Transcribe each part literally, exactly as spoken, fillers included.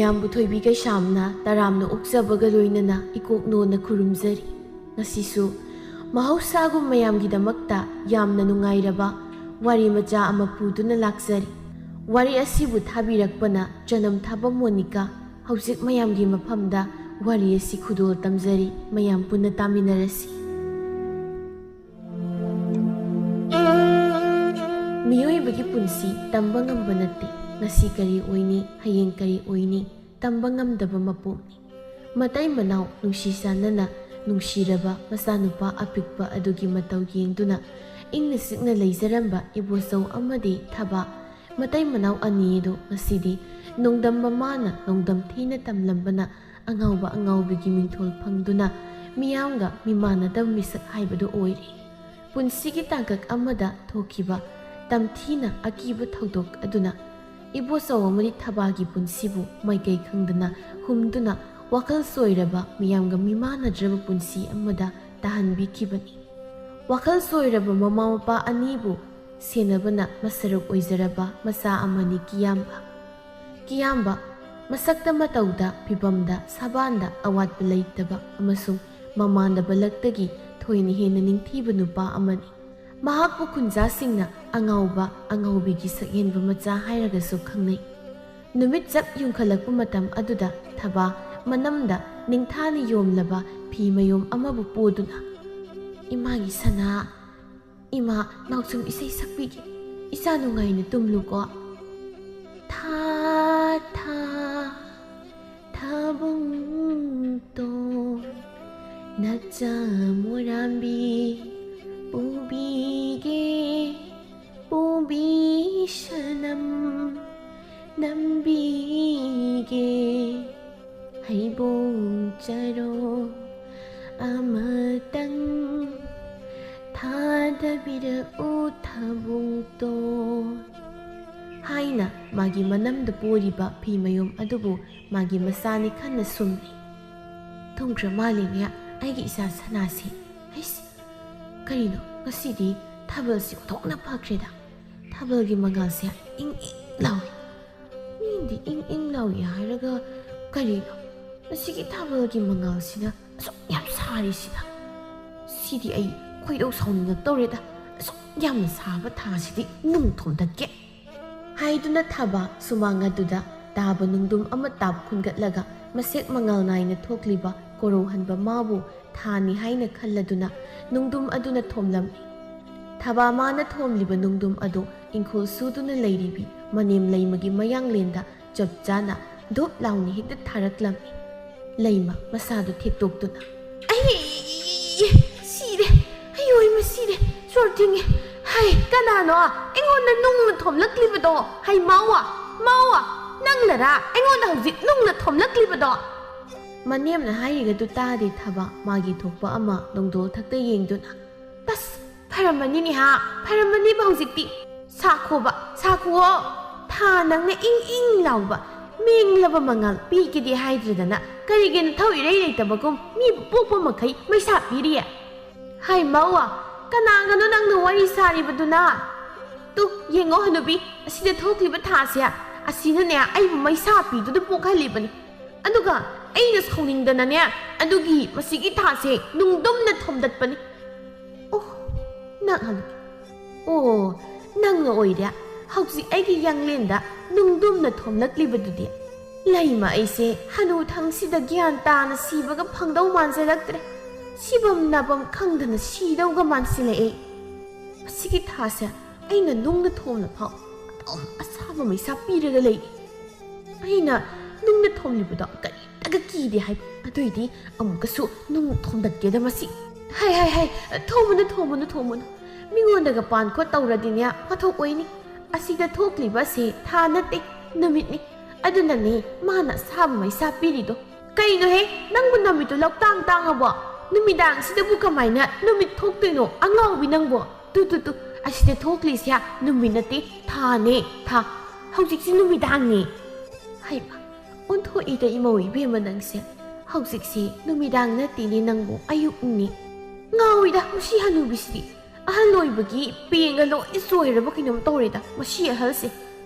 ꯃꯌꯥꯝꯕꯨ ꯊꯣꯏꯕꯤ ꯀꯩꯁꯥꯝꯅ ꯇꯔꯥꯝꯅ ꯑꯣꯛꯆꯕꯒ ꯂꯣꯏꯅꯅ ꯏꯀꯣꯛ ꯅꯣꯟꯅ ꯈꯨꯔꯨꯝꯖꯔꯤ꯫ ꯉꯁꯤꯁꯨ ꯃꯍꯧꯁꯥꯒꯨꯝ ꯃꯌꯥꯝꯒꯤꯗꯃꯛꯇ ꯌꯥꯝꯅ ꯅꯨꯡꯉꯥꯏꯔꯕ ꯋꯥꯔꯤ ꯃꯆꯥ ꯑꯃ ꯄꯨꯗꯨꯅ ꯂꯥꯛꯆꯔꯤ꯫ ꯋꯥꯔꯤ ꯑꯁꯤꯕꯨ ꯊꯥꯕꯤꯔꯛꯄꯅ ꯆꯅꯝ ꯊꯥꯕ ꯃꯣꯅꯤꯀꯥ꯫ ꯍꯧꯖꯤꯛ ꯃꯌꯥꯝꯒꯤ ꯃꯐꯝꯗ ꯋꯥꯔꯤ ꯑꯁꯤ ꯈꯨꯗꯣꯜ ꯇꯝꯖꯔꯤ꯫ ꯃꯌꯥꯝ ꯄꯨꯟꯅ ꯇꯥꯃꯤꯟꯅꯔꯁꯤ꯫ ꯃꯤꯑꯣꯏꯕꯒꯤ ꯄꯨꯟꯁꯤ ꯇꯝꯕ ꯉꯝꯕ ꯅꯠꯇꯦ꯫ ꯉꯁꯤ ꯀꯔꯤ ꯑꯣꯏꯅꯤ, ꯍꯌꯦꯡ ꯀꯔꯤ ꯑꯣꯏꯅꯤ, ꯇꯝꯕ ꯉꯝꯗꯕ ꯃꯄꯣꯛꯅꯤ꯫ ꯃꯇꯩ ꯃꯅꯥꯎ ꯅꯨꯡꯁꯤ ꯆꯥꯟꯅꯅ ꯅꯨꯡꯁꯤꯔꯕ ꯃꯆꯥꯅꯨꯄꯥ ꯑꯄꯤꯛꯄ ꯑꯗꯨꯒꯤ ꯃꯇꯧ ꯌꯦꯡꯗꯨꯅ ꯏꯪꯅ ꯆꯤꯛꯅ ꯂꯩꯖꯔꯝꯕ ꯏꯕꯣꯆꯧ ꯑꯃꯗꯤ ꯊꯕꯥ, ꯃꯇꯩ ꯃꯅꯥꯎ ꯑꯅꯤ ꯑꯗꯨ ꯉꯁꯤꯗꯤ ꯅꯣꯡꯗꯝ ꯃꯃꯥꯅ ꯅꯣꯡꯗꯝ ꯊꯤꯅ ꯇꯝꯂꯝꯕꯅ ꯑꯉꯥꯎꯕ ꯑꯉꯥꯎꯕꯤꯒꯤ ꯃꯤꯡꯊꯣꯜ ꯐꯪꯗꯨꯅ ꯃꯤꯌꯥꯝꯒ ꯃꯤꯃꯥꯟꯅꯗꯕ ꯃꯤꯁꯛ ꯍꯥꯏꯕꯗꯨ ꯑꯣꯏꯔꯦ꯫ ꯄꯨꯟꯁꯤꯒꯤ ꯇꯥꯡꯀꯛ ꯑꯃꯗ ꯊꯣꯛꯈꯤꯕ ꯇꯝꯊꯤꯅ ꯑꯀꯤꯕ ꯊꯧꯗꯣꯛ ꯑꯗꯨꯅ ꯏꯕꯣꯆꯧ ꯑꯃꯗꯤ ꯊꯕꯥꯒꯤ ꯄꯨꯟꯁꯤꯕꯨ ꯃꯥꯏꯀꯩ ꯈꯪꯗꯅ ꯍꯨꯝꯗꯨꯅ ꯋꯥꯈꯜ ꯆꯣꯏꯔꯕ, ꯃꯤꯌꯥꯝꯒ ꯃꯤꯃꯥꯟꯅꯗ꯭ꯔꯕ ꯄꯨꯟꯁꯤ ꯑꯃꯗ ꯇꯥꯍꯟꯕꯤꯈꯤꯕꯅꯤ꯫ ꯋꯥꯈꯜ ꯆꯣꯏꯔꯕ ꯃꯃꯥ ꯃꯄꯥ ꯑꯅꯤꯕꯨ ꯁꯦꯟꯅꯕꯅ ꯃꯁꯔꯨꯛ ꯑꯣꯏꯖꯔꯕ ꯃꯆꯥ ꯑꯃꯅꯤ ꯀꯤꯌꯥꯝꯕ꯫ ꯀꯤꯌꯥꯝꯕ ꯃꯁꯛꯇ ꯃꯇꯧꯗ ꯐꯤꯕꯝꯗ ꯁꯕꯥꯟꯗ ꯑꯋꯥꯠꯄ ꯂꯩꯇꯕ ꯑꯃꯁꯨꯡ ꯃꯃꯥꯟꯅꯕ ꯂꯛꯇꯒꯤ ꯊꯣꯏꯅ ꯍꯦꯟꯅ ꯅꯤꯡꯊꯤꯕ ꯅꯨꯄꯥ ꯑꯃꯅꯤ꯫ ꯃꯍꯥꯛꯄꯨ ꯈꯨꯟꯖꯥꯁꯤꯡꯅ ꯑꯉꯥꯎꯕ ꯑꯉꯥꯎꯕꯤꯒꯤ ꯁꯛꯍꯦꯟꯕ ꯃꯆꯥ ꯍꯥꯏꯔꯒꯁꯨ ꯈꯪꯅꯩ꯫ ꯅꯨꯃꯤꯠ ꯆꯞ ꯌꯨꯡꯈꯠꯂꯛꯄ ꯃꯇꯝ ꯑꯗꯨꯗ ꯊꯕꯥ ꯃꯅꯝꯗ ꯅꯤꯡꯊꯥꯅ ꯌꯣꯝꯂꯕ ꯐꯤ ꯃꯌꯣꯝ ꯑꯃꯕꯨ ꯄꯣꯗꯨꯅ, "ꯏꯃꯥꯒꯤ ꯁꯅꯥ, ꯏꯃꯥ ꯅꯥꯎꯁꯨꯝ ꯏꯁꯩ ꯁꯛꯄꯤꯒꯦ, ꯏꯆꯥ ꯅꯨꯡꯉꯥꯏꯅ ꯇꯨꯝꯂꯨꯀꯣ꯫ ꯊꯥ ꯊꯥ ꯊꯥꯕꯨꯡꯇꯣ ꯅꯆꯥ ꯃꯣꯔꯥꯝꯕꯤ ꯄꯨꯕꯤꯒꯦ, ꯄꯨꯕꯤ ꯁꯅꯝ ꯅꯝꯕꯤꯒꯦ, ꯍꯩꯕꯣꯡ ꯆꯔꯣ ꯑꯃꯇꯪ ꯊꯥꯗꯕꯤꯔꯛꯎ ꯊꯥꯕꯨꯡꯇꯣ" ꯍꯥꯏꯅ ꯃꯥꯒꯤ ꯃꯅꯝꯗ ꯄꯣꯔꯤꯕ ꯐꯤ ꯃꯌꯣꯝ ꯑꯗꯨꯕꯨ ꯃꯥꯒꯤ ꯃꯆꯥꯅꯤ ꯈꯟꯅ ꯁꯨꯝꯃꯤ꯫ "ꯊꯨꯝꯈ꯭ꯔ ꯃꯥꯜꯂꯦꯅꯦ ꯑꯩꯒꯤ ꯏꯆꯥ ꯁꯅꯥꯁꯦ꯫ ꯍꯩꯁ, ꯀꯔꯤꯅꯣ ꯉꯁꯤꯗꯤ ꯊꯥꯕꯜꯁꯤ ꯑꯣꯟꯊꯣꯛꯅ ꯐꯈ꯭ꯔꯦꯗ꯫ ꯊꯥꯕꯜꯒꯤ ꯃꯉꯥꯜꯁꯦ ꯏꯪ ꯏꯪ ꯂꯥꯎꯏ꯫ ꯃꯤꯗꯤ ꯏꯪ ꯏꯪ ꯂꯥꯎꯏ ꯍꯥꯏꯔꯒ ꯀꯔꯤꯅꯣ? ꯃꯁꯤꯒꯤ ꯊꯥꯕꯜꯒꯤ ꯃꯉꯥꯜꯁꯤꯅ ꯑꯁꯨꯛ ꯌꯥꯝ ꯁꯥꯔꯤꯁꯤꯅ? ꯁꯤꯗꯤ ꯑꯩ ꯈꯣꯏꯗꯧ ꯁꯥꯎꯅꯤꯡꯉꯛꯇꯧꯔꯦꯗ, ꯑꯁꯨꯛ ꯌꯥꯝꯅ ꯁꯥꯕ ꯊꯥꯁꯤꯗꯤ ꯅꯨꯡ ꯊꯣꯝꯗꯠꯀꯦ꯫ ꯍꯥꯏꯗꯨꯅ ꯊꯥꯕ ꯁꯨꯃꯥꯡ ꯑꯗꯨꯗ ꯇꯥꯕ ꯅꯨꯡꯗꯨꯝ ꯑꯃ ꯇꯥꯞ ꯈꯨꯟꯒꯠꯂꯒ ꯃꯁꯦꯛ ꯃꯉꯥꯜ ꯅꯥꯏꯅ ꯊꯣꯛꯂꯤꯕ ꯀꯣꯔꯧꯍꯟꯕ ꯃꯥꯕꯨ ꯊꯥꯅꯤ ꯍꯥꯏꯅ ꯈꯜꯂꯗꯨꯅ ꯅꯨꯡꯗꯨꯝ ꯑꯗꯨꯅ ꯊꯣꯝꯂꯝꯃꯤ꯫ ꯊꯥꯕ ꯃꯥꯅ ꯊꯣꯝꯂꯤꯕ ꯅꯨꯡꯗꯨꯝ ꯑꯗꯨ ꯏꯪꯈꯣꯜ ꯁꯨꯗꯨꯅ ꯂꯩꯔꯤꯕꯤ ꯃꯅꯦꯝ ꯂꯩꯃꯒꯤ ꯃꯌꯥꯡꯂꯦꯟꯗ ꯆꯞ ꯆꯥꯅ ꯙꯨꯞ ꯂꯥꯎꯅ ꯍꯦꯛꯇ ꯊꯥꯔꯛꯂꯝꯃꯤ꯫ ꯂꯩꯃ ꯃꯁꯥꯗꯨ ꯊꯦꯛꯇꯣꯛꯇꯨꯅ, "ꯑꯩ ꯁꯤꯔꯦ! ꯑꯩ ꯑꯣꯏꯃ ꯁꯤꯔꯦ! ꯆꯣꯔ ꯊꯤꯡꯉꯦ! ꯍꯩ, ꯀꯅꯥꯅꯣ ꯑꯩꯉꯣꯟꯗ ꯅꯨꯡꯅ ꯊꯣꯝꯂꯛꯂꯤꯕꯗꯣ? ꯍꯩ, ꯃꯥꯋꯥ! ꯃꯥꯋꯥ! ꯅꯪꯅꯔꯥ ꯑꯩꯉꯣꯟꯗ ꯍꯧꯖꯤꯛ ꯅꯨꯡꯅ ꯊꯣꯝꯂꯛꯂꯤꯕꯗꯣ?" ꯃꯅꯦꯝꯅ ꯍꯥꯏꯔꯤꯒꯗꯨ ꯇꯥꯗꯦ ꯊꯥꯕ ꯃꯥꯒꯤ ꯊꯣꯛꯄ ꯑꯃ ꯅꯣꯡꯗꯣꯜ ꯊꯛꯇ ꯌꯦꯡꯗꯨꯅ, "ꯑꯁ, ꯐꯔꯝꯃꯅꯤꯅꯦꯍꯥ, ꯐꯔꯝꯃꯅꯤꯕ ꯍꯧꯖꯤꯛꯇꯤ꯫ ꯁꯥꯈꯣꯕ, ꯁꯥꯈꯣꯑꯣ꯫ ꯊꯥ ꯅꯪꯅ ꯏꯪ ꯏꯪ ꯂꯥꯎꯕ, ꯃꯦꯡꯂꯕ ꯃꯉꯥꯜ ꯄꯤꯒꯦꯗꯤ ꯍꯥꯏꯗ꯭ꯔꯗꯅ ꯀꯔꯤꯒꯤ ꯅꯊꯧ ꯏꯔꯩ ꯂꯩꯇꯕꯒꯨꯝ ꯃꯤꯕꯨ ꯄꯣꯛꯄ ꯃꯈꯩ ꯃꯩꯁꯥ ꯄꯤꯔꯤꯌꯦ? ꯍꯥꯏ ꯃꯧꯋꯥ, ꯀꯅꯥꯒꯅꯣ ꯅꯪꯅ ꯋꯥꯔꯤ ꯁꯥꯔꯤꯕꯗꯨꯅ? ꯇꯨ, ꯌꯦꯡꯉꯣ ꯍꯅꯨꯕꯤ, ꯑꯁꯤꯗ ꯊꯣꯛꯂꯤꯕ ꯊꯥꯁꯦ, ꯑꯁꯤꯅꯅꯦ ꯑꯩꯕꯨ ꯃꯩꯁꯥ ꯄꯤꯗꯨꯅ ꯄꯣꯛꯍꯜꯂꯤꯕꯅꯤ꯫ ꯑꯗꯨꯒ ꯑꯩꯅ ꯁꯥꯎꯅꯤꯡꯗꯅꯅꯦ ꯑꯗꯨꯒꯤ ꯃꯁꯤꯒꯤ ꯊꯥꯁꯦ ꯅꯨꯡꯗꯨꯝꯅ ꯊꯣꯝꯗꯠꯄꯅꯤ꯫ ꯑꯣ, ꯅꯪ ꯍꯜꯂꯛꯀꯦ꯫ ꯑꯣ, ꯅꯪꯅ ꯑꯣꯏꯔꯦ ꯍꯧꯖꯤꯛ ꯑꯩꯒꯤ ꯌꯥꯡꯂꯦꯟꯗ ꯅꯨꯡꯗꯨꯝꯅ ꯊꯣꯝꯂꯛꯂꯤꯕꯗꯨꯗꯤ꯫ ꯂꯩꯃ, ꯑꯩꯁꯦ ꯍꯅꯨꯊꯪꯁꯤꯗ ꯒ꯭ꯌꯥꯟ ꯇꯥꯅ ꯁꯤꯕꯒ ꯐꯪꯗꯧ ꯃꯥꯟꯖꯂꯛꯇ꯭ꯔꯦ꯫ ꯁꯤꯐꯝ ꯅꯥꯐꯝ ꯈꯪꯗꯅ ꯁꯤꯗꯧꯒ ꯃꯥꯟꯁꯤꯜꯂꯛꯑꯦ꯫ ꯃꯁꯤꯒꯤ ꯊꯥꯁꯦ ꯑꯩꯅ ꯅꯨꯡꯅ ꯊꯣꯝꯂ ꯐꯥꯎ ꯑꯗꯨꯝ ꯑꯁꯥꯕ ꯃꯩꯁꯥ ꯄꯤꯔꯒ ꯂꯩ꯫ ꯑꯩꯅ ꯅꯨꯡꯅ ꯊꯣꯝꯂꯤꯕꯗꯣ ꯀꯔꯤꯝꯇꯒ ꯀꯤꯗꯦ ꯍꯥꯏꯕ꯫ ꯑꯗꯨꯏꯗꯤ ꯑꯃꯨꯛꯀꯁꯨ ꯅꯨꯡ ꯊꯣꯝꯗꯠꯀꯦꯗ ꯃꯁꯤ꯫ ꯍꯥꯏ, ꯍꯥꯏ, ꯍꯥꯏ, ꯊꯣꯝꯃꯨꯅꯨ, ꯊꯣꯝꯃꯨꯅꯨ, ꯊꯣꯝꯃꯨꯅꯨ꯫ ꯃꯤꯉꯣꯟꯗꯒ ꯄꯥꯟ ꯈꯣꯠ ꯇꯧꯔꯗꯤꯅꯦ ꯃꯊꯧ ꯑꯣꯏꯅꯤ꯫ ꯑꯁꯤꯗ ꯊꯣꯛꯂꯤꯕ ꯑꯁꯤ ꯊꯥ ꯅꯠꯇꯦ, ꯅꯨꯃꯤꯠꯅꯤ꯫ ꯑꯗꯨꯅꯅꯦ ꯃꯥꯅ ꯑꯁꯥꯕ ꯃꯩꯁꯥ ꯄꯤꯔꯤꯗꯣ꯫ ꯀꯩꯅꯣꯍꯦ, ꯅꯪꯕꯨ ꯅꯨꯃꯤꯠꯇꯨ ꯂꯧꯇꯥꯡ ꯇꯥꯡꯉꯕꯣ? ꯅꯨꯃꯤꯗꯥꯡꯁꯤꯗꯕꯨ ꯀꯃꯥꯏꯅ ꯅꯨꯃꯤꯠ ꯊꯣꯛꯇꯣꯏꯅꯣ, ꯑꯉꯥꯎꯕꯤ ꯅꯪꯕꯣ? ꯇꯨ, ꯇꯨ, ꯇꯨ, ꯑꯁꯤꯗ ꯊꯣꯛꯂꯤꯁꯦ ꯅꯨꯃꯤꯠ ꯅꯠꯇꯦ, ꯊꯥꯅꯦ, ꯊꯥ꯫ ꯍꯧꯖꯤꯛꯁꯤ ꯅꯨꯃꯤꯗꯥꯡꯅꯦ꯫ ꯍꯩꯃꯥ, ꯑꯣꯟꯊꯣꯛꯏꯗ ꯏꯃꯧ ꯏꯕꯦꯝꯃ ꯅꯪꯁꯦ꯫ ꯍꯧꯖꯤꯛꯁꯤ ꯅꯨꯃꯤꯗꯥꯡ ꯅꯠꯇꯦꯅꯦ ꯅꯪꯕꯨ, ꯑꯌꯨꯛꯅꯤ꯫ ꯉꯥꯎꯏꯗ ꯃꯁꯤ ꯍꯅꯨꯕꯤꯁꯤꯗꯤ꯫ ꯑꯍꯜ ꯑꯣꯏꯕꯒꯤ ꯄꯦꯡꯒ ꯂꯣꯏ ꯆꯣꯏꯔꯕ ꯀꯩꯅꯣꯝ ꯇꯧꯔꯦꯗ ꯃꯁꯤ ꯑꯍꯜꯁꯦ꯫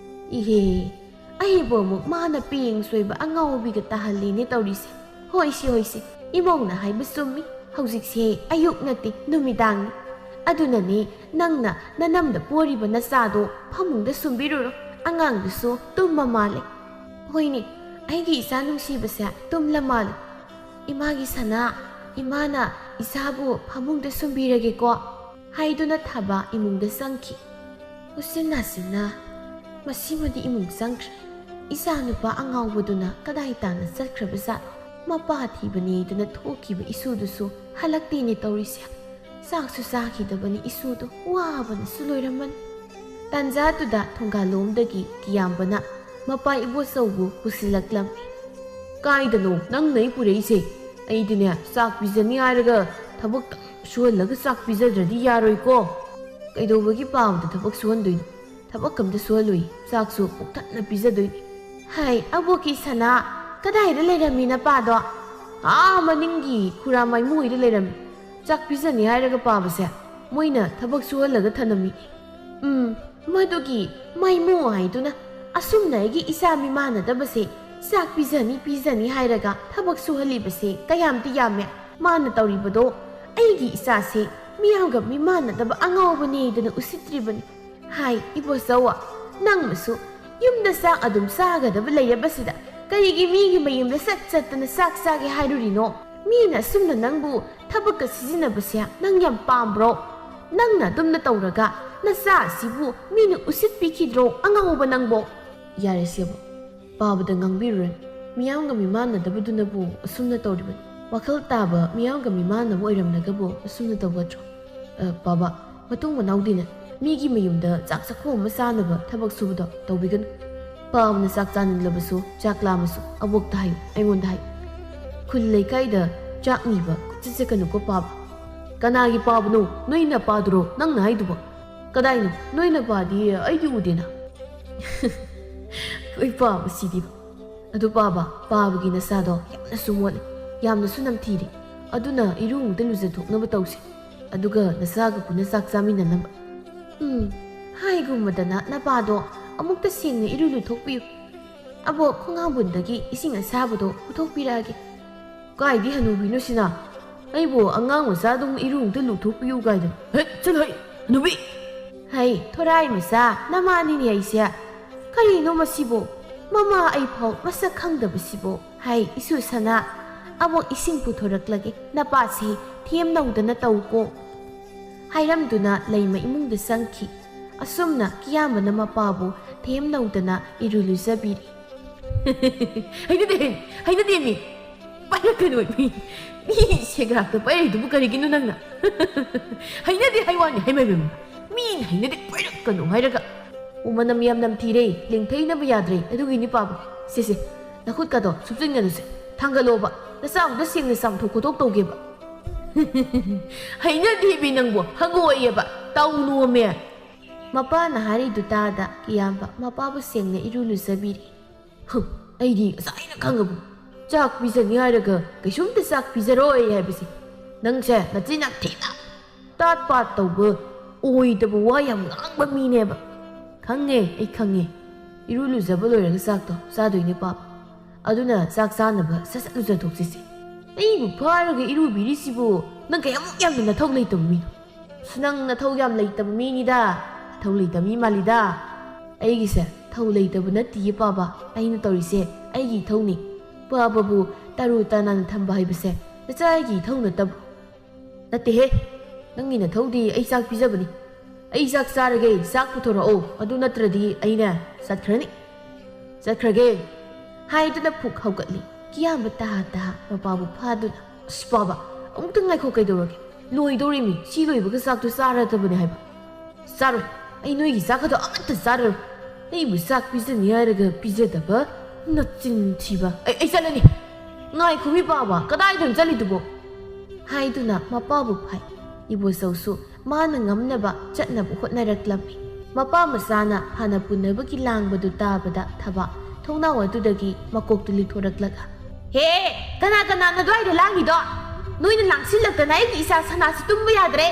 ꯏꯍꯦ, ꯑꯩꯕꯨ ꯑꯃꯨꯛ ꯃꯥꯅ ꯄꯤꯌꯦꯡ ꯁꯣꯏꯕ ꯑꯉꯥꯎꯕꯤꯒ ꯇꯥꯍꯜꯂꯤꯅꯦ ꯇꯧꯔꯤꯁꯦ꯫ ꯍꯣꯏꯁꯤ, ꯍꯣꯏꯁꯤ, ꯏꯃꯧꯅ ꯍꯥꯏꯕ ꯆꯨꯝꯃꯤ꯫ ꯍꯧꯖꯤꯛꯁꯦ ꯑꯌꯨꯛ ꯅꯠꯇꯦ, ꯅꯨꯃꯤꯗꯥꯡꯅꯤ꯫ ꯑꯗꯨꯅꯅꯦ, ꯅꯪꯅ ꯅꯅꯝꯗ ꯄꯣꯔꯤꯕ ꯅꯆꯥꯗꯣ ꯐꯃꯨꯡꯗ ꯁꯨꯝꯕꯤꯔꯨꯔꯣ꯫ ꯑꯉꯥꯡꯗꯨꯁꯨ ꯇꯨꯝꯃ ꯃꯥꯜꯂꯦ꯫ ꯍꯣꯏꯅꯦ, ꯑꯩꯒꯤ ꯏꯆꯥ ꯅꯨꯡꯁꯤꯕꯁꯦ ꯇꯨꯝꯂ ꯃꯥꯜꯂꯦ꯫ "ꯏꯃꯥꯒꯤ ꯁꯅꯥ, ꯏꯃꯥꯅ ꯏꯆꯥꯕꯨ ꯐꯃꯨꯡꯗ ꯁꯨꯝꯕꯤꯔꯒꯦꯀꯣ" ꯍꯥꯏꯗꯨꯅ ꯊꯥꯕ ꯏꯃꯨꯡꯗ ꯆꯪꯈꯤ꯫ ꯎꯆꯤꯟ ꯅꯥꯆꯤꯟꯅ ꯃꯁꯤꯃꯗꯤ ꯏꯃꯨꯡ ꯆꯪꯈ꯭ꯔꯦ꯫ ꯏꯆꯥ ꯅꯨꯄꯥ ꯑꯉꯥꯎꯕꯗꯨꯅ ꯀꯗꯥꯏ ꯇꯥꯅ ꯆꯠꯈ꯭ꯔꯕꯖꯥꯠꯅꯣ? ꯃꯄꯥ ꯊꯤꯕꯅꯦꯗꯅ ꯊꯣꯛꯈꯤꯕ ꯏꯁꯨꯗꯨꯁꯨ ꯍꯜꯂꯛꯇꯦꯅꯦ ꯇꯧꯔꯤꯁꯦ꯫ ꯆꯥꯛꯁꯨ ꯆꯥꯈꯤꯗꯕꯅꯤ ꯏꯁꯨꯗꯣ, ꯋꯥꯕꯅꯁꯨ ꯂꯣꯏꯔꯝꯃꯅꯤ꯫ ꯇꯥꯟꯖꯥꯗꯨꯗ ꯊꯣꯡꯒꯥꯜꯂꯣꯝꯗꯒꯤ ꯀꯤꯌꯥꯝꯕꯅ ꯃꯄꯥ ꯏꯕꯣꯆꯧꯕꯨ ꯄꯨꯁꯤꯜꯂꯛꯂꯝꯃꯤ꯫ "ꯀꯥꯏꯗꯅꯣ ꯅꯪꯅ ꯑꯩ ꯄꯨꯔꯛꯏꯁꯦ? ꯑꯩꯗꯤꯅꯦ, ꯆꯥꯛ ꯄꯤꯖꯅꯤ ꯍꯥꯏꯔꯒ ꯊꯕꯛ ꯁꯨꯍꯜꯂꯒ ꯆꯥꯛ ꯄꯤꯖꯗ꯭ꯔꯗꯤ ꯌꯥꯔꯣꯏꯀꯣ꯫ ꯀꯩꯗꯧꯕꯒꯤ ꯄꯥꯕꯗ ꯊꯕꯛ ꯁꯨꯍꯟꯗꯣꯏꯅꯣ? ꯊꯕꯛ ꯑꯝꯇ ꯁꯨꯍꯜꯂꯣꯏ, ꯆꯥꯛꯁꯨ ꯄꯨꯛ ꯊꯟꯅ ꯄꯤꯖꯗꯣꯏꯅꯤ꯫" "ꯍꯥꯏ, ꯑꯕꯣꯛꯀꯤ ꯁꯅꯥ, ꯀꯗꯥꯏꯗ ꯂꯩꯔꯝꯃꯤ ꯅꯄꯥꯗꯣ?" "ꯑꯥ ꯃꯅꯤꯡꯒꯤ ꯈꯨꯔꯥ ꯃꯥꯏꯃꯨ ꯍꯣꯏꯗ ꯂꯩꯔꯝꯃꯤ꯫ ꯆꯥꯛ ꯄꯤꯖꯅꯤ ꯍꯥꯏꯔꯒ ꯄꯥꯕꯁꯦ ꯃꯣꯏꯅ ꯊꯕꯛ ꯁꯨꯍꯜꯂꯒ ꯊꯅꯝꯃꯤ꯫" "ꯎꯝ, ꯃꯗꯨꯒꯤ ꯃꯥꯏꯃꯨ ꯍꯥꯏꯗꯨꯅ ꯑꯁꯨꯝꯅ ꯑꯩꯒꯤ ꯏꯆꯥ ꯃꯤꯃꯥꯟꯅꯗꯕꯁꯦ ꯆꯥꯛ ꯄꯤꯖꯅꯤ ꯄꯤꯖꯅꯤ ꯍꯥꯏꯔꯒ ꯊꯕꯛ ꯁꯨꯍꯜꯂꯤꯕꯁꯦ ꯀꯌꯥꯝꯗꯤ ꯌꯥꯝꯃꯦ꯫ ꯃꯥꯅ ꯇꯧꯔꯤꯕꯗꯣ ꯑꯩꯒꯤ ꯏꯆꯥꯁꯦ ꯃꯤꯌꯥꯝꯒ ꯃꯤꯃꯥꯟꯅꯗꯕ ꯑꯉꯥꯎꯕꯅꯦꯗꯅ ꯎꯁꯤꯠꯇ꯭ꯔꯤꯕꯅꯤ꯫ ꯍꯥꯏ, ꯏꯕꯣꯆꯧ, ꯅꯪꯅꯁꯨ ꯌꯨꯝꯗ ꯆꯥꯛ ꯑꯗꯨꯝ ꯆꯥꯒꯗꯕ ꯂꯩꯔꯕꯁꯤꯗ ꯀꯔꯤꯒꯤ ꯃꯤꯒꯤ ꯃꯌꯨꯝꯗ ꯆꯠ ꯆꯠꯇꯅ ꯆꯥꯛ ꯆꯥꯒꯦ ꯍꯥꯏꯔꯨꯔꯤꯅꯣ? ꯃꯤꯅ ꯑꯁꯨꯝꯅ ꯅꯪꯕꯨ ꯊꯕꯛꯀ ꯁꯤꯖꯤꯟꯅꯕꯁꯦ ꯅꯪ ꯌꯥꯝ ꯄꯥꯝꯕ꯭ꯔꯣ? ꯅꯪꯅ ꯑꯗꯨꯝꯅ ꯇꯧꯔꯒ ꯅꯆꯥ ꯑꯁꯤꯕꯨ ꯃꯤꯅ ꯎꯁꯤꯠꯄꯤꯈꯤꯗ꯭ꯔꯣ, ꯑꯉꯥꯎꯕ ꯅꯪꯕꯣ?" "ꯌꯥꯔꯦꯁꯦꯕꯣ, ꯄꯥꯕꯗ ꯉꯥꯡꯕꯤꯔꯨꯔꯅꯨ꯫ ꯃꯤꯌꯥꯝꯒ ꯃꯤꯃꯥꯟꯅꯗꯕꯗꯨꯅꯕꯨ ꯑꯁꯨꯝꯅ ꯇꯧꯔꯤꯕꯅꯤ꯫ ꯋꯥꯈꯜ ꯇꯥꯕ ꯃꯤꯌꯥꯝꯒ ꯃꯤꯃꯥꯟꯅꯕ ꯑꯣꯏꯔꯝꯂꯒꯕꯨ ꯑꯁꯨꯝꯅ ꯇꯧꯒꯗ꯭ꯔꯣ? ꯑ, ꯄꯥꯕ, ꯃꯇꯨꯡ ꯃꯅꯥꯎꯗꯤꯅꯦ, ꯃꯤꯒꯤ ꯃꯌꯨꯝꯗ ꯆꯥꯛ ꯆꯥꯛꯈꯣꯝ ꯑꯃ ꯆꯥꯅꯕ ꯊꯕꯛ ꯁꯨꯕꯗꯣ ꯇꯧꯕꯤꯒꯅꯨ꯫ ꯄꯥꯕꯅ ꯆꯥꯛ ꯆꯥꯅꯤꯡꯂꯕꯁꯨ, ꯆꯥꯛ ꯂꯥꯝꯃꯁꯨ ꯑꯕꯣꯛꯇ ꯍꯥꯏꯌꯨ, ꯑꯩꯉꯣꯟꯗ ꯍꯥꯏꯌꯨ꯫ ꯈꯨꯜ ꯂꯩꯀꯥꯏꯗ ꯆꯥꯛ ꯅꯤꯕ ꯀꯣꯏꯆꯠ ꯆꯠꯀꯅꯨꯀꯣ, ꯄꯥꯕ꯫" "ꯀꯅꯥꯒꯤ ꯄꯥꯕꯅꯣ? ꯅꯣꯏ ꯅꯄꯥꯗꯨꯔꯣ ꯅꯪꯅ ꯍꯥꯏꯗꯨꯕꯣ? ꯀꯗꯥꯏꯅꯣ? ꯅꯣꯏ ꯅꯄꯥꯗꯤ ꯑꯩꯗꯤ ꯎꯗꯦꯅ꯫" "ꯀꯣꯏ ꯄꯥꯕ ꯁꯤꯗꯤꯕ꯫ ꯑꯗꯨ ꯄꯥꯕ, ꯄꯥꯕꯒꯤ ꯅꯁꯥꯗꯣ ꯌꯥꯝꯅꯁꯨ ꯃꯣꯠꯂꯦ, ꯌꯥꯝꯅꯁꯨ ꯅꯝꯊꯤꯔꯦ꯫ ꯑꯗꯨꯅ ꯏꯔꯨ ꯑꯃꯨꯛꯇ ꯂꯨꯖꯊꯣꯛꯅꯕ ꯇꯧꯁꯦ, ꯑꯗꯨꯒ ꯅꯁꯥꯒ ꯄꯨꯟꯅ ꯆꯥꯛ ꯆꯥꯃꯤꯟꯅꯅꯕ꯫" "ꯎꯝ, ꯍꯥꯏꯒꯨꯝꯕꯗꯅ ꯅꯄꯥꯗꯣ ꯑꯃꯨꯛꯇ ꯁꯦꯡꯅ ꯏꯔꯨ ꯂꯨꯊꯣꯛꯄꯤꯌꯨ꯫ "ꯑꯕꯣꯛ, ꯈꯣꯡꯍꯥꯝꯕꯨꯟꯗꯒꯤ ꯏꯁꯤꯡ ꯑꯁꯥꯕꯗꯣ ꯄꯨꯊꯣꯛꯄꯤꯔꯛꯑꯒꯦ꯫" "ꯀꯥꯏꯗꯤ ꯍꯅꯨꯕꯤꯅꯣ ꯁꯤꯅ? ꯑꯩꯕꯨ ꯑꯉꯥꯡ ꯃꯆꯥꯗꯧꯅ ꯏꯔꯨ ꯑꯝꯇ ꯂꯨꯊꯣꯛꯄꯤꯌꯨ ꯀꯥꯏꯗꯅ꯫ ꯍꯦꯠ, ꯆꯠꯂꯣ ꯍꯩ, ꯍꯅꯨꯕꯤ!" "ꯍꯩ, ꯊꯣꯔꯥꯏ ꯃꯆꯥ, ꯅꯃꯥꯅꯤꯅꯦ ꯑꯩꯁꯦ꯫ ꯀꯔꯤꯅꯣ ꯃꯁꯤꯕꯣ? ꯃꯃꯥ ꯑꯩ ꯐꯥꯎ ꯃꯁꯛ ꯈꯪꯗꯕꯁꯤꯕꯣ꯫ ꯍꯩ, ꯏꯁꯨ ꯁꯅꯥ, ꯑꯕꯣꯛ ꯏꯁꯤꯡ ꯄꯨꯊꯣꯔꯛꯂꯒꯦ, ꯅꯄꯥꯁꯤ ꯊꯦꯝꯅꯧꯗꯅ ꯇꯧꯀꯣ꯫" ꯍꯥꯏꯔꯝꯗꯨꯅ ꯂꯩꯃ ꯏꯃꯨꯡꯗ ꯆꯪꯈꯤ꯫ ꯑꯁꯨꯝꯅ ꯀꯤꯌꯥꯝꯕꯅ ꯃꯄꯥꯕꯨ ꯊꯦꯝꯅꯧꯗꯅ ꯏꯔꯨ ꯂꯨꯖꯕꯤꯔꯤ꯫ "ꯍꯩꯅꯗꯦ, ꯍꯩ, ꯍꯩꯅꯗꯦ ꯃꯤ꯫ ꯄꯥꯏꯔꯛꯀꯅꯨ ꯃꯤ꯫ ꯃꯤ ꯁꯦꯒ꯭ꯔꯥꯛꯇ ꯄꯥꯏꯔꯛꯏꯗꯨꯕꯨ ꯀꯔꯤꯒꯤꯅꯣ ꯅꯪꯅ?" "ꯍꯩꯅꯗꯦ ꯍꯥꯏ ꯋꯥꯅꯤ, ꯍꯩꯃ, ꯍꯩꯃ, ꯃꯤꯅ ꯍꯩꯅꯗꯦ ꯄꯥꯏꯔꯛꯀꯅꯨ ꯍꯥꯏꯔꯒ꯫ ꯑꯣ, ꯃꯅꯝ ꯌꯥꯝ ꯅꯝꯊꯤꯔꯦ, ꯂꯦꯡꯊꯩꯅꯕ ꯌꯥꯗ꯭ꯔꯦ, ꯑꯗꯨꯒꯤꯅꯤ ꯄꯥꯕ꯫ ꯁꯦ, ꯁꯦ, ꯅꯈꯨꯠꯀꯗꯣ ꯁꯨꯞꯆꯤꯟꯒꯅꯨꯁꯦ, ꯊꯥꯡꯒꯠꯂꯣꯕ, ꯅꯆꯥ ꯑꯃꯨꯛꯇ ꯁꯦꯡꯅ ꯆꯥꯝꯊꯣꯛ ꯈꯣꯠꯇꯣꯛ ꯇꯧꯒꯦꯕ꯫" "ꯍꯩꯅꯗꯦꯃꯤ ꯅꯪꯕꯨ, ꯍꯪꯒꯣꯏꯑꯦꯕ, ꯇꯧꯅꯣꯃꯦ꯫" ꯃꯄꯥꯅ ꯍꯥꯏꯔꯤꯗꯨ ꯇꯥꯗ ꯀꯤꯌꯥꯝꯕ ꯃꯄꯥꯕꯨ ꯁꯦꯡꯅ ꯏꯔꯨ ꯂꯨꯖꯕꯤꯔꯤ꯫ "ꯍꯨꯝ, ꯑꯩꯗꯤ ꯉꯁꯥꯏꯅ ꯈꯪꯉꯕꯅꯤ, ꯆꯥꯛ ꯄꯤꯖꯅꯤ ꯍꯥꯏꯔꯒ ꯀꯩꯁꯨꯝꯇ ꯆꯥꯛ ꯄꯤꯖꯔꯣꯏ ꯍꯥꯏꯕꯁꯦ꯫ ꯅꯪꯁꯦ ꯅꯆꯤꯟ ꯌꯥꯝ ꯊꯤꯅ ꯇꯥꯠ ꯄꯥꯠ ꯇꯧꯕ, ꯑꯣꯏꯗꯕ ꯋꯥ ꯌꯥꯝ ꯉꯥꯡꯕ ꯃꯤꯅꯦꯕ꯫" "ꯈꯪꯉꯦ, ꯑꯩ ꯈꯪꯉꯦ꯫ ꯏꯔꯨ ꯂꯨꯖꯕ ꯂꯣꯏꯔꯒ ꯆꯥꯛꯇꯣ ꯆꯥꯗꯣꯏꯅꯦ ꯄꯥꯕ꯫ ꯑꯗꯨꯅ ꯆꯥꯛ ꯆꯥꯅꯕ ꯁꯠ ꯁꯠ ꯂꯨꯖꯊꯣꯛꯁꯤꯁꯦ꯫ ꯑꯩꯕꯨ ꯐꯥꯔꯒ ꯏꯔꯨꯕꯤꯔꯤꯁꯤꯕꯨ ꯅꯪ ꯀꯌꯥꯃꯨꯛ ꯌꯥꯝꯅ ꯅꯊꯧ ꯂꯩꯇꯕ ꯃꯤꯅꯣ?" "ꯑꯁ, ꯅꯪ ꯅꯊꯧ ꯌꯥꯝ ꯂꯩꯇꯕ ꯃꯤꯅꯤꯗ꯫ ꯅꯊꯧ ꯂꯩꯇꯕ ꯃꯤ ꯃꯥꯜꯂꯤꯗ꯫ ꯑꯩꯒꯤꯁꯦ ꯊꯧ ꯂꯩꯇꯕ ꯅꯠꯇꯤꯌꯦ ꯄꯥꯕ, ꯑꯩꯅ ꯇꯧꯔꯤꯁꯦ ꯑꯩꯒꯤ ꯏꯊꯧꯅꯤ꯫ ꯄꯥꯕꯕꯨ ꯇꯔꯨ ꯇꯅꯥꯟꯅ ꯊꯝꯕ ꯍꯥꯏꯕꯁꯦ ꯅꯆꯥ ꯑꯩꯒꯤ ꯏꯊꯧ ꯅꯠꯇꯕ꯭ꯔꯣ?" "ꯅꯠꯇꯦꯍꯦ, ꯅꯪꯒꯤ ꯅꯊꯧꯗꯤ ꯑꯩ ꯆꯥꯛ ꯄꯤꯖꯕꯅꯤ꯫ ꯑꯩ ꯆꯥꯛ ꯆꯥꯔꯒꯦ, ꯆꯥꯛ ꯄꯨꯊꯣꯔꯛꯑꯣ, ꯑꯗꯨ ꯅꯠꯇ꯭ꯔꯗꯤ ꯑꯩꯅꯦ ꯆꯠꯈ꯭ꯔꯅꯤ꯫ ꯆꯠꯈ꯭ꯔꯒꯦ꯫" ꯍꯥꯏꯗꯨꯅ ꯐꯨꯛ ꯍꯧꯒꯠꯂꯤ꯫ ꯀꯤꯌꯥꯝꯕ ꯇꯍꯥ ꯇꯍꯥ ꯃꯄꯥꯕꯨ ꯐꯥꯗꯨꯅ, "ꯑꯁ ꯄꯥꯕ, ꯑꯃꯨꯛꯇ ꯉꯥꯏꯈꯣ, ꯀꯩꯗꯧꯔꯒꯦ? ꯂꯣꯏꯗꯧꯔꯤꯃꯤ, ꯁꯤ ꯂꯣꯏꯕꯒ ꯆꯥꯛꯇꯨ ꯆꯥꯔꯗꯕꯅꯦ ꯍꯥꯏꯕ꯫" "ꯆꯥꯔꯣꯏ, ꯑꯩ ꯅꯣꯏꯒꯤ ꯆꯥꯛ ꯑꯗꯣ ꯑꯃꯠꯇ ꯆꯥꯔꯔꯣꯏ꯫ ꯑꯩꯕꯨ ꯆꯥꯛ ꯄꯤꯖꯅꯤ ꯍꯥꯏꯔꯒ ꯄꯤꯖꯗꯕ, ꯅꯆꯤꯟ ꯊꯤꯕ꯫ ꯑꯩ, ꯑꯩ ꯆꯠꯂꯅꯤ꯫" "ꯉꯥꯏꯈꯣꯃꯤ ꯄꯥꯕ, ꯀꯗꯥꯏꯗꯅꯣ ꯆꯠꯂꯤꯗꯨꯕꯣ?" ꯍꯥꯏꯗꯨꯅ ꯃꯄꯥꯕꯨ ꯐꯥꯏ꯫ ꯏꯕꯣꯆꯧꯁꯨ ꯃꯥꯅ ꯉꯝꯅꯕ ꯆꯠꯅꯕ ꯍꯣꯠꯅꯔꯛꯂꯝꯃꯤ꯫ ꯃꯄꯥ ꯃꯆꯥꯅ ꯍꯥꯟꯅ ꯄꯨꯟꯅꯕꯒꯤ ꯂꯥꯡꯕꯗꯨ ꯇꯥꯕꯗ ꯊꯕꯥ ꯊꯣꯡꯅꯥꯎ ꯑꯗꯨꯗꯒꯤ ꯃꯀꯣꯛꯇꯨ ꯂꯤꯊꯣꯔꯛꯂꯒ, "ꯍꯦ, ꯀꯅꯥ ꯀꯅꯥꯅꯣ ꯑꯗꯨꯋꯥꯏꯗ ꯂꯥꯡꯉꯤꯗꯣ? ꯅꯣꯏꯅ ꯂꯥꯡꯁꯤꯜꯂꯛꯇꯅ ꯑꯩꯒꯤ ꯏꯆꯥ ꯁꯅꯥꯁꯤ ꯇꯨꯝꯕ ꯌꯥꯗ꯭ꯔꯦ꯫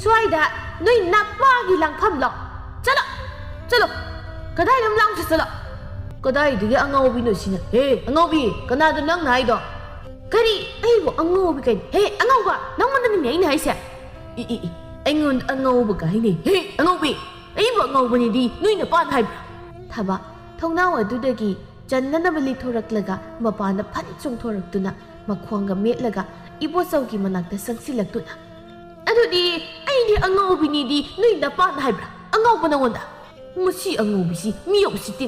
ꯁ꯭ꯋꯥꯏꯗ ꯅꯣꯏ ꯅꯄꯥꯒꯤ ꯂꯥꯡꯐꯝꯂꯣ? ꯆꯠꯂꯣ, ꯆꯠꯂꯣ, ꯀꯗꯥꯏꯗ ꯑꯃꯨꯛ ꯂꯥꯡꯁꯤ ꯆꯠꯂꯣ꯫" ꯀꯗꯥꯏꯗꯒꯤ ꯑꯉꯥꯎꯕꯤꯅꯣ ꯁꯤꯅ? ꯍꯦ, ꯑꯉꯥꯎꯕꯤ, ꯀꯅꯥꯗ ꯅꯪꯅ ꯍꯥꯏꯗꯣ? ꯀꯔꯤ? ꯑꯩꯕꯨ ꯑꯉꯥꯎꯕꯤ ꯀꯩꯅꯣ? ꯍꯦ, ꯑꯉꯥꯎꯕ, ꯅꯪꯉꯣꯟꯗꯅꯤꯅꯦ ꯑꯩꯅ ꯍꯥꯏꯁꯦ꯫ ꯏ, ꯏ, ꯏ, ꯑꯩꯉꯣꯟꯗ ꯑꯉꯥꯎꯕ ꯀꯥꯏꯅꯦ? ꯍꯦ, ꯑꯉꯥꯎꯕꯤ, ꯑꯩꯕꯨ ꯑꯉꯥꯎꯕꯅꯤꯗꯤ ꯅꯣꯏ ꯅꯄꯥꯅ ꯍꯥꯏꯕ꯭ꯔꯥ? ꯊꯕ, ꯊꯣꯡꯅꯥꯎ ꯑꯗꯨꯗꯒꯤ ꯆꯟꯅꯅꯕ ꯂꯤꯊꯣꯔꯛꯂꯒ ꯃꯄꯥꯟꯗ ꯐꯠ ꯆꯣꯡꯊꯣꯔꯛꯇꯨꯅ ꯃꯈꯣꯡꯒ ꯃꯦꯠꯂꯒ ꯏꯕꯣꯆꯧꯒꯤ ꯃꯅꯥꯛꯇ ꯆꯪꯁꯤꯜꯂꯛꯇꯨꯅ, "ꯑꯗꯨꯗꯤ ꯑꯩꯗꯤ ꯑꯉꯥꯎꯕꯤꯅꯤꯗꯤ ꯅꯣꯏ ꯅꯄꯥꯅ ꯍꯥꯏꯕ꯭ꯔꯥ? ꯑꯉꯥꯎꯕ ꯅꯉꯣꯟꯗ? ꯃꯁꯤ ꯑꯉꯥꯎꯕꯤꯁꯤ ꯃꯤ ꯎꯁꯤꯠꯇꯦ꯫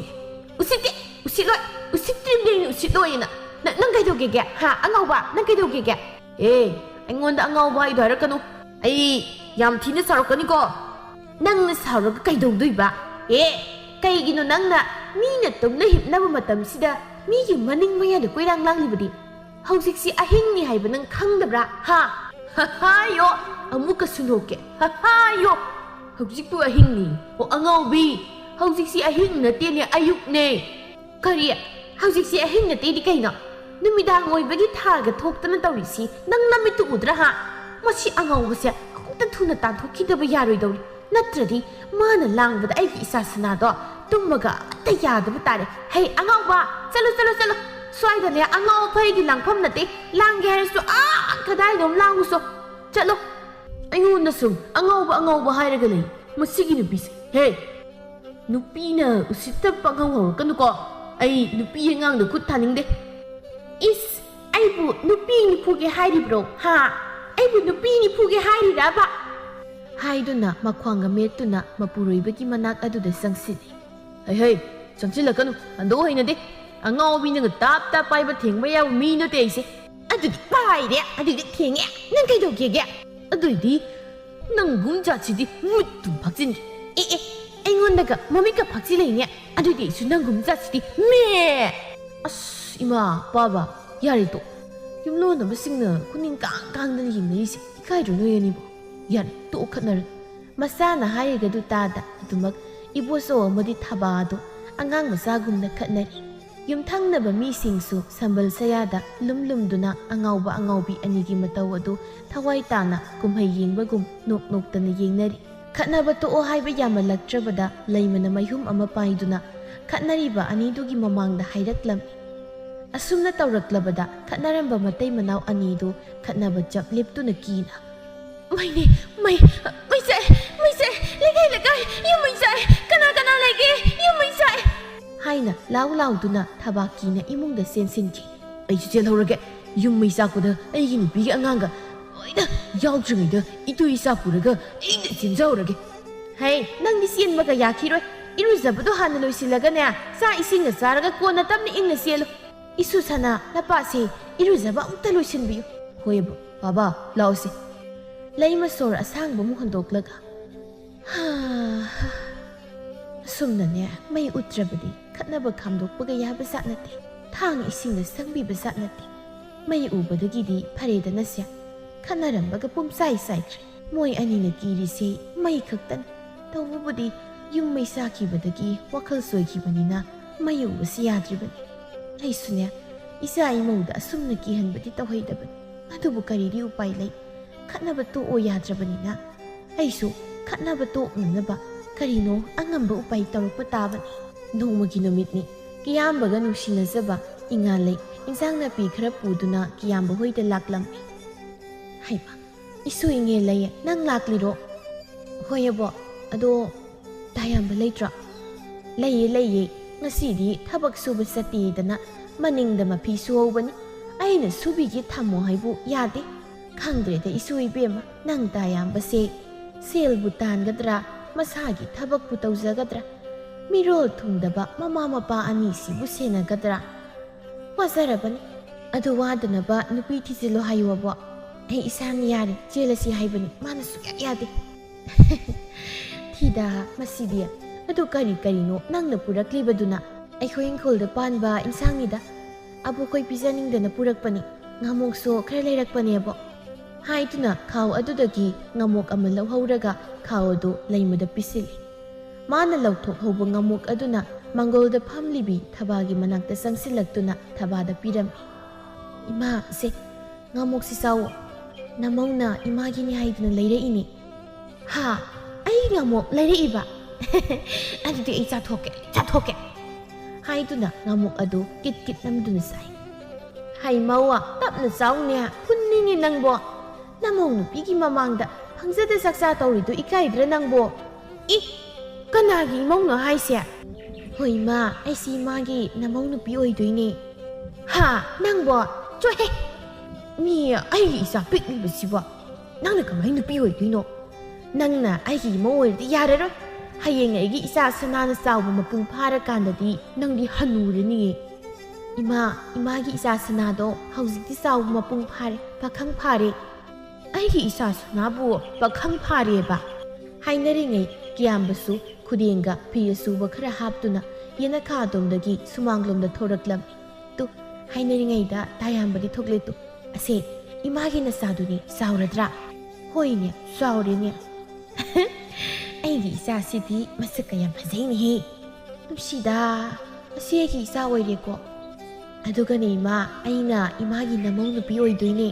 ꯎꯁꯤꯠꯇꯦ, ꯎꯁꯤꯠꯂꯣꯏ, ꯎꯁꯤꯠꯇ꯭ꯔꯤꯕꯅꯦ ꯑꯩꯅ ꯎꯁꯤꯠꯂꯣꯏꯅ꯫ ꯅ-, ꯅꯪ ꯀꯩꯗꯧꯒꯦꯒꯦ? ꯍꯥ, ꯑꯉꯥꯎꯕ, ꯅꯪ ꯀꯩꯗꯧꯒꯦꯒꯦ?" "ꯑꯦ, ꯑꯩꯉꯣꯟꯗ ꯑꯉꯥꯎꯕ ꯍꯥꯏꯗꯣ ꯍꯥꯏꯔꯛꯀꯅꯨ꯫ ꯑꯩ ꯌꯥꯝ ꯊꯤꯅ ꯁꯥꯎꯔꯛꯀꯅꯤꯀꯣ꯫" "ꯅꯪꯅ ꯁꯥꯎꯔꯒ ꯀꯩꯗꯧꯗꯣꯏꯕ? ꯑꯦ, ꯀꯩꯒꯤꯅꯣ ꯅꯪꯅ ꯃꯤꯅ ꯇꯨꯝꯅ ꯍꯤꯞꯅꯕ ꯃꯇꯝꯁꯤꯗ ꯃꯤꯒꯤ ꯃꯅꯤꯡ ꯃꯌꯥꯗ ꯀꯣꯏꯔꯥꯡ ꯂꯥꯡꯂꯤꯕꯗꯤ? ꯍꯧꯖꯤꯛꯁꯤ ꯑꯍꯤꯡꯅꯤ ꯍꯥꯏꯕ ꯅꯪ ꯈꯪꯗꯕ꯭ꯔꯥ? ꯍꯥ?" "ꯍꯍꯥꯌꯣ, ꯑꯃꯨꯛꯀꯁꯨ ꯅꯣꯛꯀꯦ꯫ ꯍꯍꯥꯌꯣ, ꯍꯧꯖꯤꯛꯄꯨ ꯑꯍꯤꯡꯅꯤ꯫ ꯑꯣ ꯑꯉꯥꯎꯕꯤ, ꯍꯧꯖꯤꯛꯁꯤ ꯑꯍꯤꯡ ꯅꯠꯇꯦꯅꯦ, ꯑꯌꯨꯛꯅꯦ꯫" "ꯀꯔꯤ? ꯍꯧꯖꯤꯛꯁꯤ ꯑꯍꯤꯡ ꯅꯠꯇꯦꯗꯤ ꯀꯩꯅꯣ? ꯅꯨꯃꯤꯗꯥꯡ ꯑꯣꯏꯕꯒꯤ ꯊꯥꯒ ꯊꯣꯛꯇꯅ ꯇꯧꯔꯤꯁꯤ ꯅꯪ ꯅꯃꯤꯠꯇꯨ ꯎꯗ꯭ꯔꯥ, ꯍꯥ? ꯃꯁꯤ ꯑꯉꯥꯎꯕꯁꯦ ꯑꯃꯨꯛꯇ ꯊꯨꯅ ꯇꯥꯟꯊꯣꯛꯈꯤꯗꯕ ꯌꯥꯔꯣꯏꯗꯧꯔꯤ꯫ ꯅꯠꯇ꯭ꯔꯗꯤ ꯃꯥꯅ ꯂꯥꯡꯕꯗ ꯑꯩꯒꯤ ꯏꯆꯥ ꯁꯅꯥꯗꯣ ꯇꯨꯝꯕꯒ ꯑꯃꯠꯇ ꯌꯥꯗꯕ ꯇꯥꯔꯦ꯫ ꯍꯩ ꯑꯉꯥꯎꯕ, ꯆꯠꯂꯨ, ꯆꯠꯂꯨ, ꯆꯠꯂꯨ꯫ ꯁ꯭ꯋꯥꯏꯗꯅꯦ ꯑꯉꯥꯎ ꯑꯐꯩꯒꯤ ꯂꯥꯡꯐꯝ ꯅꯠꯇꯦ꯫ ꯂꯥꯡꯒꯦ ꯍꯥꯏꯔꯁꯨ ꯑꯥ ꯀꯗꯥꯏꯗꯣꯝ ꯂꯥꯡꯉꯨꯁꯣ꯫ ꯆꯠꯂꯣ꯫" ꯑꯩꯉꯣꯟꯗ ꯁꯨꯝ ꯑꯉꯥꯎꯕ ꯑꯉꯥꯎꯕ ꯍꯥꯏꯔꯒ ꯂꯩ ꯃꯁꯤꯒꯤ ꯅꯨꯄꯤꯁꯦ꯫ ꯍꯦ, ꯅꯨꯄꯤꯅ ꯎꯁꯤꯠꯇꯕ ꯄꯪꯍꯧ ꯍꯧꯔꯛꯀꯅꯨꯀꯣ꯫ ꯑꯩ ꯅꯨꯄꯤ ꯑꯉꯥꯡꯗ ꯈꯨꯠ ꯊꯥꯅꯤꯡꯗꯦ꯫ "ꯏꯁ, ꯑꯩꯕꯨ ꯅꯨꯄꯤ ꯅꯤꯐꯨꯒꯦ ꯍꯥꯏꯔꯤꯕ꯭ꯔꯣ? ꯍꯥ? ꯑꯩꯕꯨ ꯅꯨꯄꯤ ꯅꯤꯐꯨꯒꯦ ꯍꯥꯏꯔꯤꯔꯕ?" ꯍꯥꯏꯗꯨꯅ ꯃꯈ꯭ꯋꯥꯡꯒ ꯃꯦꯠꯇꯨꯅ ꯃꯄꯨꯔꯣꯏꯕꯒꯤ ꯃꯅꯥꯛ ꯑꯗꯨꯗ ꯆꯪꯁꯤꯜꯂꯤ꯫ "ꯍꯩ, ꯍꯩ, ꯆꯪꯁꯤꯜꯂꯛꯀꯅꯨ, ꯑꯟꯗꯣꯛ ꯍꯩꯅꯗꯦ꯫ ꯑꯉꯥꯎꯕꯤ ꯅꯪꯅ ꯇꯥꯞ ꯇꯥꯞ ꯄꯥꯏꯕ ꯊꯦꯡꯕ ꯌꯥꯕ ꯃꯤ ꯅꯠꯇꯦ ꯑꯩꯁꯦ꯫" "ꯑꯗꯨꯗꯤ ꯄꯥꯏꯔꯦ, ꯑꯗꯨꯗꯤ ꯊꯦꯡꯉꯦ, ꯅꯪ ꯀꯩꯗꯧꯒꯦꯒꯦ?" "ꯑꯗꯨꯏꯗꯤ ꯅꯪꯒꯨꯝ ꯖꯥꯠꯁꯤꯗꯤ ꯃꯤꯠꯇꯨꯝ ꯐꯥꯛꯆꯤꯟꯒꯦ꯫" "ꯑꯦ, ꯑꯦ, ꯑꯩꯉꯣꯟꯗꯒ ꯃꯃꯤꯠꯀ ꯐꯥꯛꯆꯤꯜꯂꯛꯏꯅꯦ, ꯑꯗꯨꯏꯗꯤ ꯑꯩꯁꯨ ꯅꯪꯒꯨꯝ ꯖꯥꯠꯁꯤꯗꯤ ꯃꯦ!" ꯑꯁ, ꯏꯃꯥ, ꯄꯥꯕ, ꯌꯥꯔꯦ ꯇꯣꯛ꯫ ꯌꯨꯝꯂꯣꯟꯅꯕꯁꯤꯡꯅ ꯈꯨꯅꯤꯡ ꯀꯥꯡ ꯀꯥꯡꯗꯅ ꯌꯦꯡꯅꯔꯤꯁꯦ ꯏꯀꯥꯏꯗ꯭ꯔꯣ ꯅꯣꯏ ꯑꯅꯤꯕꯨ? ꯌꯥꯔꯦ, ꯇꯣꯛꯑꯣ ꯈꯠꯅꯔꯅꯨ꯫ ꯃꯁꯥꯅ ꯍꯥꯏꯔꯤꯒꯗꯨ ꯇꯥꯗ ꯑꯗꯨꯃꯛ ꯏꯕꯣꯆꯧ ꯑꯃꯗꯤ ꯊꯕꯥꯗꯣ ꯑꯉꯥꯡ ꯃꯆꯥꯒꯨꯝꯅ ꯈꯠꯅꯔꯤ꯫ ꯌꯨꯝꯊꯪꯅꯕ ꯃꯤꯁꯤꯡꯁꯨ ꯁꯝꯕꯜ ꯁꯌꯥꯗ ꯂꯨꯝ ꯂꯨꯝꯗꯨꯅ ꯑꯉꯥꯎꯕ ꯑꯉꯥꯎꯕꯤ ꯑꯅꯤꯒꯤ ꯃꯇꯧ ꯑꯗꯨ ꯊꯋꯥꯏ ꯇꯥꯅ ꯀꯨꯝꯍꯩ ꯌꯦꯡꯕꯒꯨꯝ ꯅꯣꯛ ꯅꯣꯛꯇꯅ ꯌꯦꯡꯅꯔꯤ꯫ ꯈꯠꯅꯕ ꯇꯣꯛꯑꯣ ꯍꯥꯏꯕ ꯌꯥꯃꯜꯂꯛꯇ꯭ꯔꯕꯗ ꯂꯩꯃꯅ ꯃꯩꯍꯨꯝ ꯑꯃ ꯄꯥꯏꯗꯨꯅ ꯈꯠꯅꯔꯤꯕ ꯑꯅꯤꯗꯨꯒꯤ ꯃꯃꯥꯡꯗ ꯍꯥꯏꯔꯛꯂꯝꯃꯤ꯫ ꯑꯁꯨꯝꯅ ꯇꯧꯔꯛꯂꯕꯗ ꯈꯠꯅꯔꯝꯕ ꯃꯇꯩ ꯃꯅꯥꯎ ꯑꯅꯤꯗꯨ ꯈꯠꯅꯕ ꯆꯞ ꯂꯦꯞꯇꯨꯅ ꯀꯤꯅ, "ꯃꯩꯅꯦ, ꯃꯩ, ꯃꯩ ꯆꯥꯛꯑꯦ, ꯃꯩ ꯆꯥꯛꯑꯦ, ꯂꯩꯀꯥꯏ ꯂꯩꯀꯥꯏ ꯌꯨꯝ ꯃꯩ ꯆꯥꯛꯑꯦ, ꯀꯅꯥ ꯀꯅꯥ ꯂꯩꯒꯦ, ꯌꯨꯝ ꯃꯩ ꯆꯥꯛꯑꯦ" ꯍꯥꯏꯅ ꯂꯥꯎ ꯂꯥꯎꯗꯨꯅ ꯊꯕꯥꯛ ꯀꯤꯅ ꯏꯃꯨꯡꯗ ꯆꯦꯟꯁꯤꯟꯈꯤ꯫ "ꯑꯩꯁꯨ ꯆꯦꯜꯍꯧꯔꯒꯦ, ꯌꯨꯝ ꯃꯩ ꯆꯥꯛꯄꯗ ꯑꯩꯒꯤ ꯅꯨꯄꯤꯒꯤ ꯑꯉꯥꯡꯒ ꯂꯣꯏꯅ ꯌꯥꯎꯗ꯭ꯔꯤꯉꯩꯗ ꯏꯇꯨ ꯏꯆꯥ ꯄꯨꯔꯒ ꯑꯩꯅ ꯆꯦꯟꯖꯍꯧꯔꯒꯦ꯫" "ꯍꯩ, ꯅꯪꯗꯤ ꯆꯦꯟꯕꯒ ꯌꯥꯈꯤꯔꯣꯏ, ꯏꯔꯨꯖꯕꯗꯣ ꯍꯥꯟꯅ ꯂꯣꯏꯁꯤꯜꯂꯒꯅꯦ, ꯆꯥꯛ ꯏꯁꯤꯡꯒ ꯆꯥꯔꯒ ꯀꯣꯟꯅ ꯇꯞꯅ ꯏꯪꯅ ꯆꯦꯜꯂꯨ꯫ ꯏꯁꯨ ꯁꯅꯥ, ꯅꯄꯥꯁꯦ ꯏꯔꯨꯖꯕ ꯑꯃꯨꯛꯇ ꯂꯣꯏꯁꯤꯟꯕꯤꯌꯨ꯫" "ꯍꯣꯏ ꯑꯕꯣ, ꯕꯥꯕꯥ, ꯂꯥꯛꯑꯣꯁꯦ꯫" ꯂꯩꯃ ꯁꯣꯔ ꯑꯁꯥꯡꯕ ꯑꯃꯨꯛ ꯍꯣꯟꯗꯣꯛꯂꯒ, ꯍꯥ, ꯍꯥ꯫ ꯑꯁꯨꯝꯅꯅꯦ, ꯃꯩ ꯎꯠꯇ꯭ꯔꯕꯗꯤ ꯈꯠꯅꯕ ꯈꯥꯝꯗꯣꯛꯄꯒ ꯌꯥꯕ ꯖꯥꯠ ꯅꯠꯇꯦ꯫ ꯊꯥꯡ ꯏꯁꯤꯡꯗ ꯆꯪꯕꯤꯕ ꯖꯥꯠ ꯅꯠꯇꯦ꯫ ꯃꯩ ꯎꯕꯗꯒꯤꯗꯤ ꯐꯔꯦꯗꯅꯁꯦ꯫ ꯈꯠꯅꯔꯝꯕꯒ ꯄꯨꯝꯆꯥꯏ ꯆꯥꯏꯈ꯭ꯔꯦ꯫ ꯃꯣꯏ ꯑꯅꯤꯅ ꯀꯤꯔꯤꯁꯦ ꯃꯩ ꯈꯛꯇꯅꯤ꯫ ꯇꯧꯕꯕꯨꯗꯤ ꯌꯨꯝ ꯃꯩ ꯆꯥꯈꯤꯕꯗꯒꯤ ꯋꯥꯈꯜ ꯁꯣꯏꯈꯤꯕꯅꯤꯅ ꯃꯩ ꯎꯕꯁꯤ ꯌꯥꯗ꯭ꯔꯤꯕꯅꯤ꯫ ꯑꯩꯁꯨꯅꯦ, ꯏꯆꯥ ꯏꯃꯧꯗ ꯑꯁꯨꯝꯅ ꯀꯤꯍꯟꯕꯗꯤ ꯇꯧꯍꯩꯗꯕꯅꯤ꯫ ꯑꯗꯨꯕꯨ ꯀꯔꯤꯗꯤ ꯎꯄꯥꯏ ꯂꯩ? ꯈꯠꯅꯕ ꯇꯣꯛꯑꯣ ꯌꯥꯗ꯭ꯔꯕꯅꯤꯅ ꯑꯩꯁꯨ ꯈꯠꯅꯕ ꯇꯣꯛꯅꯅꯕ ꯀꯔꯤꯅꯣ ꯑꯉꯝꯕ ꯎꯄꯥꯏ ꯇꯧꯔꯛꯄ ꯇꯥꯕꯅꯤ꯫ ꯅꯣꯡꯃꯒꯤ ꯅꯨꯃꯤꯠꯅꯤ꯫ ꯀꯤꯌꯥꯝꯕꯒ ꯅꯨꯡꯁꯤꯅꯖꯕ ꯏꯉꯥ ꯂꯩ ꯏꯟꯁꯥꯡ ꯅꯥꯄꯤ ꯈꯔ ꯄꯨꯗꯨꯅ ꯀꯤꯌꯥꯝꯕ ꯍꯣꯏꯗ ꯂꯥꯛꯂꯝꯃꯤ꯫ "ꯍꯩꯃꯥ, ꯏꯁꯨ ꯏꯉꯦ ꯂꯩꯌꯦ, ꯅꯪ ꯂꯥꯛꯂꯤꯔꯣ?" "ꯍꯣꯏ ꯑꯕꯣ, ꯑꯗꯣ ꯇꯥꯌꯥꯝꯕ ꯂꯩꯇ꯭ꯔꯣ?" "ꯂꯩꯌꯦ, ꯂꯩꯌꯦ, ꯉꯁꯤꯗꯤ ꯊꯕꯛ ꯁꯨꯕ ꯆꯠꯇꯦꯗꯅ ꯃꯅꯤꯡꯗ ꯃꯐꯤ ꯁꯨꯍꯧꯕꯅꯤ꯫ ꯑꯩꯅ ꯁꯨꯕꯤꯒꯦ ꯊꯝꯃꯣ ꯍꯥꯏꯕꯨ ꯌꯥꯗꯦ꯫ ꯈꯪꯗ꯭ꯔꯦꯗ ꯏꯁꯨ ꯏꯕꯦꯝꯃ, ꯅꯪ ꯇꯥꯌꯥꯝꯕꯁꯦ ꯁꯦꯜꯕꯨ ꯇꯥꯟꯒꯗ꯭ꯔꯥ, ꯃꯁꯥꯒꯤ ꯊꯕꯛꯄꯨ ꯇꯧꯖꯒꯗ꯭ꯔꯥ? ꯃꯤꯔꯣꯜ ꯊꯨꯡꯗꯕ ꯃꯃꯥ ꯃꯄꯥ ꯑꯅꯤꯁꯤꯕꯨ ꯁꯦꯟꯅꯒꯗ꯭ꯔꯥ? ꯋꯥꯖꯔꯕꯅꯤ꯫ ꯑꯗꯨ ꯋꯥꯗꯅꯕ ꯅꯨꯄꯤ ꯊꯤꯖꯤꯜꯂꯣ ꯍꯥꯏꯌꯨ ꯑꯕꯣ꯫ ꯑꯩ ꯏꯁꯥꯅ ꯌꯥꯔꯦ, ꯆꯦꯜꯂꯁꯤ ꯍꯥꯏꯕꯅꯤ, ꯃꯥꯅ ꯁꯨꯛꯌꯥ ꯌꯥꯗꯦ꯫" "ꯊꯤꯗ, ꯃꯁꯤꯗꯤ꯫ ꯑꯗꯨ ꯀꯔꯤ ꯀꯔꯤꯅꯣ ꯅꯪꯅ ꯄꯨꯔꯛꯂꯤꯕꯗꯨꯅ?" "ꯑꯩꯈꯣꯏ ꯏꯪꯈꯣꯜꯗ ꯄꯥꯟꯕ ꯏꯟꯁꯥꯡꯅꯤꯗ꯫ ꯑꯕꯣꯛꯈꯣꯏ ꯄꯤꯖꯅꯤꯡꯗꯅ ꯄꯨꯔꯛꯄꯅꯤ꯫ ꯉꯥꯃꯣꯛꯁꯨ ꯈꯔ ꯂꯩꯔꯛꯄꯅꯦꯕꯣ꯫" ꯍꯥꯏꯗꯨꯅ ꯈꯥꯎ ꯑꯗꯨꯗꯒꯤ ꯉꯥꯃꯣꯛ ꯑꯃ ꯂꯧꯍꯧꯔꯒ ꯈꯥꯎ ꯑꯗꯨ ꯂꯩꯃꯗ ꯄꯤꯁꯤꯜꯂꯤ꯫ ꯃꯥꯅ ꯂꯧꯊꯣꯛꯍꯧꯕ ꯉꯥꯃꯣꯛ ꯑꯗꯨꯅ ꯃꯥꯡꯒꯣꯜꯗ ꯐꯝꯂꯤꯕꯤ ꯊꯕꯥꯒꯤ ꯃꯅꯥꯛꯇ ꯆꯪꯁꯤꯜꯂꯛꯇꯨꯅ ꯊꯕꯥꯗ ꯄꯤꯔꯝꯃꯤ꯫ "ꯏꯃꯥ, ꯁꯦ, ꯉꯥꯃꯣꯛꯁꯤ ꯆꯥꯎꯑꯣ꯫ ꯅꯃꯧꯅ ꯏꯃꯥꯒꯤꯅꯤ ꯍꯥꯏꯗꯨꯅ ꯂꯩꯔꯛꯏꯅꯤ꯫" "ꯍꯥ? ꯑꯩ ꯉꯥꯃꯣꯛ ꯂꯩꯔꯛꯏꯕ? "ꯑꯗꯨꯗꯤ ꯑꯩ ꯆꯥꯊꯣꯛꯀꯦ, ꯆꯥꯊꯣꯛꯀꯦ" ꯍꯥꯏꯗꯨꯅ ꯉꯥꯃꯨꯛ ꯑꯗꯨ ꯀꯤꯠ ꯀꯤꯠ ꯅꯝꯗꯨꯅ ꯆꯥꯏ꯫ "ꯍꯩꯃꯧ, ꯇꯞꯅ ꯆꯥꯎꯅꯦ, ꯐꯨꯟꯅꯤꯡꯉꯤ ꯅꯪꯕꯣ꯫ ꯅꯃꯧ ꯅꯨꯄꯤꯒꯤ ꯃꯃꯥꯡꯗ ꯐꯪꯖꯗ ꯆꯥꯛꯆꯥ ꯇꯧꯔꯤꯗꯨ ꯏꯀꯥꯏꯗ꯭ꯔꯥ ꯅꯪꯕꯣ?" "ꯏ, ꯀꯅꯥꯒꯤ ꯏꯃꯧꯅꯣ ꯍꯥꯏꯁꯦ?" "ꯍꯣꯏ ꯏꯃꯥ, ꯑꯩꯁꯤ ꯏꯃꯥꯒꯤ ꯅꯃꯧ ꯅꯨꯄꯤ ꯑꯣꯏꯗꯣꯏꯅꯦ꯫" "ꯍꯥ, ꯅꯪꯕꯣ? ꯆꯣꯍꯦ! ꯃꯤ ꯑꯩꯒꯤ ꯏꯆꯥ ꯄꯤꯛꯂꯤꯕꯁꯤꯕꯣ ꯅꯪꯅ ꯀꯃꯥꯏꯅ ꯅꯨꯄꯤ ꯑꯣꯏꯗꯣꯏꯅꯣ? ꯅꯪꯅ ꯑꯩꯒꯤ ꯏꯃꯧ ꯑꯣꯏꯔꯗꯤ ꯌꯥꯔꯔꯣꯏ꯫ ꯍꯌꯦꯡ ꯑꯩꯒꯤ ꯏꯆꯥ ꯁꯅꯥꯅ ꯆꯥꯎꯕ ꯃꯄꯨꯡ ꯐꯥꯔꯀꯥꯟꯗꯗꯤ ꯅꯪꯗꯤ ꯍꯅꯨꯔꯅꯤꯌꯦ꯫" "ꯏꯃꯥ, ꯏꯃꯥꯒꯤ ꯏꯆꯥ ꯁꯅꯥꯗꯣ ꯍꯧꯖꯤꯛꯇꯤ ꯆꯥꯎꯕ ꯃꯄꯨꯡ ꯐꯥꯔꯦ, ꯄꯥꯈꯪ ꯐꯥꯔꯦ꯫" "ꯑꯩꯒꯤ ꯏꯆꯥ ꯁꯅꯥꯕꯨ ꯄꯥꯈꯪ ꯐꯥꯔꯦꯕ?" ꯍꯥꯏꯅꯔꯤꯉꯩ ꯀꯤꯌꯥꯝꯕꯁꯨ ꯈꯨꯗꯦꯡꯒ ꯐꯤ ꯑꯁꯨꯕ ꯈꯔ ꯍꯥꯞꯇꯨꯅ ꯌꯦꯅꯈꯥ ꯑꯗꯣꯝꯗꯒꯤ ꯁꯨꯃꯥꯡꯂꯣꯝꯗ ꯊꯣꯔꯛꯂꯝꯃꯤ꯫ Two, ꯍꯥꯏꯅꯔꯤꯉꯩꯗ ꯇꯥꯌꯥꯝꯕꯗꯤ ꯊꯣꯛꯂꯦ two. "ꯑꯁꯦ, ꯏꯃꯥꯒꯤ ꯅꯆꯥꯗꯨꯅꯤ, ꯆꯥꯎꯔꯗ꯭ꯔꯥ?" "ꯍꯣꯏꯅꯦ, ꯆꯥꯎꯔꯦꯅꯦ꯫" "ꯑꯩꯒꯤ ꯏꯆꯥꯁꯤꯗꯤ ꯃꯁꯛꯀ ꯌꯥꯝ ꯐꯖꯩꯅꯦꯍꯦ꯫ ꯅꯨꯡꯁꯤꯗ, ꯑꯁꯤ ꯑꯩꯒꯤ ꯏꯆꯥ ꯑꯣꯏꯔꯦꯀꯣ꯫ ꯑꯗꯨꯒꯅꯦ ꯏꯃꯥ, ꯑꯩꯅ ꯏꯃꯥꯒꯤ ꯅꯃꯧ ꯅꯨꯄꯤ ꯑꯣꯏꯗꯣꯏꯅꯦ꯫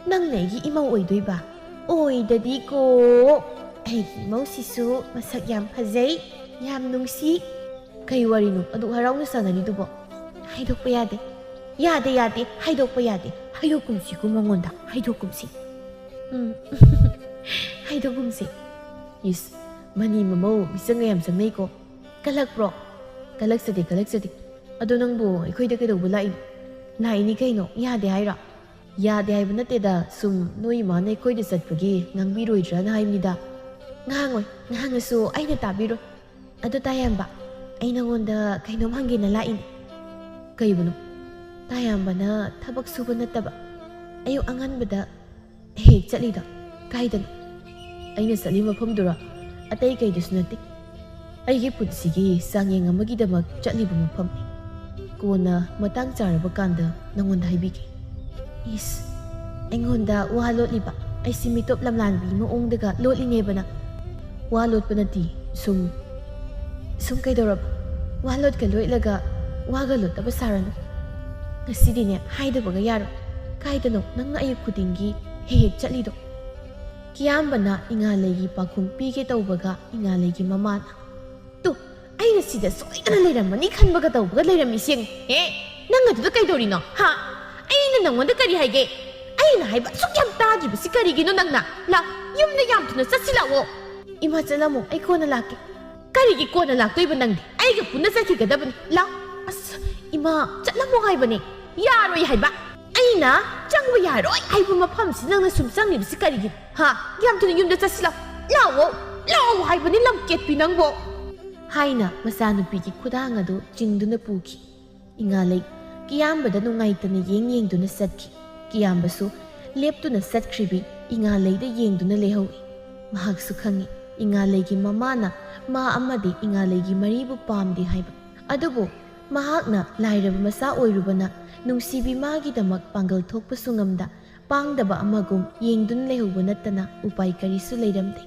ꯅꯪꯅ ꯑꯩꯒꯤ ꯏꯃꯧ ꯑꯣꯏꯗꯣꯏꯕ꯫ ꯑꯣꯏꯗꯗꯤꯀꯣ, ꯑꯩꯒꯤ ꯏꯃꯧꯁꯤꯁꯨ ꯃꯁꯛ ꯌꯥꯝ ꯐꯖꯩ, ꯌꯥꯝ ꯅꯨꯡꯁꯤ꯫" "ꯀꯩ ꯋꯥꯔꯤꯅꯣ ꯑꯗꯨꯛ ꯍꯔꯥꯎꯅ ꯁꯥꯟꯅꯔꯤꯗꯨꯕꯣ?" "ꯍꯥꯏꯗꯣꯛꯄ ꯌꯥꯗꯦ꯫" "ꯌꯥꯗꯦ, ꯌꯥꯗꯦ, ꯍꯥꯏꯗꯣꯛꯄ ꯌꯥꯗꯦ꯫ ꯍꯥꯏꯗꯣꯛꯀꯨꯝꯁꯤꯀꯣ ꯃꯉꯣꯟꯗ, ꯍꯥꯏꯗꯣꯛꯀꯨꯝꯁꯤ꯫" "ꯎꯝ, ꯍꯥꯏꯗꯣꯛꯀꯨꯝꯁꯤ꯫" "ꯏꯁ, ꯃꯅꯤ ꯃꯃꯧ ꯃꯤꯆꯪꯒ ꯌꯥꯝ ꯆꯪꯅꯩꯀꯣ꯫ ꯀꯜꯂꯛꯄ꯭ꯔꯣ?" "ꯀꯜꯂꯛꯆꯗꯦ, ꯀꯜꯂꯛꯆꯗꯦ꯫ ꯑꯗꯣ ꯅꯪꯕꯨ ꯑꯩꯈꯣꯏꯗ ꯀꯩꯗꯧꯕ ꯂꯥꯛꯏꯅꯣ?" "ꯂꯥꯛꯏꯅꯤ ꯀꯩꯅꯣ, ꯌꯥꯗꯦ ꯍꯥꯏꯔꯣ?" "ꯌꯥꯗꯦ ꯍꯥꯏꯕ ꯅꯠꯇꯦꯗ, ꯁꯨꯝ ꯅꯣꯏ ꯏꯃꯥꯅ ꯑꯩꯈꯣꯏꯗ ꯆꯠꯄꯒꯤ ꯉꯥꯡꯕꯤꯔꯣꯏꯗ꯭ꯔꯅ ꯍꯥꯏꯕꯅꯤꯗ꯫" "ꯉꯥꯡꯉꯣꯏ, ꯉꯥꯡꯉꯁꯨ ꯑꯩꯅ ꯇꯥꯕꯤꯔꯣꯏ꯫ ꯑꯗꯣ ꯇꯥꯌꯥꯝꯕ, ꯑꯩ ꯅꯉꯣꯟꯗ ꯀꯩꯅꯣꯝ ꯍꯪꯒꯦꯅ ꯂꯥꯛꯏꯅꯦ꯫" "ꯀꯩꯕꯨꯅꯣ?" "ꯇꯥꯌꯥꯝꯕꯅ ꯊꯕꯛ ꯁꯨꯕ ꯅꯠꯇꯕ ꯑꯌꯨꯛ ꯑꯉꯟꯕꯗ ꯍꯦꯛ ꯆꯠꯂꯤꯗꯣ ꯀꯥꯏꯗꯅꯣ?" "ꯑꯩꯅ ꯆꯠꯂꯤ ꯃꯐꯝꯗꯨꯔꯣ? ꯑꯇꯩ ꯀꯩꯗꯁꯨ ꯅꯠꯇꯦ꯫ ꯑꯩꯒꯤ ꯄꯨꯟꯁꯤꯒꯤ ꯆꯥꯡꯌꯦꯡ ꯑꯃꯒꯤꯗꯃꯛ ꯆꯠꯂꯤꯕ ꯃꯐꯝꯅꯤ꯫ ꯀꯣꯟꯅ ꯃꯇꯥꯡ ꯆꯥꯔꯕ ꯀꯥꯟꯗ ꯅꯉꯣꯟꯗ ꯍꯥꯏꯕꯤꯒꯦ꯫" "ꯏꯁ, ꯑꯩꯉꯣꯟꯗ ꯋꯥ ꯂꯣꯠꯂꯤꯕ? ꯑꯩꯁꯤ ꯃꯤꯇꯣꯞ ꯂꯝꯂꯥꯟꯕꯤ ꯃꯑꯣꯡꯗꯒ ꯂꯣꯠꯂꯤꯅꯦꯕ ꯅꯪ?" "ꯋꯥ ꯂꯣꯠꯄ ꯅꯠꯇꯦ, ꯁꯨꯝ꯫" "ꯁꯨꯝ ꯀꯩꯗꯧꯔꯕ? ꯋꯥ ꯂꯣꯠꯀ ꯂꯣꯠꯂꯒ ꯋꯥꯒ ꯂꯣꯠꯇꯕ ꯁꯥꯔꯅꯨ꯫ ꯉꯁꯤꯗꯤꯅꯦ ꯍꯥꯏꯗꯕꯒ ꯌꯥꯔꯣꯏ꯫ ꯀꯥꯏꯗꯅꯣ ꯅꯪꯅ ꯑꯌꯨꯛ ꯈꯨꯗꯤꯡꯒꯤ ꯍꯦꯛ ꯍꯦꯛ ꯆꯠꯂꯤꯗꯣ?" ꯀꯤꯌꯥꯝꯕꯅ ꯏꯉꯥꯂꯩꯒꯤ ꯄꯥꯎꯈꯨꯝ ꯄꯤꯒꯦ ꯇꯧꯕꯒ ꯏꯉꯥꯂꯩꯒꯤ ꯃꯃꯥꯅ ꯁꯤꯗ ꯁꯣꯏꯗꯅ ꯂꯩꯔꯝꯃꯅꯤ ꯈꯟꯕꯒ ꯇꯧꯕꯒ ꯂꯩꯔꯝꯃꯤꯁꯦ ꯌꯦꯡꯉꯨ꯫ ꯑꯦ, ꯅꯪ ꯑꯗꯨꯗ ꯀꯩꯗꯧꯔꯤꯅꯣ? ꯍꯥ? ꯑꯩꯅ ꯅꯪꯉꯣꯟꯗ ꯀꯔꯤ ꯍꯥꯏꯒꯦ? ꯑꯩꯅ ꯍꯥꯏꯕ ꯑꯁꯨꯛ ꯌꯥꯝ ꯇꯥꯗ꯭ꯔꯤꯕꯁꯤ ꯀꯔꯤꯒꯤꯅꯣ ꯅꯪꯅ? ꯂꯥ, ꯌꯨꯝꯗ ꯌꯥꯝ ꯊꯨꯅ ꯆꯠꯁꯤ ꯂꯥꯛꯑꯣ꯫ ꯏꯃꯥ, ꯆꯠꯂꯝꯃꯣ, ꯑꯩ ꯀꯣꯟꯅ ꯂꯥꯛꯀꯦ꯫ ꯀꯔꯤꯒꯤ ꯀꯣꯟꯅ ꯂꯥꯛꯇꯣꯏꯕ ꯅꯪꯗꯤ? ꯑꯩꯒ ꯄꯨꯟꯅ ꯆꯠꯈꯤꯒꯗꯕꯅꯤ꯫ ꯂꯥ, ꯑꯁ, ꯏꯃꯥ, ꯆꯠꯂꯝꯃꯣ ꯍꯥꯏꯕꯅꯦ꯫ ꯌꯥꯔꯣꯏ ꯍꯥꯏꯕ꯫ ꯑꯩꯅ ꯆꯪꯕ ꯌꯥꯔꯣꯏ ꯍꯥꯏꯕ ꯃꯐꯝꯁꯤ ꯅꯪꯅ ꯁꯨꯝ ꯆꯪꯉꯤꯕꯁꯤ ꯀꯔꯤꯒꯤꯅꯣ? ꯍꯥ? ꯌꯥꯝ ꯊꯨꯅ ꯌꯨꯝꯗ ꯆꯠꯁꯤ ꯂꯥꯛꯑꯣ꯫ ꯂꯥꯛꯑꯣ, ꯂꯥꯛꯑꯣ ꯍꯥꯏꯕꯅꯤ ꯂꯝ ꯀꯦꯠꯄꯤ ꯅꯪꯕꯣ꯫ ꯍꯥꯏꯅ ꯃꯆꯥꯅꯨꯄꯤꯒꯤ ꯈꯨꯗꯥꯡ ꯑꯗꯨ ꯆꯤꯡꯗꯨꯅ ꯄꯨꯈꯤ꯫ ꯏꯉꯥꯂꯩ ꯀꯤꯌꯥꯝꯕꯗ ꯅꯨꯡꯉꯥꯏꯇꯅ ꯌꯦꯡ ꯌꯦꯡꯗꯨꯅ ꯆꯠꯈꯤ꯫ ꯀꯤꯌꯥꯝꯕꯁꯨ ꯂꯦꯞꯇꯨꯅ ꯆꯠꯈ꯭ꯔꯤꯕꯤ ꯏꯉꯥꯂꯩꯗ ꯌꯦꯡꯗꯨꯅ ꯂꯩꯍꯧꯏ꯫ ꯃꯍꯥꯛꯁꯨ ꯈꯪꯏ, ꯏꯉꯥꯂꯩꯒꯤ ꯃꯃꯥꯅ ꯃꯥ ꯑꯃꯗꯤ ꯏꯉꯥꯂꯩꯒꯤ ꯃꯔꯤꯕꯨ ꯄꯥꯝꯗꯦ ꯍꯥꯏꯕ꯫ ꯑꯗꯨꯕꯨ ꯃꯍꯥꯛꯅ ꯂꯥꯏꯔꯕ ꯃꯆꯥ ꯑꯣꯏꯔꯨꯕꯅ ꯅꯨꯡꯁꯤꯕꯤ ꯃꯥꯒꯤꯗꯃꯛ ꯄꯥꯡꯒꯜ ꯊꯣꯛꯄꯁꯨ ꯉꯝꯗ, ꯄꯥꯡꯗꯕ ꯑꯃꯒꯨꯝ ꯌꯦꯡꯗꯨꯅ ꯂꯩꯍꯧꯕ ꯅꯠꯇꯅ ꯎꯄꯥꯏ ꯀꯔꯤꯁꯨ ꯂꯩꯔꯝꯗꯦ꯫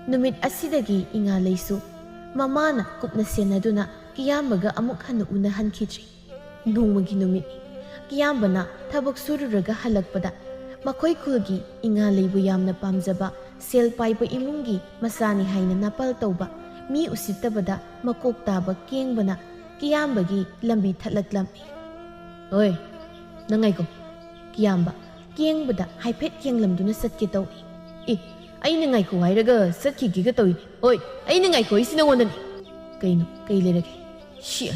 ꯅꯨꯃꯤꯠ ꯑꯁꯤꯗꯒꯤ ꯏꯉꯥꯂꯩꯁꯨ ꯃꯃꯥꯅ ꯀꯨꯞꯅ ꯁꯦꯟꯅꯗꯨꯅ ꯀꯤꯌꯥꯝꯕꯒ ꯑꯃꯨꯛ ꯍꯟꯅ ꯎꯅꯍꯟꯈꯤꯗ꯭ꯔꯤ꯫ ꯅꯣꯡꯃꯒꯤ ꯅꯨꯃꯤꯠꯅꯤ꯫ ꯀꯤꯌꯥꯝꯕꯅ ꯊꯕꯛ ꯁꯨꯔꯨꯔꯒ ꯍꯜꯂꯛꯄꯗ ꯃꯈꯣꯏ ꯈꯨꯜꯒꯤ ꯏꯉꯥꯂꯩꯕꯨ ꯌꯥꯝꯅ ꯄꯥꯝꯖꯕ ꯁꯦꯜ ꯄꯥꯏꯕ ꯏꯃꯨꯡꯒꯤ ꯃꯆꯥꯅꯤ ꯍꯥꯏꯅ ꯅꯥꯄꯜ ꯇꯧꯕ ꯃꯤ ꯎꯁꯤꯠꯇꯕꯗ ꯃꯀꯣꯛ ꯇꯥꯕ ꯀꯦꯡꯕꯅ ꯀꯤꯌꯥꯝꯕꯒꯤ ꯂꯝꯕꯤ ꯊꯠꯂꯛꯂꯝꯃꯤ꯫ "ꯑꯣꯏ, ꯅꯪ ꯉꯥꯏꯈꯣ꯫" ꯀꯤꯌꯥꯝꯕ ꯀꯦꯡꯕꯗ ꯍꯥꯏꯐꯦꯠ ꯌꯦꯡꯂꯝꯗꯨꯅ ꯆꯠꯀꯦ ꯇꯧꯏ꯫ "ꯑꯦ, ꯑꯩꯅ ꯉꯥꯏꯈꯣ ꯍꯥꯏꯔꯒ ꯆꯠꯈꯤꯒꯦꯒ ꯇꯧꯏ꯫ ꯑꯣꯏ, ꯑꯩꯅ ꯉꯥꯏꯈꯣ ꯍꯥꯏꯁꯤ ꯅꯉꯣꯟꯗꯅꯤ꯫ ꯀꯩꯅꯣ, ꯀꯩ ꯂꯩꯔꯒꯦ? ꯁꯤ,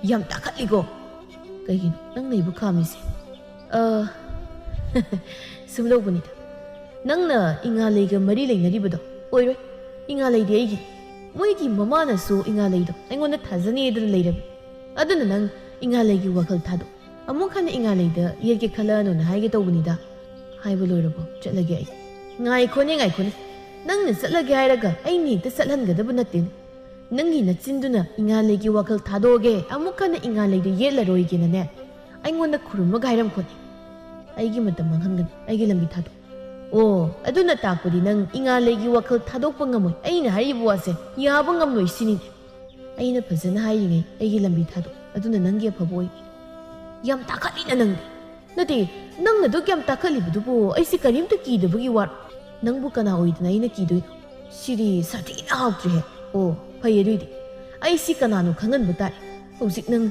ꯌꯥꯝ ꯇꯥꯈꯠꯂꯤꯀꯣ꯫ ꯀꯩꯒꯤꯅꯣ ꯅꯪꯅ ꯑꯩꯕꯨ ꯈꯥꯝꯃꯤꯁꯦ?" "ꯑ, ꯁꯨꯝ ꯂꯧꯕꯅꯤꯗ꯫ ꯅꯪꯅ ꯏꯉꯥꯂꯩꯒ ꯃꯔꯤ ꯂꯩꯅꯔꯤꯕꯗꯣ ꯑꯣꯏꯔꯣꯏ꯫ ꯏꯉꯥꯂꯩꯗꯤ ꯑꯩꯒꯤ꯫ ꯃꯣꯏꯒꯤ ꯃꯃꯥꯅꯁꯨ ꯏꯉꯥꯂꯩꯗꯣ ꯑꯩꯉꯣꯟꯗ ꯊꯥꯖꯅꯤꯗꯅ ꯂꯩꯔꯕꯅꯤ꯫ ꯑꯗꯨꯅ ꯅꯪ ꯏꯉꯥꯂꯩꯒꯤ ꯋꯥꯈꯜ ꯊꯥꯗꯣꯛ꯫ ꯑꯃꯨꯛ ꯍꯟꯅ ꯏꯉꯥꯂꯩꯗ ꯌꯦꯠꯀꯦ ꯈꯜꯂꯛꯑꯅꯨꯅ ꯍꯥꯏꯒꯦ ꯇꯧꯕꯅꯤꯗ꯫" "ꯍꯥꯏꯕ ꯂꯣꯏꯔꯕꯣ? ꯆꯠꯂꯒꯦ ꯑꯩ꯫" "ꯉꯥꯏꯈꯣꯅꯦ, ꯉꯥꯏꯈꯣꯅꯦ꯫ ꯅꯪꯅ ꯆꯠꯂꯒꯦ ꯍꯥꯏꯔꯒ ꯑꯩꯅ ꯍꯦꯛꯇ ꯆꯠꯍꯟꯒꯗꯕ ꯅꯠꯇꯦꯅꯦ꯫ ꯅꯪꯒꯤ ꯅꯆꯤꯟꯗꯨꯅ ꯏꯉꯥꯂꯩꯒꯤ ꯋꯥꯈꯜ ꯊꯥꯗꯣꯛꯑꯒꯦ, ꯑꯃꯨꯛ ꯍꯟꯅ ꯏꯉꯥꯂꯩꯗ ꯌꯦꯠꯂꯔꯣꯏꯒꯦꯅꯅꯦ, ꯑꯩꯉꯣꯟꯗ ꯈꯨꯔꯨꯝꯃꯒ ꯍꯥꯏꯔꯝꯈꯣꯅꯦ꯫ ꯑꯩꯒꯤ ꯃꯇꯝ ꯃꯥꯡꯍꯟꯒꯅꯨ, ꯑꯩꯒꯤ ꯂꯝꯕꯤ ꯊꯥꯗꯣꯛ꯫ ꯑꯣ, ꯑꯗꯨꯅ ꯇꯥꯛꯄꯗꯤ ꯅꯪ ꯏꯉꯥꯂꯩꯒꯤ ꯋꯥꯈꯜ ꯊꯥꯗꯣꯛꯄ ꯉꯝꯃꯣꯏ꯫ ꯑꯩꯅ ꯍꯥꯏꯔꯤꯕ ꯋꯥꯁꯦ ꯌꯥꯕ ꯉꯝꯂꯣꯏ ꯁꯤꯅꯤꯅꯦ꯫ ꯑꯩꯅ ꯐꯖꯅ ꯍꯥꯏꯔꯤꯉꯩ ꯑꯩꯒꯤ ꯂꯝꯕꯤ ꯊꯥꯗꯣꯛ, ꯑꯗꯨꯅ ꯅꯪꯒꯤ ꯑꯐꯕ ꯑꯣꯏꯅꯤ꯫" "ꯌꯥꯝ ꯇꯥꯈꯠꯂꯤꯅ ꯅꯪꯗꯤ꯫ ꯅꯠꯇꯦ, ꯅꯪꯅ ꯑꯗꯨꯛ ꯌꯥꯝ ꯇꯥꯈꯠꯂꯤꯕꯗꯨꯕꯨ ꯑꯩꯁꯦ ꯀꯔꯤꯝꯇ ꯀꯤꯗꯕꯒꯤ ꯋꯥꯔꯣ? ꯅꯪꯕꯨ ꯀꯅꯥ ꯑꯣꯏꯗꯅ ꯑꯩꯅ ꯀꯤꯗꯣꯏꯅꯣ? ꯁꯤꯗꯤ ꯁꯥꯊꯤꯅ ꯍꯥꯎꯇ꯭ꯔꯦꯍꯦ꯫ ꯑꯣ, ꯐꯩ ꯑꯗꯨꯏꯗꯤ꯫ ꯑꯩꯁꯤ ꯀꯅꯥꯅꯣ ꯈꯪꯍꯟꯕ ꯇꯥꯔꯦ꯫ ꯍꯧꯖꯤꯛ ꯅꯪ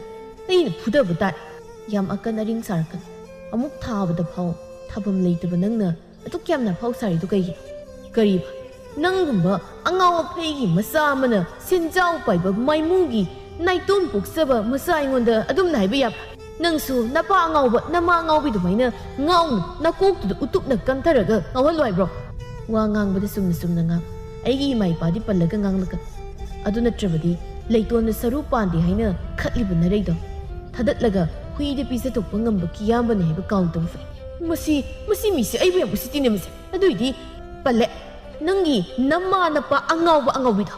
ꯑꯩꯅ ꯐꯨꯗꯕ ꯇꯥꯔꯦ꯫ ꯌꯥꯝ ꯑꯀꯟ ꯑꯔꯤꯡ ꯁꯥꯔꯛꯀꯅꯨ꯫ ꯑꯃꯨꯛ ꯊꯥꯕꯗ ꯐꯥꯎ ꯊꯥꯐꯝ ꯂꯩꯇꯕ ꯅꯪꯅ ꯑꯗꯨꯛ ꯌꯥꯝꯅ ꯑꯐꯥꯎ ꯁꯥꯔꯤꯗꯨ ꯀꯩꯒꯤꯅꯣ? ꯀꯔꯤꯕ? ꯅꯪꯒꯨꯝꯕ ꯑꯉꯥꯎ ꯑꯐꯩꯒꯤ ꯃꯆꯥ ꯑꯃꯅ ꯁꯦꯟꯖꯥꯎ ꯄꯥꯏꯕ ꯃꯥꯏꯃꯨꯒꯤ ꯅꯥꯏꯇꯣꯝ ꯄꯣꯛꯆꯕ ꯃꯆꯥ ꯑꯩꯉꯣꯟꯗ ꯑꯗꯨꯝꯅ ꯍꯥꯏꯕ ꯌꯥꯕ꯭ꯔꯥ? ꯅꯪꯁꯨ ꯅꯄꯥ ꯑꯉꯥꯎꯕ, ꯅꯃꯥ ꯑꯉꯥꯎꯕꯤ ꯑꯗꯨꯃꯥꯏꯅ ꯉꯥꯎꯅ ꯅꯀꯣꯛꯇꯨꯗ ꯎꯇꯨꯞꯅ ꯀꯟꯊꯔꯒ ꯉꯥꯎꯍꯜꯂꯣ ꯍꯥꯏꯕ꯭ꯔꯣ? ꯋꯥ ꯉꯥꯡꯕꯗ ꯆꯨꯝꯅ ꯆꯨꯝꯅ ꯉꯥꯡ꯫ ꯑꯩꯒꯤ ꯏꯃꯥ ꯏꯄꯥꯗꯤ ꯄꯜꯂꯒ ꯉꯥꯡꯂꯛꯀꯅꯨ꯫ ꯑꯗꯨ ꯅꯠꯇ꯭ꯔꯕꯗꯤ ꯂꯩꯇꯣꯟꯗ ꯁꯔꯨ ꯄꯥꯟꯗꯦ ꯍꯥꯏꯅ ꯈꯠꯂꯤꯕ ꯅꯔꯩꯗꯣ ꯊꯥꯗꯠꯂꯒ ꯍꯨꯏꯗ ꯄꯤꯖꯊꯣꯛꯄ ꯉꯝꯕ ꯀꯤꯌꯥꯝꯕꯅꯦ ꯍꯥꯏꯕ ꯀꯥꯎꯗꯕ ꯐꯩ꯫ ꯃꯁꯤ, ꯃꯁꯤ ꯃꯤꯁꯦ ꯑꯩꯕꯨ ꯌꯥꯝ ꯎꯁꯤꯠꯇꯤꯅꯦ ꯃꯁꯦ꯫ ꯑꯗꯨꯏꯗꯤ ꯄꯜꯂꯦ꯫ ꯅꯪꯒꯤ ꯅꯃꯥ ꯅꯄꯥ ꯑꯉꯥꯎꯕ ꯑꯉꯥꯎꯕꯤꯗꯣ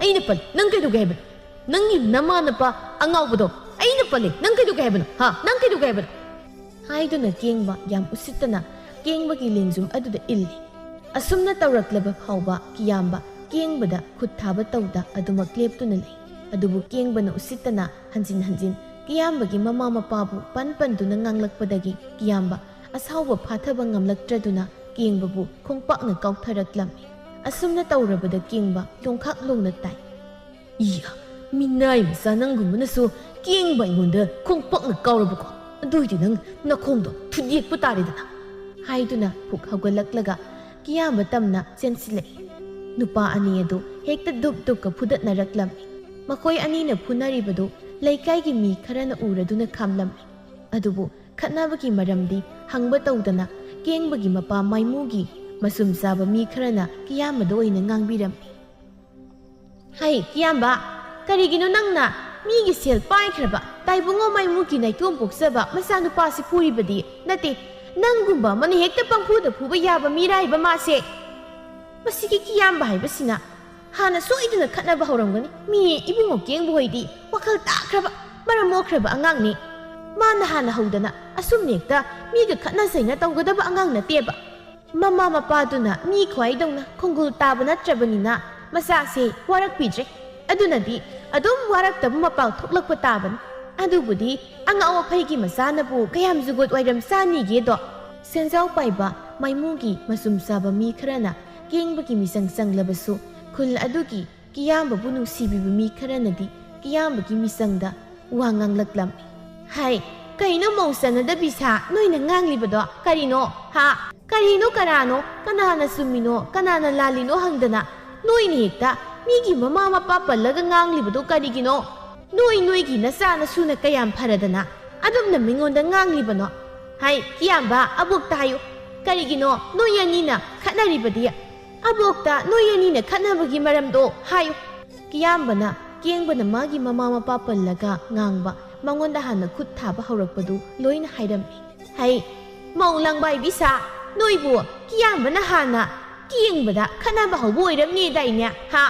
ꯑꯩꯅ ꯄꯜꯂꯦ꯫ ꯅꯪ ꯀꯩꯗꯧꯒꯦ ꯍꯥꯏꯕꯅꯣ? ꯅꯪꯒꯤ ꯅꯃꯥ ꯅꯄꯥ ꯑꯉꯥꯎꯕꯗꯣ ꯑꯩꯅ ꯄꯜꯂꯦ꯫ ꯅꯪ ꯀꯩꯗꯧꯒꯦ ꯍꯥꯏꯕꯅꯣ? ꯍꯥ? ꯅꯪ ꯀꯩꯗꯧꯒꯦ ꯍꯥꯏꯕꯅꯣ? ꯍꯥꯏꯗꯨꯅ ꯀꯦꯡꯕ ꯌꯥꯝ ꯎꯁꯤꯠꯇꯅ ꯀꯦꯡꯕꯒꯤ ꯂꯦꯡꯖꯨꯝ ꯑꯗꯨꯗ ꯏꯜꯂꯤ꯫ ꯑꯁꯨꯝꯅ ꯇꯧꯔꯛꯂꯕ ꯐꯥꯎꯕ ꯀꯤꯌꯥꯝꯕ ꯀꯦꯡꯕꯗ ꯈꯨꯠ ꯊꯥꯕ ꯇꯧꯗ ꯑꯗꯨꯃꯛ ꯂꯦꯞꯇꯨꯅ ꯂꯩ꯫ ꯑꯗꯨꯕꯨ ꯀꯦꯡꯕꯅ ꯎꯁꯤꯠꯇꯅ ꯍꯟꯖꯤꯟ ꯍꯟꯖꯤꯟ ꯀꯤꯌꯥꯝꯕꯒꯤ ꯃꯃꯥ ꯃꯄꯥꯕꯨ ꯄꯟ ꯄꯟꯗꯨꯅ ꯉꯥꯡꯂꯛꯄꯗꯒꯤ ꯀꯤꯌꯥꯝꯕ ꯑꯁꯥꯎꯕ ꯐꯥꯊꯕ ꯉꯝꯂꯛꯇ꯭ꯔꯗꯨꯅ ꯀꯦꯡꯕꯕꯨ ꯈꯣꯡꯄꯥꯛꯅ ꯀꯥꯎꯊꯔꯛꯂꯝꯃꯤ꯫ ꯑꯁꯨꯝꯅ ꯇꯧꯔꯕꯗ ꯀꯦꯡꯕ ꯂꯣꯡꯈꯥꯛ ꯂꯣꯡꯅ ꯇꯥꯏ꯫ ꯏꯌꯥ, ꯃꯤꯅꯥꯏ ꯃꯆꯥ ꯅꯪꯒꯨꯝꯕꯅꯁꯨ ꯀꯦꯡꯕ ꯑꯩꯉꯣꯟꯗ ꯈꯣꯡꯄꯥꯛꯅ ꯀꯥꯎꯔꯕꯀꯣ? ꯑꯗꯨꯏꯗꯤ ꯅꯪ ꯅꯈꯣꯡꯗꯣ ꯊꯨꯗꯦꯛꯄ ꯇꯥꯔꯦꯗꯅ꯫ ꯍꯥꯏꯗꯨꯅ ꯐꯨꯛ ꯍꯧꯒꯠꯂꯛꯂꯒ ꯀꯤꯌꯥꯝꯕ ꯇꯝꯅ ꯆꯦꯟꯁꯤꯜꯂꯛꯏ꯫ ꯅꯨꯄꯥ ꯑꯅꯤ ꯑꯗꯨ ꯍꯦꯛꯇ ꯗꯨꯞ ꯗꯨꯞꯀ ꯐꯨꯗꯠꯅꯔꯛꯂꯝꯃꯤ꯫ ꯃꯈꯣꯏ ꯑꯅꯤꯅ ꯐꯨꯅꯔꯤꯕꯗꯨ ꯂꯩꯀꯥꯏꯒꯤ ꯃꯤ ꯈꯔꯅ ꯎꯔꯗꯨꯅ ꯈꯥꯝꯂꯝꯃꯤ꯫ ꯑꯗꯨꯕꯨ ꯈꯠꯅꯕꯒꯤ ꯃꯔꯝꯗꯤ ꯍꯪꯕ ꯇꯧꯗꯅ ꯀꯦꯡꯕꯒꯤ ꯃꯄꯥ ꯃꯥꯏꯃꯨꯒꯤ ꯃꯁꯨꯝ ꯆꯥꯕ ꯃꯤ ꯈꯔꯅ ꯀꯤꯌꯥꯝꯕꯗ ꯑꯣꯏꯅ ꯉꯥꯡꯕꯤꯔꯝꯃꯤ꯫ ꯍꯩ, ꯀꯤꯌꯥꯝꯕ, ꯀꯔꯤꯒꯤꯅꯣ ꯅꯪꯅ ꯃꯤꯒꯤ ꯁꯦꯜ ꯄꯥꯏꯈ꯭ꯔꯕ ꯇꯥꯏꯕꯨꯡꯉꯣ ꯃꯥꯏꯃꯨꯒꯤ ꯅꯥꯏꯇꯣꯝ ꯄꯣꯛꯆꯕ ꯃꯆꯥꯅꯨꯄꯥꯁꯤ ꯐꯨꯔꯤꯕꯗꯤ? ꯅꯠꯇꯦ, ꯅꯪꯒꯨꯝꯕ ꯑꯃꯅ ꯍꯦꯛꯇ ꯄꯪꯐꯨꯗ ꯐꯨꯕ ꯌꯥꯕ ꯃꯤꯔꯥꯏꯕ ꯃꯥꯁꯦ꯫ ꯃꯁꯤꯒꯤ ꯀꯤꯌꯥꯝꯕ ꯍꯥꯏꯕꯁꯤꯅ ꯍꯥꯟꯅ ꯁꯣꯏꯗꯅ ꯈꯠꯅꯕ ꯍꯧꯔꯝꯒꯅꯤ꯫ ꯃꯤ ꯏꯕꯨꯡꯉꯣ ꯀꯦꯡꯕ ꯍꯣꯏꯗꯤ ꯋꯥꯈꯜ ꯇꯥꯈ꯭ꯔꯕ, ꯃꯔꯝ ꯃꯣꯛꯈ꯭ꯔꯕ ꯑꯉꯥꯡꯅꯤ꯫ ꯃꯥꯅ ꯍꯥꯟꯅ ꯍꯧꯗꯅ ꯑꯁꯨꯝꯅ ꯍꯦꯛꯇ ꯃꯤꯒ ꯈꯠꯅ ꯆꯩꯅ ꯇꯧꯒꯗꯕ ꯑꯉꯥꯡ ꯅꯠꯇꯦꯕ꯫ ꯃꯃꯥ ꯃꯄꯥꯗꯨꯅ ꯃꯤ ꯈ꯭ꯋꯥꯏꯗꯧꯅ ꯈꯣꯡꯒꯨꯜ ꯇꯥꯕ ꯅꯠꯇ꯭ꯔꯕꯅꯤꯅ ꯃꯆꯥꯁꯦ ꯋꯥꯔꯛꯄꯤꯗ꯭ꯔꯦ꯫ ꯑꯗꯨꯅꯗꯤ ꯑꯗꯨꯝ ꯋꯥꯔꯛꯇꯕ ꯃꯄꯥꯎ ꯊꯣꯛꯂꯛꯄ ꯇꯥꯕꯅꯤ꯫ ꯑꯗꯨꯕꯨꯗꯤ ꯑꯉꯥꯎ ꯑꯐꯩꯒꯤ ꯃꯆꯥꯅꯕꯨ ꯀꯌꯥꯝ ꯖꯨꯒꯣꯠ ꯋꯥꯏꯔꯝ ꯆꯥꯅꯤꯒꯦꯗꯣ? ꯁꯦꯟꯖꯥꯎ ꯄꯥꯏꯕ ꯃꯥꯏꯃꯨꯒꯤ ꯃꯆꯨꯝ ꯆꯥꯕ ꯃꯤ ꯈꯔꯅ ꯀꯦꯡꯕꯒꯤ ꯃꯤꯆꯪ ꯆꯪꯂꯕꯁꯨ ꯈꯨꯜ ꯑꯗꯨꯒꯤ ꯀꯤꯌꯥꯝꯕꯕꯨ ꯅꯨꯡꯁꯤꯕꯤꯕ ꯃꯤ ꯈꯔꯅꯗꯤ ꯀꯤꯌꯥꯝꯕꯒꯤ ꯃꯤꯆꯪꯗ ꯋꯥ ꯉꯥꯡꯂꯛꯂꯝꯃꯤ꯫ "ꯍꯥꯏ, ꯀꯩꯅꯣ ꯃꯧ ꯆꯟꯅꯗꯕꯤ ꯁꯥ ꯅꯣꯏꯅ ꯉꯥꯡꯂꯤꯕꯗꯣ? ꯀꯔꯤꯅꯣ? ꯍꯥ? ꯀꯔꯤꯅꯣ ꯀꯔꯥꯅꯣ? ꯀꯅꯥꯅ ꯆꯨꯝꯃꯤꯅꯣ, ꯀꯅꯥꯅ ꯂꯥꯜꯂꯤꯅꯣ ꯍꯪꯗꯅ ꯅꯣꯏꯅ ꯍꯦꯛꯇ ꯃꯤꯒꯤ ꯃꯃꯥ ꯃꯄꯥ ꯄꯜꯂꯒ ꯉꯥꯡꯂꯤꯕꯗꯣ ꯀꯔꯤꯒꯤꯅꯣ? ꯅꯣꯏ ꯅꯣꯏꯒꯤ ꯅꯆꯥ ꯅꯁꯨꯅ ꯀꯌꯥꯝ ꯐꯔꯗꯅ ꯑꯗꯨꯝꯅ ꯃꯤꯉꯣꯟꯗ ꯉꯥꯡꯂꯤꯕꯅꯣ? ꯍꯥꯏ, ꯀꯤꯌꯥꯝꯕ, ꯑꯕꯣꯛꯇ ꯍꯥꯏꯌꯨ꯫ ꯀꯔꯤꯒꯤꯅꯣ ꯅꯣꯏ ꯑꯅꯤꯅ ꯈꯠꯅꯔꯤꯕꯗꯤ? ꯑꯕꯣꯛꯇ ꯅꯣꯏ ꯑꯅꯤꯅ ꯈꯠꯅꯕꯒꯤ ꯃꯔꯝꯗꯣ ꯍꯥꯏꯌꯨ꯫" ꯀꯤꯌꯥꯝꯕꯅ ꯀꯦꯡꯕꯅ ꯃꯥꯒꯤ ꯃꯃꯥ ꯃꯄꯥ ꯄꯜꯂꯒ ꯉꯥꯡꯕ, ꯃꯉꯣꯟꯗ ꯍꯥꯟꯅ ꯈꯨꯠ ꯊꯥꯕ ꯍꯧꯔꯛꯄꯗꯨ ꯂꯣꯏꯅ ꯍꯥꯏꯔꯝꯃꯤ꯫ "ꯍꯩ, ꯃꯧ ꯂꯥꯡꯕꯥꯏꯕꯤ ꯁꯥ, ꯅꯣꯏꯕꯨ ꯀꯤꯌꯥꯝꯕꯅ ꯍꯥꯟꯅ ꯀꯦꯡꯕꯗ ꯈꯠꯅꯕ ꯍꯧꯕ ꯑꯣꯏꯔꯝꯅꯤꯗꯥꯏꯅꯦ? ꯍꯥ?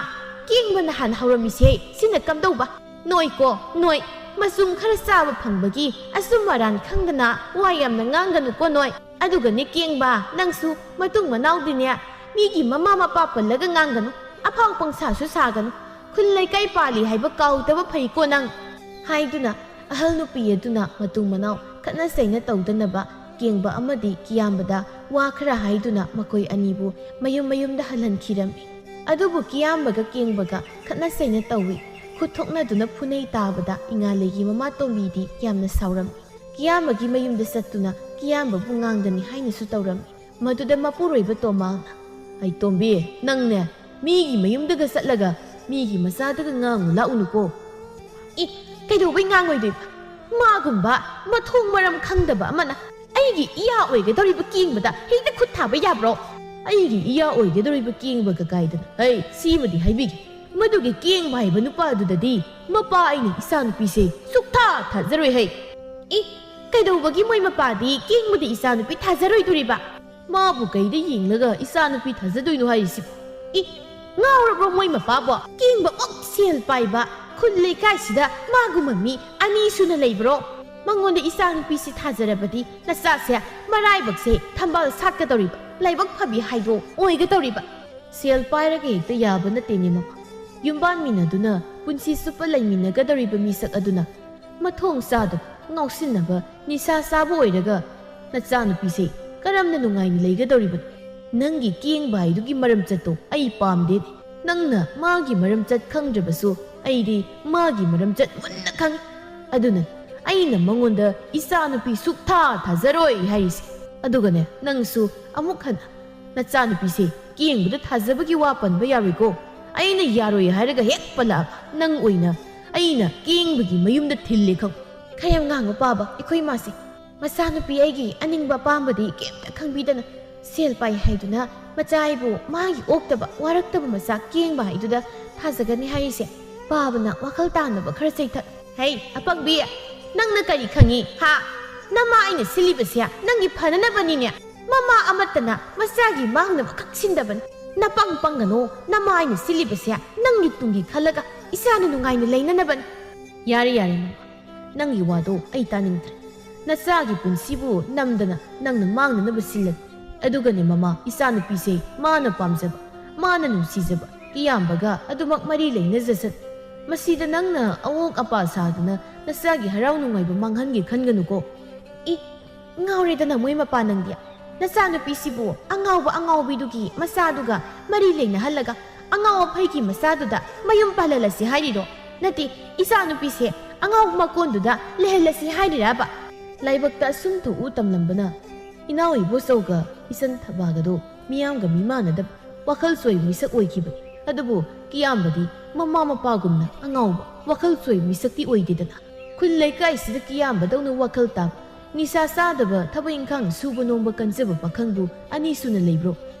ꯀꯦꯡꯕꯅ ꯍꯥꯟꯅ ꯍꯧꯔꯝꯃꯤꯁꯦ ꯁꯤꯅ ꯀꯝꯗꯧꯕ? ꯅꯣꯏꯀꯣ, ꯅꯣꯏ ꯃꯆꯨꯝ ꯈꯔ ꯆꯥꯕ ꯐꯪꯕꯒꯤ ꯑꯆꯨꯝ ꯑꯔꯥꯟ ꯈꯪꯗꯅ ꯋꯥ ꯌꯥꯝꯅ ꯉꯥꯡꯒꯅꯨꯀꯣ ꯅꯣꯏ꯫ ꯑꯗꯨꯒꯅꯦ ꯀꯦꯡꯕ, ꯅꯪꯁꯨ ꯃꯇꯨꯡ ꯃꯅꯥꯎꯗꯤꯅꯦ ꯃꯤꯒꯤ ꯃꯃꯥ ꯃꯄꯥ ꯄꯜꯂꯒ ꯉꯥꯡꯒꯅꯨ, ꯑꯐꯥꯎ ꯄꯪꯁꯥꯁꯨ ꯁꯥꯒꯅꯨ꯫ ꯈꯨꯜ ꯂꯩꯀꯥꯏ ꯄꯥꯜꯂꯤ ꯍꯥꯏꯕ ꯀꯥꯎꯗꯕ ꯐꯩꯀꯣ ꯅꯪ", ꯍꯥꯏꯗꯨꯅ ꯑꯍꯜ ꯅꯨꯄꯤ ꯑꯗꯨꯅ ꯃꯇꯨꯡ ꯃꯅꯥꯎ ꯈꯠꯅ ꯆꯩꯅ ꯇꯧꯗꯅꯕ ꯀꯦꯡꯕ ꯑꯃꯗꯤ ꯀꯤꯌꯥꯝꯕꯗ ꯋꯥ ꯈꯔ ꯍꯥꯏꯗꯨꯅ ꯃꯈꯣꯏ ꯑꯅꯤꯕꯨ ꯃꯌꯨꯝ ꯃꯌꯨꯝꯗ ꯍꯜꯍꯟꯈꯤꯔꯝꯃꯤ꯫ ꯑꯗꯨꯕꯨ ꯀꯤꯌꯥꯝꯕꯒ ꯀꯦꯡꯕꯒ ꯈꯠꯅ ꯆꯩꯅ ꯇꯧꯏ, ꯈꯨꯠ ꯊꯣꯛꯅꯗꯨꯅ ꯐꯨꯅꯩ ꯇꯥꯕꯗ ꯏꯉꯥꯂꯩꯒꯤ ꯃꯃꯥ ꯇꯣꯝꯕꯤꯗꯤ ꯌꯥꯝꯅ ꯁꯥꯎꯔꯝꯃꯤ꯫ ꯀꯤꯌꯥꯝꯕꯒꯤ ꯃꯌꯨꯝꯗ ꯆꯠꯇꯨꯅ ꯀꯤꯌꯥꯝꯕꯕꯨ ꯉꯥꯡꯒꯅꯤ ꯍꯥꯏꯅꯁꯨ ꯇꯧꯔꯝꯃꯤ꯫ ꯃꯗꯨꯗ ꯃꯄꯨꯔꯣꯏꯕ ꯇꯣꯃꯥꯜꯅ, "ꯑꯩ ꯇꯣꯝꯕꯤ, ꯅꯪꯅꯦ ꯃꯤꯒꯤ ꯃꯌꯨꯝꯗꯒ ꯆꯠꯂꯒ ꯃꯤꯒꯤ ꯃꯆꯥꯗꯒ ꯉꯥꯡꯉꯨ ꯂꯥꯛꯎꯅꯨꯀꯣ꯫" "ꯏ, ꯀꯩꯗꯧꯕꯩ ꯉꯥꯡꯉꯣꯏꯗꯣꯏꯕ? ꯃꯥꯒꯨꯝꯕ ꯃꯊꯣꯡ ꯃꯔꯝ ꯈꯪꯗꯕ ꯑꯃꯅ ꯑꯩꯒꯤ ꯏꯌꯥ ꯑꯣꯏꯒꯗꯧꯔꯤꯕ ꯀꯦꯡꯕꯗ ꯍꯦꯛꯇ ꯈꯨꯠ ꯊꯥꯕ ꯌꯥꯕ꯭ꯔꯣ?" "ꯑꯩꯒꯤ ꯏꯌꯥ ꯑꯣꯏꯒꯗꯧꯔꯤꯕ ꯀꯦꯡꯕꯒ ꯀꯥꯏꯗꯅ? ꯍꯩ, ꯁꯤꯃꯗꯤ ꯍꯥꯏꯕꯤꯒꯦ, ꯃꯗꯨꯒꯤ ꯀꯦꯡꯕ ꯍꯥꯏꯕ ꯅꯨꯄꯥꯗꯨꯗꯗꯤ ꯃꯄꯥ ꯑꯩꯅ ꯏꯆꯥꯅꯨꯄꯤꯁꯦ ꯁꯨꯛꯊꯥ ꯊꯥꯖꯔꯣꯏ ꯍꯩ꯫" "ꯏ, ꯀꯩꯗꯧꯕꯒꯤ ꯃꯣꯏ ꯃꯄꯥꯗꯤ ꯀꯦꯡꯕꯗ ꯏꯆꯥꯅꯨꯄꯤ ꯊꯥꯖꯔꯣꯏꯗꯣꯔꯤꯕ? ꯃꯥꯕꯨ ꯀꯩꯗ ꯌꯦꯡꯂꯒ ꯏꯆꯥꯅꯨꯄꯤ ꯊꯥꯖꯗꯣꯏꯅꯣ ꯍꯥꯏꯔꯤꯁꯤꯕꯣ? ꯏ, ꯉꯥꯎꯔꯕ꯭ꯔꯣ ꯃꯣꯏ ꯃꯄꯥꯕꯣ? ꯀꯦꯡꯕꯃꯨꯛ ꯁꯦꯜ ꯄꯥꯏꯕ ꯈꯨꯜ ꯂꯩꯀꯥꯏꯁꯤꯗ ꯃꯥꯒꯨꯝꯕ ꯃꯤ ꯑꯅꯤ ꯁꯨꯅ ꯂꯩꯕ꯭ꯔꯣ? ꯃꯉꯣꯟꯗ ꯏꯆꯥꯅꯨꯄꯤꯁꯤ ꯊꯥꯖꯔꯕꯗꯤ ꯅꯆꯥꯁꯦ ꯃꯔꯥꯏꯕꯛꯁꯦ ꯊꯝꯕꯥꯜ ꯁꯥꯠꯀꯗꯧꯔꯤꯕ, ꯂꯥꯏꯕꯛ ꯐꯕꯤ ꯍꯥꯏꯗꯣ ꯑꯣꯏꯒꯗꯧꯔꯤꯕ꯫ ꯁꯦꯜ ꯄꯥꯏꯔꯒ ꯍꯦꯛꯇ ꯌꯥꯕ ꯅꯠꯇꯦꯅꯦ ꯃꯃꯥ꯫ ꯌꯨꯝꯕꯥꯟꯃꯤꯟꯅꯗꯨꯅ ꯄꯨꯟꯁꯤ ꯆꯨꯞꯄ ꯂꯩꯃꯤꯟꯅꯒꯗꯧꯔꯤꯕ ꯃꯤꯁꯛ ꯑꯗꯨꯅ ꯃꯊꯣꯡ ꯆꯥꯗꯕ, ꯉꯥꯎꯁꯤꯟꯅꯕ, ꯅꯤꯁꯥ ꯆꯥꯕ ꯑꯣꯏꯔꯒ ꯅꯆꯥꯅꯨꯄꯤꯁꯦ ꯀꯔꯝꯅ ꯅꯨꯡꯉꯥꯏꯅ ꯂꯩꯒꯗꯧꯔꯤꯕꯅꯣ? ꯅꯪꯒꯤ ꯀꯦꯡꯕ ꯍꯥꯏꯗꯨꯒꯤ ꯃꯔꯝ ꯆꯠꯇꯣ ꯑꯩ ꯄꯥꯝꯗꯦꯅꯦ꯫ ꯅꯪꯅ ꯃꯥꯒꯤ ꯃꯔꯝꯆꯠ ꯈꯪꯗ꯭ꯔꯕꯁꯨ ꯑꯩꯗꯤ ꯃꯥꯒꯤ ꯃꯔꯝꯆꯠ ꯃꯨꯟꯅ ꯈꯪꯏ꯫ ꯑꯗꯨꯅ ꯑꯩꯅ ꯃꯉꯣꯟꯗ ꯏꯆꯥꯅꯨꯄꯤ ꯁꯨꯛꯊꯥ ꯊꯥꯖꯔꯣꯏ ꯍꯥꯏꯔꯤꯁꯦ꯫ ꯑꯗꯨꯒꯅꯦ, ꯅꯪꯁꯨ ꯑꯃꯨꯛ ꯍꯟꯅ ꯅꯆꯥꯅꯨꯄꯤꯁꯦ ꯀꯦꯡꯕꯗ ꯊꯥꯖꯕꯒꯤ ꯋꯥ ꯄꯟꯕ ꯌꯥꯔꯣꯏꯀꯣ꯫ ꯑꯩꯅ ꯌꯥꯔꯣꯏ ꯍꯥꯏꯔꯒ ꯍꯦꯛ ꯄꯜꯂꯛꯑꯕ ꯅꯪ ꯑꯣꯏꯅ ꯑꯩꯅ ꯀꯦꯡꯕꯒꯤ ꯃꯌꯨꯝꯗ ꯊꯤꯜꯂꯦ ꯈꯪ꯫ ꯈꯔ ꯌꯥꯝ ꯉꯥꯡꯉꯨ ꯄꯥꯕ, ꯑꯩꯈꯣꯏ ꯃꯥꯁꯦ꯫ ꯃꯆꯥꯅꯨꯄꯤ ꯑꯩꯒꯤ ꯑꯅꯤꯡꯕ ꯑꯄꯥꯝꯕꯗꯤ ꯀꯩꯝꯇ ꯈꯪꯕꯤꯗꯅ ꯁꯦꯜ ꯄꯥꯏ ꯍꯥꯏꯗꯨꯅ ꯃꯆꯥ ꯑꯩꯕꯨ ꯃꯥꯒꯤ ꯑꯣꯛꯇꯕ ꯋꯥꯔꯛꯇꯕ ꯃꯆꯥ ꯀꯦꯡꯕ ꯍꯥꯏꯗꯨꯗ ꯊꯥꯖꯒꯅꯤ ꯍꯥꯏꯔꯤꯁꯦ꯫ ꯄꯥꯕꯅ ꯋꯥꯈꯜ ꯇꯥꯅꯕ ꯈꯔ ꯆꯩꯊꯠ꯫ ꯍꯩ, ꯑꯄꯪꯕꯤ, ꯅꯪꯅ ꯀꯔꯤ ꯈꯪꯉꯤ, ꯍꯥ? ꯅꯃꯥ ꯑꯩꯅ ꯁꯤꯜꯂꯤꯕꯁꯦ ꯅꯪꯒꯤ ꯐꯅꯅꯕꯅꯤꯅꯦ꯫ ꯃꯃꯥ ꯑꯃꯠꯇꯅ ꯃꯆꯥꯒꯤ ꯃꯥꯡꯅꯕ ꯈꯛ ꯁꯤꯟꯗꯕꯅꯤ꯫ ꯅꯄꯪ ꯄꯪꯒꯅꯣ, ꯅꯃꯥ ꯑꯩꯅ ꯁꯤꯜꯂꯤꯕꯁꯦ ꯅꯪꯒꯤ ꯇꯨꯡꯒꯤ ꯈꯜꯂꯒ ꯏꯆꯥꯅ ꯅꯨꯡꯉꯥꯏꯅ ꯂꯩꯅꯅꯕꯅꯤ꯫ ꯌꯥꯔꯦ, ꯌꯥꯔꯦ, ꯃꯃꯥ꯫ ꯅꯪꯒꯤ ꯋꯥꯗꯣ ꯑꯩ ꯇꯥꯅꯤꯡꯗ꯭ꯔꯦ꯫ ꯅꯆꯥꯒꯤ ꯄꯨꯟꯁꯤꯕꯨ ꯅꯝꯗꯅ ꯅꯪꯅ ꯃꯥꯡꯅꯅꯕ ꯁꯤꯜꯂꯒꯦ꯫ ꯑꯗꯨꯒꯅꯦ ꯃꯃꯥ, ꯏꯆꯥꯅꯨꯄꯤꯁꯦ ꯃꯥꯅ ꯄꯥꯝꯖꯕ, ꯃꯥꯅ ꯅꯨꯡꯁꯤꯖꯕ ꯀꯤꯌꯥꯝꯕꯒ ꯑꯗꯨꯃꯛ ꯃꯔꯤ ꯂꯩꯅꯖꯁꯅꯨ꯫ ꯃꯁꯤꯗ ꯅꯪꯅ ꯑꯋꯣꯛ ꯑꯄꯥ ꯁꯥꯗꯨꯅ ꯅꯆꯥꯒꯤ ꯍꯔꯥꯎ ꯅꯨꯡꯉꯥꯏꯕ ꯃꯥꯡꯍꯟꯒꯦ ꯈꯟꯒꯅꯨꯀꯣ꯫ ꯏ, ꯉꯥꯎꯔꯦꯗꯅ ꯃꯣꯏ ꯃꯄꯥ ꯅꯪꯗꯤ꯫ ꯅꯆꯥꯅꯨꯄꯤꯁꯤꯕꯨ ꯑꯉꯥꯎꯕ ꯑꯉꯥꯎꯕꯤꯗꯨꯒꯤ ꯃꯆꯥꯗꯨꯒ ꯃꯔꯤ ꯂꯩꯅꯍꯜꯂꯒ ꯑꯉꯥꯎ ꯑꯐꯩꯒꯤ ꯃꯆꯥꯗꯨꯗ ꯃꯌꯨꯝ ꯄꯥꯜꯍꯜꯂꯁꯤ ꯍꯥꯏꯔꯤꯔꯣ? ꯅꯠꯇꯦ, ꯏꯆꯥꯅꯨꯄꯤꯁꯦ ꯑꯉꯥꯎꯕ ꯃꯀꯣꯟꯗꯨꯗ ꯂꯩꯍꯜꯂꯁꯤ ꯍꯥꯏꯔꯤꯔꯕ? ꯂꯥꯏꯕꯛꯇ ꯑꯁꯨꯝ ꯊꯣꯛꯎ ꯇꯝꯂꯝꯕꯅ ꯏꯅꯥꯎ ꯏꯕꯣꯆꯧꯒ ꯏꯆꯟ ꯊꯕꯥꯒꯗꯣ ꯃꯤꯌꯥꯝꯒ ꯃꯤꯃꯥꯟꯅꯗꯕ ꯋꯥꯈꯜ ꯆꯣꯏꯕ ꯃꯤꯁꯛ ꯑꯣꯏꯈꯤꯕꯅꯤ꯫ ꯑꯗꯨꯕꯨ ꯀꯤꯌꯥꯝꯕꯗꯤ ꯃꯃꯥ ꯃꯄꯥꯒꯨꯝꯅ ꯑꯉꯥꯎꯕ ꯋꯥꯈꯜ ꯆꯣꯏꯕ ꯃꯤꯁꯛꯇꯤ ꯑꯣꯏꯗꯦꯗꯅ꯫ ꯈꯨꯜ ꯂꯩꯀꯥꯏꯁꯤꯗ ꯀꯤꯌꯥꯝꯕꯗꯧꯅ ꯋꯥꯈꯜ ꯇꯥꯕ, ꯅꯤꯁꯥ ꯆꯥꯗꯕ, ꯊꯕꯛ ꯏꯪꯈꯥꯡ ꯁꯨꯕ ꯅꯣꯝꯕ ꯀꯟꯖꯕ ꯄꯥꯈꯪꯕꯨ ꯑꯅꯤ ꯁꯨꯅ ꯂꯩꯕ꯭ꯔꯣ?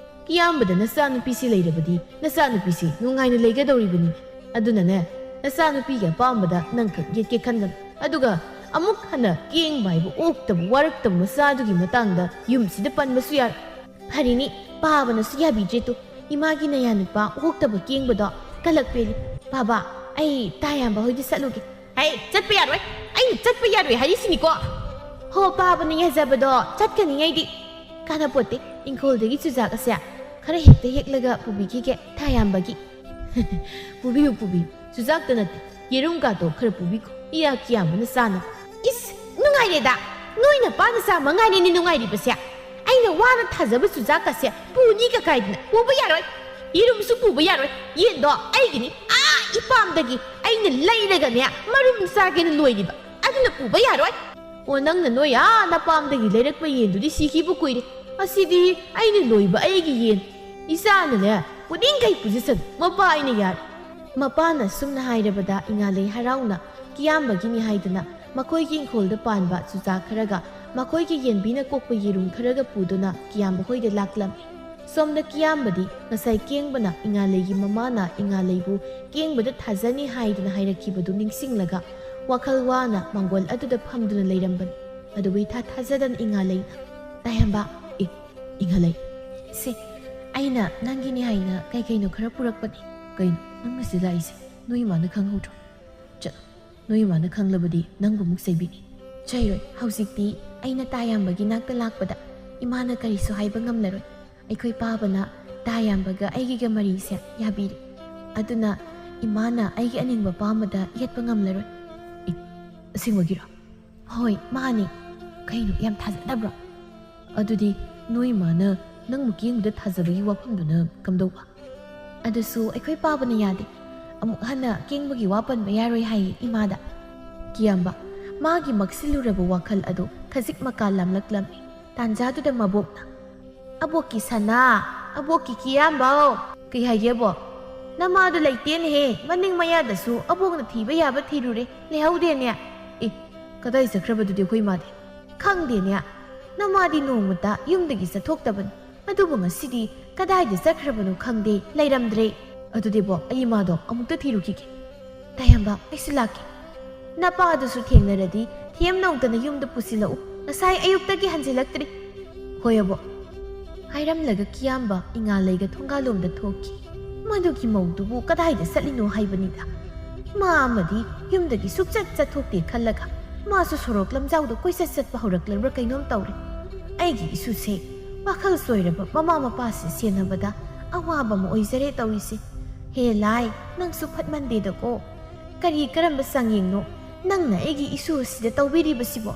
ꯀꯤꯌꯥꯝꯕꯗ ꯅꯆꯥꯅꯨꯄꯤꯁꯤ ꯂꯩꯔꯕꯗꯤ ꯅꯆꯥꯅꯨꯄꯤꯁꯤ ꯅꯨꯡꯉꯥꯏꯅ ꯂꯩꯒꯗꯧꯔꯤꯕꯅꯤꯅꯦ꯫ ꯑꯗꯨꯅꯅꯦ, ꯅꯆꯥꯅꯨꯄꯤꯒꯤ ꯑꯄꯥꯝꯕꯗ ꯅꯪ ꯈꯛ ꯌꯦꯠꯀꯦ ꯈꯟꯒꯅꯨ꯫ ꯑꯗꯨꯒ ꯑꯃꯨꯛ ꯍꯟꯅ ꯀꯦꯡꯕ ꯍꯥꯏꯕ ꯑꯣꯛꯇꯕ ꯋꯥꯔꯛꯇꯕ ꯃꯆꯥꯗꯨꯒꯤ ꯃꯇꯥꯡꯗ ꯌꯨꯝꯁꯤꯗ ꯄꯟꯕꯁꯨ ꯌꯥꯔꯣꯏ꯫ ꯐꯔꯤꯅꯤ, ꯄꯥꯕꯅꯁꯨ ꯌꯥꯕꯤꯗ꯭ꯔꯦ ꯇꯨ꯫ ꯏꯃꯥꯒꯤ ꯅꯌꯥ ꯅꯨꯄꯥ ꯑꯣꯛꯇꯕ ꯀꯦꯡꯕꯗꯣ ꯀꯂꯛ ꯄꯦꯜꯂꯤ꯫ ꯄꯥꯕ, ꯑꯩ ꯇꯥꯌꯥꯝꯕ ꯍꯣꯏꯗ ꯆꯠꯂꯨꯒꯦ꯫ ꯍꯩ, ꯆꯠꯄ ꯌꯥꯔꯣꯏ! ꯑꯩꯅ ꯆꯠꯄ ꯌꯥꯔꯣꯏ ꯍꯥꯏꯔꯤꯁꯤꯅꯤꯀꯣ꯫ ꯍꯣ, ꯄꯥꯕꯅ ꯌꯥꯖꯕꯗꯣ ꯆꯠꯀꯅꯤ ꯑꯩꯗꯤ꯫ ꯀꯥꯟꯅꯄꯣꯠꯇꯦ, ꯏꯪꯈꯣꯜꯗꯒꯤ ꯆꯨꯖꯥꯛ ꯑꯁꯦ ꯈꯔ ꯍꯦꯛꯇ ꯍꯦꯛꯂꯒ ꯄꯨꯕꯤꯈꯤꯒꯦ ꯇꯥꯌꯥꯝꯕꯒꯤ꯫ ꯄꯨꯕꯤꯌꯨ, ꯄꯨꯕꯤꯌꯨ꯫ ꯆꯨꯖꯥꯛꯇ ꯅꯠꯇꯦ, ꯌꯦꯔꯨꯝ ꯀꯥꯗꯣ ꯈꯔ ꯄꯨꯕꯤꯈꯣ꯫ ꯏꯌꯥ ꯀꯤꯌꯥꯝꯕꯅ ꯆꯥꯅꯕ꯫ ꯏꯁ, ꯅꯨꯡꯉꯥꯏꯔꯦꯗ꯫ ꯅꯣꯏ ꯅꯄꯥ ꯅꯆꯥ ꯃꯉꯥꯏꯔꯦꯅꯦ ꯅꯨꯡꯉꯥꯏꯔꯤꯕꯁꯦ꯫ ꯑꯩꯅ ꯋꯥꯅ ꯊꯥꯖꯕ ꯆꯨꯖꯥꯛꯀꯁꯦ ꯄꯨꯅꯤꯒ ꯀꯥꯏꯗꯅ ꯄꯨꯕ ꯌꯥꯔꯣꯏ꯫ ꯌꯦꯔꯨꯝꯁꯨ ꯄꯨꯕ ꯌꯥꯔꯣꯏ꯫ ꯌꯦꯟꯗꯣ ꯑꯩꯒꯤꯅꯤ, ꯑꯥ ꯏꯄꯥꯝꯗꯒꯤ ꯑꯩꯅ ꯂꯩꯔꯒꯅꯦ ꯃꯔꯨꯝ ꯆꯥꯒꯦꯅ ꯂꯣꯏꯔꯤꯕ, ꯑꯗꯨꯅ ꯄꯨꯕ ꯌꯥꯔꯣꯏ꯫ ꯑꯣ, ꯅꯪꯅ ꯅꯣꯏ ꯑꯥ ꯅꯄꯥꯝꯗꯒꯤ ꯂꯩꯔꯛꯄ ꯌꯦꯟꯗꯨꯗꯤ ꯁꯤꯈꯤꯕ ꯀꯨꯏꯔꯦ꯫ ꯑꯁꯤꯗꯤ ꯑꯩꯅ ꯂꯣꯏꯕ ꯑꯩꯒꯤ ꯌꯦꯟ꯫ ꯏꯆꯥꯅꯅꯦ ꯄꯨꯅꯤꯡꯈꯩ ꯄꯨꯖꯁꯅꯨ, ꯃꯄꯥ ꯑꯩꯅ ꯌꯥꯔꯦ꯫ ꯃꯄꯥꯅ ꯁꯨꯝꯅ ꯍꯥꯏꯔꯕꯗ ꯏꯉꯥꯂꯩ ꯍꯔꯥꯎꯅ ꯀꯤꯌꯥꯝꯕꯒꯤꯅꯤ ꯍꯥꯏꯗꯨꯅ ꯃꯈꯣꯏꯒꯤ ꯏꯪꯈꯣꯜꯗ ꯄꯥꯟꯕ ꯆꯨꯖꯥꯛ ꯈꯔꯒ ꯃꯈꯣꯏꯒꯤ ꯌꯦꯟꯕꯤꯅ ꯀꯣꯛꯄ ꯌꯦꯔꯨꯝ ꯈꯔꯒ ꯄꯨꯗꯨꯅ ꯀꯤꯌꯥꯝꯕ ꯍꯣꯏꯗ ꯂꯥꯛꯂꯝꯃꯤ꯫ ꯁꯣꯝꯗ ꯀꯤꯌꯥꯝꯕꯗꯤ ꯉꯁꯥꯏ ꯀꯦꯡꯕꯅ ꯏꯉꯥꯂꯩꯒꯤ ꯃꯃꯥꯅ ꯏꯉꯥꯂꯩꯕꯨ ꯀꯦꯡꯕꯗ ꯊꯥꯖꯅꯤ ꯍꯥꯏꯗꯨꯅ ꯍꯥꯏꯔꯛꯈꯤꯕꯗꯨ ꯅꯤꯡꯁꯤꯡꯂꯒ ꯋꯥꯈꯜ ꯋꯥꯅ ꯃꯥꯡꯒꯣꯜ ꯑꯗꯨꯗ ꯐꯝꯗꯨꯅ ꯂꯩꯔꯝꯕꯅꯤ꯫ ꯑꯗꯨꯕꯨ ꯏꯊꯥ ꯊꯥꯖꯗꯅ ꯏꯉꯥꯂꯩꯅ, "ꯇꯥꯏꯍꯟꯕ, ꯑꯦ, ꯏꯉꯥꯂꯩ, ꯁꯦ, ꯑꯩꯅ ꯅꯪꯒꯤꯅꯤ ꯍꯥꯏꯅ ꯀꯩ ꯀꯩꯅꯣ ꯈꯔ ꯄꯨꯔꯛꯄꯅꯤ꯫ ꯀꯩꯅꯣ ꯅꯪꯅ ꯁꯤꯗ ꯂꯥꯛꯏꯁꯦ? ꯅꯣꯏ ꯏꯃꯥꯅ ꯈꯪꯍꯧꯗ꯭ꯔꯣ? ꯆꯠꯂꯣ, ꯅꯣꯏ ꯏꯃꯥꯅ ꯈꯪꯂꯕꯗꯤ ꯅꯪꯕꯨ ꯑꯃꯨꯛ ꯆꯩꯕꯤꯅꯤ꯫" "ꯆꯩꯔꯣꯏ, ꯍꯧꯖꯤꯛꯇꯤ ꯑꯩꯅ ꯇꯥꯌꯥꯝꯕꯒꯤ ꯅꯥꯛꯇ ꯂꯥꯛꯄꯗ ꯏꯃꯥꯅ ꯀꯔꯤꯁꯨ ꯍꯥꯏꯕ ꯉꯝꯂꯔꯣꯏ꯫ ꯑꯩꯈꯣꯏ ꯄꯥꯕꯅ ꯇꯥꯌꯥꯝꯕꯒ ꯑꯩꯒꯤꯒ ꯃꯔꯤꯁꯦ ꯌꯥꯕꯤꯔꯦ꯫ ꯑꯗꯨꯅ ꯏꯃꯥꯅ ꯑꯩꯒꯤ ꯑꯅꯤꯡꯕ ꯄꯥꯝꯕꯗ ꯌꯦꯠꯄ ꯉꯝꯂꯔꯣꯏ꯫" "ꯑꯦ, ꯑꯁꯦꯡꯕꯒꯤꯔꯣ?" "ꯍꯣꯏ, ꯃꯥꯅꯤ꯫ ꯀꯩꯅꯣ, ꯌꯥꯝ ꯊꯥꯖꯗꯕ꯭ꯔꯣ?" "ꯑꯗꯨꯗꯤ ꯅꯣꯏ ꯏꯃꯥꯅ ꯅꯪꯕꯨ ꯀꯦꯡꯕꯗ ꯊꯥꯖꯕꯒꯤ ꯋꯥꯐꯝꯗꯨꯅ ꯀꯝꯗꯧꯕ?" "ꯑꯗꯨꯁꯨ ꯑꯩꯈꯣꯏ ꯄꯥꯕꯅ ꯌꯥꯗꯦ꯫ ꯑꯃꯨꯛ ꯍꯟꯅ ꯀꯦꯡꯕꯒꯤ ꯋꯥ ꯄꯟꯕ ꯌꯥꯔꯣꯏ ꯍꯥꯏꯌꯦ ꯏꯃꯥꯗ꯫" ꯀꯤꯌꯥꯝꯕ, ꯃꯥꯒꯤ ꯃꯛꯁꯤꯜꯂꯨꯔꯕ ꯋꯥꯈꯜ ꯑꯗꯨ ꯈꯖꯤꯛ ꯃꯀꯥ ꯂꯥꯝꯂꯛꯂꯝꯃꯤ꯫ ꯇꯥꯟꯖꯥꯗꯨꯗ ꯃꯕꯣꯛꯅ, "ꯑꯕꯣꯛꯀꯤ ꯁꯅꯥ, ꯑꯕꯣꯛꯀꯤ ꯀꯤꯌꯥꯝꯕꯧ!" "ꯀꯩ ꯍꯥꯏꯒꯦꯕꯣ?" "ꯅꯃꯥꯗꯣ ꯂꯩꯇꯦꯅꯦꯍꯦ, ꯃꯅꯤꯡ ꯃꯌꯥꯗꯁꯨ ꯑꯕꯣꯛꯅ ꯊꯤꯕ ꯌꯥꯕ ꯊꯤꯔꯨꯔꯦ, ꯂꯩꯍꯧꯗꯦꯅꯦ꯫" "ꯑꯦ, ꯀꯗꯥꯏ ꯆꯠꯈ꯭ꯔꯕꯗꯨꯗꯤ ꯑꯩꯈꯣꯏ ꯏꯃꯥꯗꯤ?" "ꯈꯪꯗꯦꯅꯦ, ꯅꯃꯥꯗꯤ ꯅꯣꯡꯃꯇ ꯌꯨꯝꯗꯒꯤ ꯆꯠꯊꯣꯛꯇꯕꯅꯤ, ꯑꯗꯨꯕꯨ ꯉꯁꯤꯗꯤ ꯀꯗꯥꯏꯗ ꯆꯠꯈ꯭ꯔꯕꯅꯣ ꯈꯪꯗꯦ, ꯂꯩꯔꯝꯗ꯭ꯔꯦ꯫ ꯑꯗꯨꯗꯤꯕꯣ, ꯑꯩ ꯏꯃꯥꯗꯣ ꯑꯃꯨꯛꯇ ꯊꯤꯔꯨꯈꯤꯒꯦ꯫" "ꯇꯥꯌꯥꯝꯕ, ꯑꯩꯁꯨ ꯂꯥꯛꯀꯦ꯫ ꯅꯄꯥꯗꯨꯁꯨ ꯊꯦꯡꯅꯔꯗꯤ ꯊꯦꯝ ꯅꯧꯗꯅ ꯌꯨꯝꯗ ꯄꯨꯁꯤꯜꯂꯛꯎ, ꯉꯁꯥꯏ ꯑꯌꯨꯛꯇꯒꯤ ꯍꯟꯖꯤꯜꯂꯛꯇ꯭ꯔꯤ꯫" "ꯍꯣꯏ ꯑꯕꯣꯛ꯫" ꯍꯥꯏꯔꯝꯂꯒ ꯀꯤꯌꯥꯝꯕ ꯏꯉꯥꯂꯩꯒ ꯊꯣꯡꯒꯥꯜꯂꯣꯝꯗ ꯊꯣꯛꯈꯤ꯫ ꯃꯗꯨꯒꯤ ꯃꯧꯗꯨꯕꯨ ꯀꯗꯥꯏꯗ ꯆꯠꯂꯤꯅꯣ ꯍꯥꯏꯕꯅꯤꯗ꯫ ꯃꯥ ꯑꯃꯗꯤ ꯌꯨꯝꯗꯒꯤ ꯁꯨꯛꯆꯠ ꯆꯠꯊꯣꯛꯇꯦ ꯈꯜꯂꯒ ꯃꯥꯁꯨ ꯁꯣꯔꯣꯛ ꯂꯝꯖꯥꯎꯗ ꯀꯣꯏꯆꯠ ꯆꯠꯄ ꯍꯧꯔꯛꯂꯕ꯭ꯔꯥ ꯀꯩꯅꯣꯝ ꯇꯧꯔꯦ꯫ ꯑꯩꯒꯤ ꯏꯁꯨꯁꯦ ꯋꯥꯈꯜ ꯆꯣꯏꯔꯕ ꯃꯃꯥ ꯃꯄꯥꯁꯦ ꯁꯦꯟꯅꯕꯗ ꯑꯋꯥꯕ ꯑꯃ ꯑꯣꯏꯖꯔꯦ ꯇꯧꯔꯤꯁꯦ꯫ ꯍꯦ ꯂꯥꯏ, ꯅꯪꯁꯨ ꯐꯠꯃꯟꯗꯦꯗꯀꯣ꯫ ꯀꯔꯤ ꯀꯔꯝꯕ ꯆꯥꯡꯌꯦꯡꯅꯣ ꯅꯪꯅ ꯑꯩꯒꯤ ꯏꯁꯨ ꯑꯁꯤꯗ ꯇꯧꯕꯤꯔꯤꯕꯁꯤꯕꯣ?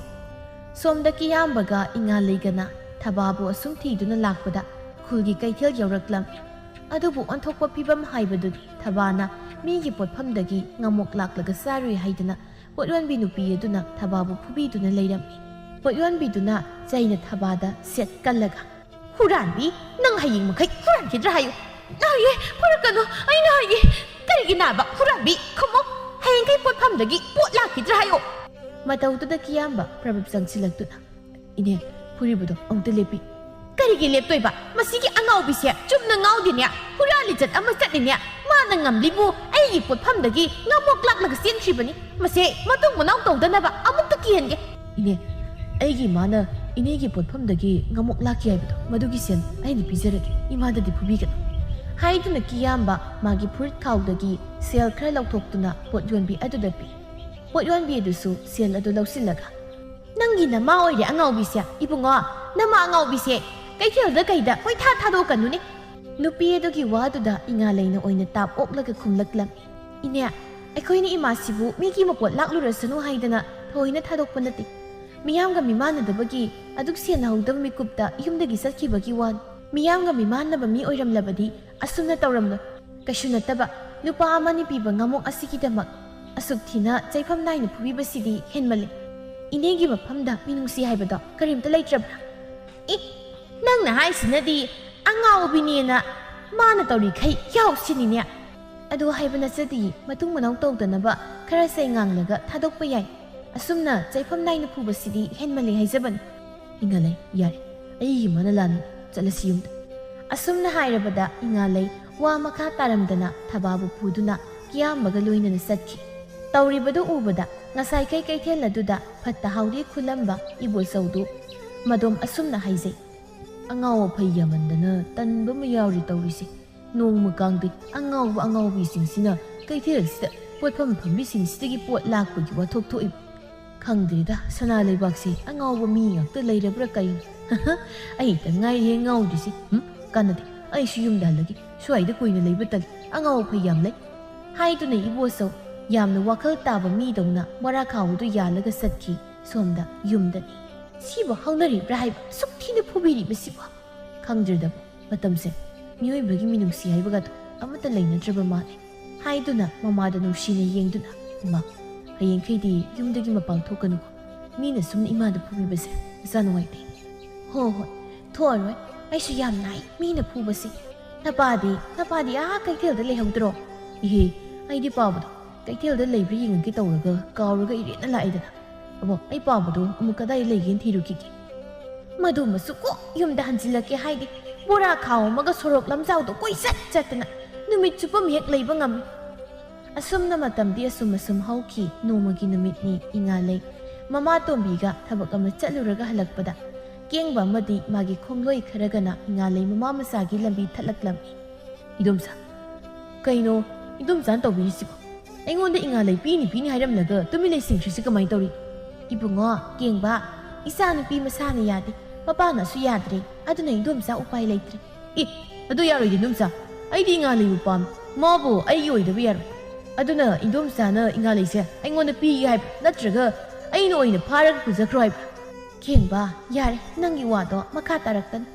ꯁꯣꯝꯗ ꯀꯤꯌꯥꯝꯕꯒ ꯏꯉꯥꯂꯩꯒꯅ ꯊꯕꯥꯕꯨ ꯑꯁꯨꯝ ꯊꯤꯗꯨꯅ ꯂꯥꯛꯄꯗ ꯈꯨꯜꯒꯤ ꯀꯩꯊꯦꯜ ꯌꯧꯔꯛꯂꯝꯃꯤ꯫ ꯑꯗꯨꯕꯨ ꯑꯣꯟꯊꯣꯛꯄ ꯐꯤꯕꯝ ꯍꯥꯏꯕꯗꯨꯗꯤ ꯊꯕꯥꯅ ꯃꯤꯒꯤ ꯄꯣꯠꯐꯝꯗꯒꯤ ꯉꯥꯃꯣꯛ ꯂꯥꯛꯂꯒ ꯆꯥꯔꯨꯏ ꯍꯥꯏꯗꯅ ꯄꯣꯠꯌꯣꯟꯕꯤ ꯅꯨꯄꯤ ꯑꯗꯨꯅ ꯊꯕꯥꯕꯨ ꯐꯨꯕꯤꯗꯨꯅ ꯂꯩꯔꯝꯃꯤ꯫ ꯄꯣꯠꯌꯣꯟꯕꯤꯗꯨꯅ ꯆꯩꯅ ꯊꯕꯥꯗ ꯁꯦꯠ ꯀꯜꯂꯒ, "ꯍꯨꯔꯥꯟꯕꯤ, ꯅꯪ ꯍꯌꯦꯡ ꯃꯈꯩ ꯍꯨꯔꯥꯟꯈꯤꯗ꯭ꯔꯥ ꯍꯥꯏꯌꯨ?" "ꯅꯥꯏꯌꯦ, ꯐꯨꯔꯛꯀꯅꯨ, ꯑꯩꯅ ꯍꯥꯏꯌꯦ꯫ ꯀꯔꯤꯒꯤ ꯅꯥꯕ? ꯍꯨꯔꯥꯟꯕꯤ, ꯈꯨꯝꯃꯣ꯫ ꯍꯌꯦꯡꯈꯩ ꯄꯣꯠꯐꯝꯗꯒꯤ ꯄꯣꯠ ꯂꯥꯛꯈꯤꯗ꯭ꯔꯥ ꯍꯥꯏꯌꯨ?" ꯃꯇꯧꯗꯨꯗ ꯀꯤꯌꯥꯝꯕ ꯄ꯭ꯔꯕꯞ ꯆꯪꯁꯤꯜꯂꯛꯇꯨꯅ, "ꯏꯅꯦ, ꯐꯨꯔꯤꯕꯗꯣ ꯑꯃꯨꯛꯇ ꯂꯦꯞꯄꯤ꯫" "ꯀꯔꯤꯒꯤ ꯂꯦꯞꯇꯣꯏꯕ? ꯃꯁꯤꯒꯤ ꯑꯉꯥꯎꯕꯤꯁꯦ ꯆꯨꯝꯅ ꯉꯥꯎꯗꯦꯅꯦ꯫ ꯍꯨꯔꯥꯟ ꯂꯤꯆꯠ ꯑꯃ ꯆꯠꯂꯤꯅꯦ꯫ ꯃꯥꯅ ꯉꯝꯂꯤꯕꯨ ꯑꯩꯒꯤ ꯄꯣꯠꯐꯝꯗꯒꯤ ꯉꯥꯃꯣꯛ ꯂꯥꯛꯂꯒ ꯆꯦꯟꯈ꯭ꯔꯤꯕꯅꯤ꯫ ꯃꯁꯦ ꯃꯇꯨꯡ ꯃꯅꯥꯎ ꯇꯧꯗꯅꯕ ꯑꯃꯨꯛꯇ ꯀꯤꯍꯟꯒꯦ꯫" "ꯏꯅꯦ, ꯑꯩꯒꯤ ꯏꯃꯥꯅ ꯏꯅꯦꯒꯤ ꯄꯣꯠꯐꯝꯗꯒꯤ ꯉꯥꯃꯣꯛ ꯂꯥꯛꯈꯤ ꯍꯥꯏꯕꯗꯣ, ꯃꯗꯨꯒꯤ ꯁꯦꯜ ꯑꯩꯅ ꯄꯤꯖꯔꯒꯦ꯫ ꯏꯃꯥꯗꯗꯤ ꯐꯨꯕꯤꯒꯅꯨ꯫" ꯍꯥꯏꯗꯨꯅ ꯀꯤꯌꯥꯝꯕ ꯃꯥꯒꯤ ꯐꯨꯔꯤꯠ ꯈꯥꯎꯗꯒꯤ ꯁꯦꯜ ꯈꯔ ꯂꯧꯊꯣꯛꯇꯨꯅ ꯄꯣꯠ ꯌꯣꯟꯕꯤ ꯑꯗꯨꯗ ꯄꯤ꯫ ꯄꯣꯠ ꯌꯣꯟꯕꯤ ꯑꯗꯨꯁꯨ ꯁꯦꯜ ꯑꯗꯨ ꯂꯧꯁꯤꯜꯂꯒ, "ꯅꯪꯒꯤ ꯅꯃꯥ ꯑꯣꯏꯔꯦ ꯑꯉꯥꯎꯕꯤꯁꯦ, ꯏꯕꯨꯡꯉꯣ꯫ ꯅꯃꯥ ꯑꯉꯥꯎꯕꯤꯁꯦ ꯀꯩꯊꯦꯜꯗ ꯀꯩꯗ ꯀꯣꯏꯊꯥ ꯊꯥꯗꯣꯛꯀꯅꯨꯅꯦ꯫" ꯅꯨꯄꯤ ꯑꯗꯨꯒꯤ ꯋꯥꯗꯨꯗ ꯏꯉꯥꯂꯩꯅ ꯑꯣꯏꯅ ꯇꯥꯞ ꯑꯣꯛꯂꯒ ꯈꯨꯝꯂꯛꯂꯝꯃꯤ, "ꯏꯅꯦ, ꯑꯩꯈꯣꯏꯅ ꯏꯃꯥꯁꯤꯕꯨ ꯃꯤꯒꯤ ꯃꯄꯣꯠ ꯂꯥꯛꯂꯨꯔꯁꯅꯨ ꯍꯥꯏꯗꯅ ꯊꯑꯣꯏꯅ ꯊꯥꯗꯣꯛꯄ ꯅꯠꯇꯦ꯫ ꯃꯤꯌꯥꯝꯒ ꯃꯤꯃꯥꯟꯅꯗꯕꯒꯤ ꯑꯗꯨꯛ ꯁꯦꯟꯅꯍꯧꯗꯕ ꯃꯤꯀꯨꯞꯇ ꯌꯨꯝꯗꯒꯤ ꯆꯠꯈꯤꯕꯒꯤ ꯋꯥꯅꯤ꯫ ꯃꯤꯌꯥꯝꯒ ꯃꯤꯃꯥꯟꯅꯕ ꯃꯤ ꯑꯣꯏꯔꯝꯂꯕꯗꯤ ꯑꯁꯨꯝꯅ ꯇꯧꯔꯝꯂꯣꯏ꯫ ꯀꯩꯁꯨ ꯅꯠꯇꯕ ꯂꯨꯄꯥ ꯑꯃꯅꯤ ꯄꯤꯕ ꯉꯥꯃꯣꯛ ꯑꯁꯤꯒꯤꯗꯃꯛ ꯑꯁꯨꯛ ꯊꯤꯅ ꯆꯩꯐꯝ ꯅꯥꯏꯅ ꯐꯨꯕꯤꯕꯁꯤꯗꯤ ꯍꯦꯟꯃꯜꯂꯦ꯫ ꯏꯅꯦꯒꯤ ꯃꯐꯝꯗ ꯃꯤꯅꯨꯡꯁꯤ ꯍꯥꯏꯕꯗꯣ ꯀꯔꯤꯝꯇ ꯂꯩꯇ꯭ꯔꯕ꯭ꯔꯥ?" "ꯑꯦ, ꯅꯪꯅ ꯍꯥꯏꯁꯤꯅꯗꯤ ꯑꯉꯥꯎꯕꯤꯅꯦꯅ ꯃꯥꯅ ꯇꯧꯔꯤꯈꯩ ꯌꯥꯎꯁꯤꯅꯤꯅꯦ꯫ ꯑꯗꯨ ꯍꯥꯏꯕ ꯅꯠꯆꯗꯤꯌꯦ, ꯃꯇꯨꯡ ꯃꯅꯥꯎ ꯇꯧꯗꯅꯕ ꯈꯔ ꯆꯩ ꯉꯥꯡꯂꯒ ꯊꯥꯗꯣꯛꯄ ꯌꯥꯏ꯫ ꯑꯁꯨꯝꯅ ꯆꯩꯐꯝ ꯅꯥꯏꯅ ꯐꯨꯕꯁꯤꯗꯤ ꯍꯦꯟꯃꯜꯂꯦ ꯍꯥꯏꯖꯕꯅꯤ꯫" "ꯏꯉꯥꯂꯩ, ꯌꯥꯔꯦ, ꯑꯩꯒꯤ ꯃꯥꯅ ꯂꯥꯟꯅꯤ, ꯆꯠꯂꯁꯤ ꯌꯨꯝꯗ꯫" ꯑꯁꯨꯝꯅ ꯍꯥꯏꯔꯕꯗ ꯏꯉꯥꯂꯩ ꯋꯥ ꯃꯈꯥ ꯇꯥꯔꯝꯗꯅ ꯊꯕꯥꯕꯨ ꯄꯨꯗꯨꯅ ꯀꯤꯌꯥꯝꯕꯒ ꯂꯣꯏꯅꯅ ꯆꯠꯈꯤ꯫ ꯇꯧꯔꯤꯕꯗꯨ ꯎꯕꯗ ꯉꯁꯥꯏꯈꯩ ꯀꯩꯊꯦꯜ ꯑꯗꯨꯗ ꯐꯠꯇ ꯍꯥꯎꯗꯤ ꯈꯨꯜꯂꯝꯕ ꯏꯕꯣꯆꯧꯗꯨ ꯃꯗꯣꯝ ꯑꯁꯨꯝꯅ ꯍꯥꯏꯖꯩ, "ꯑꯉꯥꯎ ꯑꯐꯩ ꯌꯥꯝꯃꯟꯗꯅ ꯇꯟꯕ ꯑꯃ ꯌꯥꯎꯔꯤ ꯇꯧꯔꯤꯁꯦ꯫ ꯅꯣꯡꯃ ꯀꯥꯡꯗꯦ ꯑꯉꯥꯎꯕ ꯑꯉꯥꯎꯕꯤꯁꯤꯡꯁꯤꯅ ꯀꯩꯊꯦꯜꯁꯤꯗ ꯄꯣꯠꯐꯝ ꯐꯝꯕꯤꯁꯤꯡꯁꯤꯗꯒꯤ ꯄꯣꯠ ꯂꯥꯛꯄꯒꯤ ꯋꯥꯊꯣꯛ ꯊꯣꯛꯏꯕ꯫ ꯈꯪꯗ꯭ꯔꯦꯗ, ꯁꯅꯥ ꯂꯩꯕꯥꯛꯁꯦ ꯑꯉꯥꯎꯕ ꯃꯤ ꯉꯥꯛꯇ ꯂꯩꯔꯕ꯭ꯔꯥ ꯀꯔꯤꯅꯣ? ꯑꯩꯇ ꯉꯥꯏꯔꯦ ꯉꯥꯎꯗ꯭ꯔꯤꯁꯦ꯫ ꯍꯨꯝ, ꯀꯥꯟꯅꯗꯦ, ꯑꯩꯁꯨ ꯌꯨꯝꯗ ꯍꯜꯂꯒꯦ꯫ ꯁ꯭ꯋꯥꯏꯗ ꯀꯨꯏꯅ ꯂꯩꯕ ꯇꯜꯂꯤ, ꯑꯉꯥꯎ ꯑꯐꯩ ꯌꯥꯝ ꯂꯩ꯫" ꯍꯥꯏꯗꯨꯅ ꯏꯕꯣꯆꯧ ꯌꯥꯝꯅ ꯋꯥꯈꯜ ꯇꯥꯕ ꯃꯤꯗꯧꯅ ꯕꯣꯔꯥ ꯈꯥꯎ ꯑꯗꯨ ꯌꯥꯜꯂꯒ ꯆꯠꯈꯤ꯫ ꯁꯣꯝꯗ ꯌꯨꯝꯗꯅꯤ꯫ "ꯁꯤꯕꯨ ꯍꯧꯅꯔꯤꯕ꯭ꯔꯥ ꯍꯥꯏꯕ, ꯁꯨꯛ ꯊꯤꯅ ꯐꯨꯕꯤꯔꯤꯕꯁꯤꯕꯨ?" ꯈꯪꯗ꯭ꯔꯦꯗꯕꯨ, ꯃꯇꯝꯁꯦ꯫ ꯃꯤꯑꯣꯏꯕꯒꯤ ꯃꯤꯅꯨꯡꯁꯤ ꯍꯥꯏꯕꯒꯗꯣ ꯑꯃꯠꯇ ꯂꯩꯅꯗ꯭ꯔꯕ ꯃꯥꯜꯂꯦ ꯍꯥꯏꯗꯨꯅ ꯃꯃꯥꯗ ꯅꯨꯡꯁꯤꯅ ꯌꯦꯡꯗꯨꯅ, "ꯏꯃꯥ, ꯍꯌꯦꯡꯈꯩꯗꯤ ꯌꯨꯝꯗꯒꯤ ꯃꯄꯥꯟ ꯊꯣꯛꯀꯅꯨꯀꯣ꯫ ꯃꯤꯅ ꯁꯨꯝ ꯏꯃꯥꯗ ꯐꯨꯕꯤꯕꯁꯦ ꯏꯆꯥ ꯅꯨꯡꯉꯥꯏꯇꯦ꯫" "ꯍꯣ ꯍꯣꯏ, ꯊꯣꯛꯑꯔꯣꯏ꯫ ꯑꯩꯁꯨ ꯌꯥꯝ ꯅꯥꯏ ꯃꯤꯅ ꯐꯨꯕꯁꯦ꯫ ꯅꯄꯥꯗꯤ, ꯅꯄꯥꯗꯤ ꯑꯥ ꯀꯩꯊꯦꯜꯗ ꯂꯩꯍꯧꯗ꯭ꯔꯣ?" "ꯏꯍꯦ, ꯑꯩꯗꯤ ꯄꯥꯕꯗꯣ ꯀꯩꯊꯦꯜꯗ ꯂꯩꯕ꯭ꯔꯥ ꯌꯦꯡꯉꯒꯦ ꯇꯧꯔꯒ ꯀꯥꯎꯔꯒ ꯏꯔꯦꯠꯅ ꯂꯥꯛꯑꯦꯗꯅ꯫ ꯑꯕꯣ, ꯑꯩ ꯄꯥꯕꯗꯣ ꯑꯃꯨꯛ ꯀꯗꯥꯏ ꯂꯩꯒꯦꯅ ꯊꯤꯔꯨꯈꯤꯒꯦ꯫ ꯃꯗꯨꯃꯁꯨ ꯀꯣꯛ ꯌꯨꯝꯗ ꯍꯟꯖꯤꯜꯂꯛꯀꯦ ꯍꯥꯏꯗꯦ꯫ ꯕꯣꯔꯥ ꯈꯥꯎ ꯑꯃꯒ ꯁꯣꯔꯣꯛ ꯂꯝꯖꯥꯎꯗꯣ ꯀꯣꯏꯆꯠ ꯆꯠꯇꯅ ꯅꯨꯃꯤꯠ ꯆꯨꯞꯄ ꯍꯦꯛ ꯂꯩꯕ ꯉꯝꯃꯤ꯫" ꯑꯁꯨꯝꯅ ꯃꯇꯝꯗꯤ ꯑꯁꯨꯝ ꯑꯁꯨꯝ ꯍꯧꯈꯤ꯫ ꯅꯣꯡꯃꯒꯤ ꯅꯨꯃꯤꯠꯅꯤ꯫ ꯏꯉꯥꯂꯩ ꯃꯃꯥ ꯇꯣꯝꯕꯤꯒ ꯊꯕꯛ ꯑꯃ ꯆꯠꯂꯨꯔꯒ ꯍꯜꯂꯛꯄꯗ ꯀꯦꯡꯕ ꯑꯃꯗꯤ ꯃꯥꯒꯤ ꯈꯣꯡꯂꯣꯏ ꯈꯔꯒꯅ ꯏꯉꯥꯂꯩ ꯃꯃꯥ ꯃꯆꯥꯒꯤ ꯂꯝꯕꯤ ꯊꯠꯂꯛꯂꯝꯃꯤ꯫ "ꯏꯗꯣꯝꯆꯥ, ꯀꯩꯅꯣ ꯏꯗꯣꯝꯆꯥꯅ ꯇꯧꯕꯤꯔꯤꯁꯤꯕꯣ? ꯑꯩꯉꯣꯟꯗ ꯏꯉꯥꯂꯩ ꯄꯤꯅꯤ ꯄꯤꯅꯤ ꯍꯥꯏꯔꯝꯂꯒ ꯇꯨꯃꯤꯟ ꯂꯩꯁꯤꯡꯈ꯭ꯔꯤꯁꯤ ꯀꯃꯥꯏꯅ ꯇꯧꯔꯤ?" "ꯏꯕꯨꯡꯉꯣ, ꯀꯦꯡꯕ, ꯏꯆꯥꯅꯨꯄꯤ ꯃꯁꯥꯅ ꯌꯥꯗꯦ, ꯃꯄꯥꯅꯁꯨ ꯌꯥꯗ꯭ꯔꯦ, ꯑꯗꯨꯅ ꯏꯗꯣꯝꯆꯥ ꯎꯄꯥꯏ ꯂꯩꯇ꯭ꯔꯦ꯫" "ꯑꯦ, ꯑꯗꯨ ꯌꯥꯔꯣꯏꯗꯤ ꯏꯗꯣꯝꯆꯥ, ꯑꯩꯗꯤ ꯏꯉꯥꯂꯩꯕꯨ ꯄꯥꯝꯃꯤ, ꯃꯥꯕꯨ ꯑꯩꯒꯤ ꯑꯣꯏꯗꯕ ꯌꯥꯔꯣꯏ꯫ ꯑꯗꯨꯅ ꯏꯗꯣꯝꯆꯥꯅ ꯏꯉꯥꯂꯩꯁꯦ ꯑꯩꯉꯣꯟꯗ ꯄꯤꯒꯦ ꯍꯥꯏꯕ꯭ꯔꯥ, ꯅꯠꯇ꯭ꯔꯒ ꯑꯩꯅ ꯑꯣꯏꯅ ꯐꯥꯔꯒ ꯄꯨꯖꯈ꯭ꯔꯣ ꯍꯥꯏꯕ꯭ꯔꯥ?" "ꯀꯦꯡꯕ, ꯌꯥꯔꯦ, ꯅꯪꯒꯤ ꯋꯥꯗꯣ ꯃꯈꯥ ꯇꯥꯔꯛꯀꯅꯨ꯫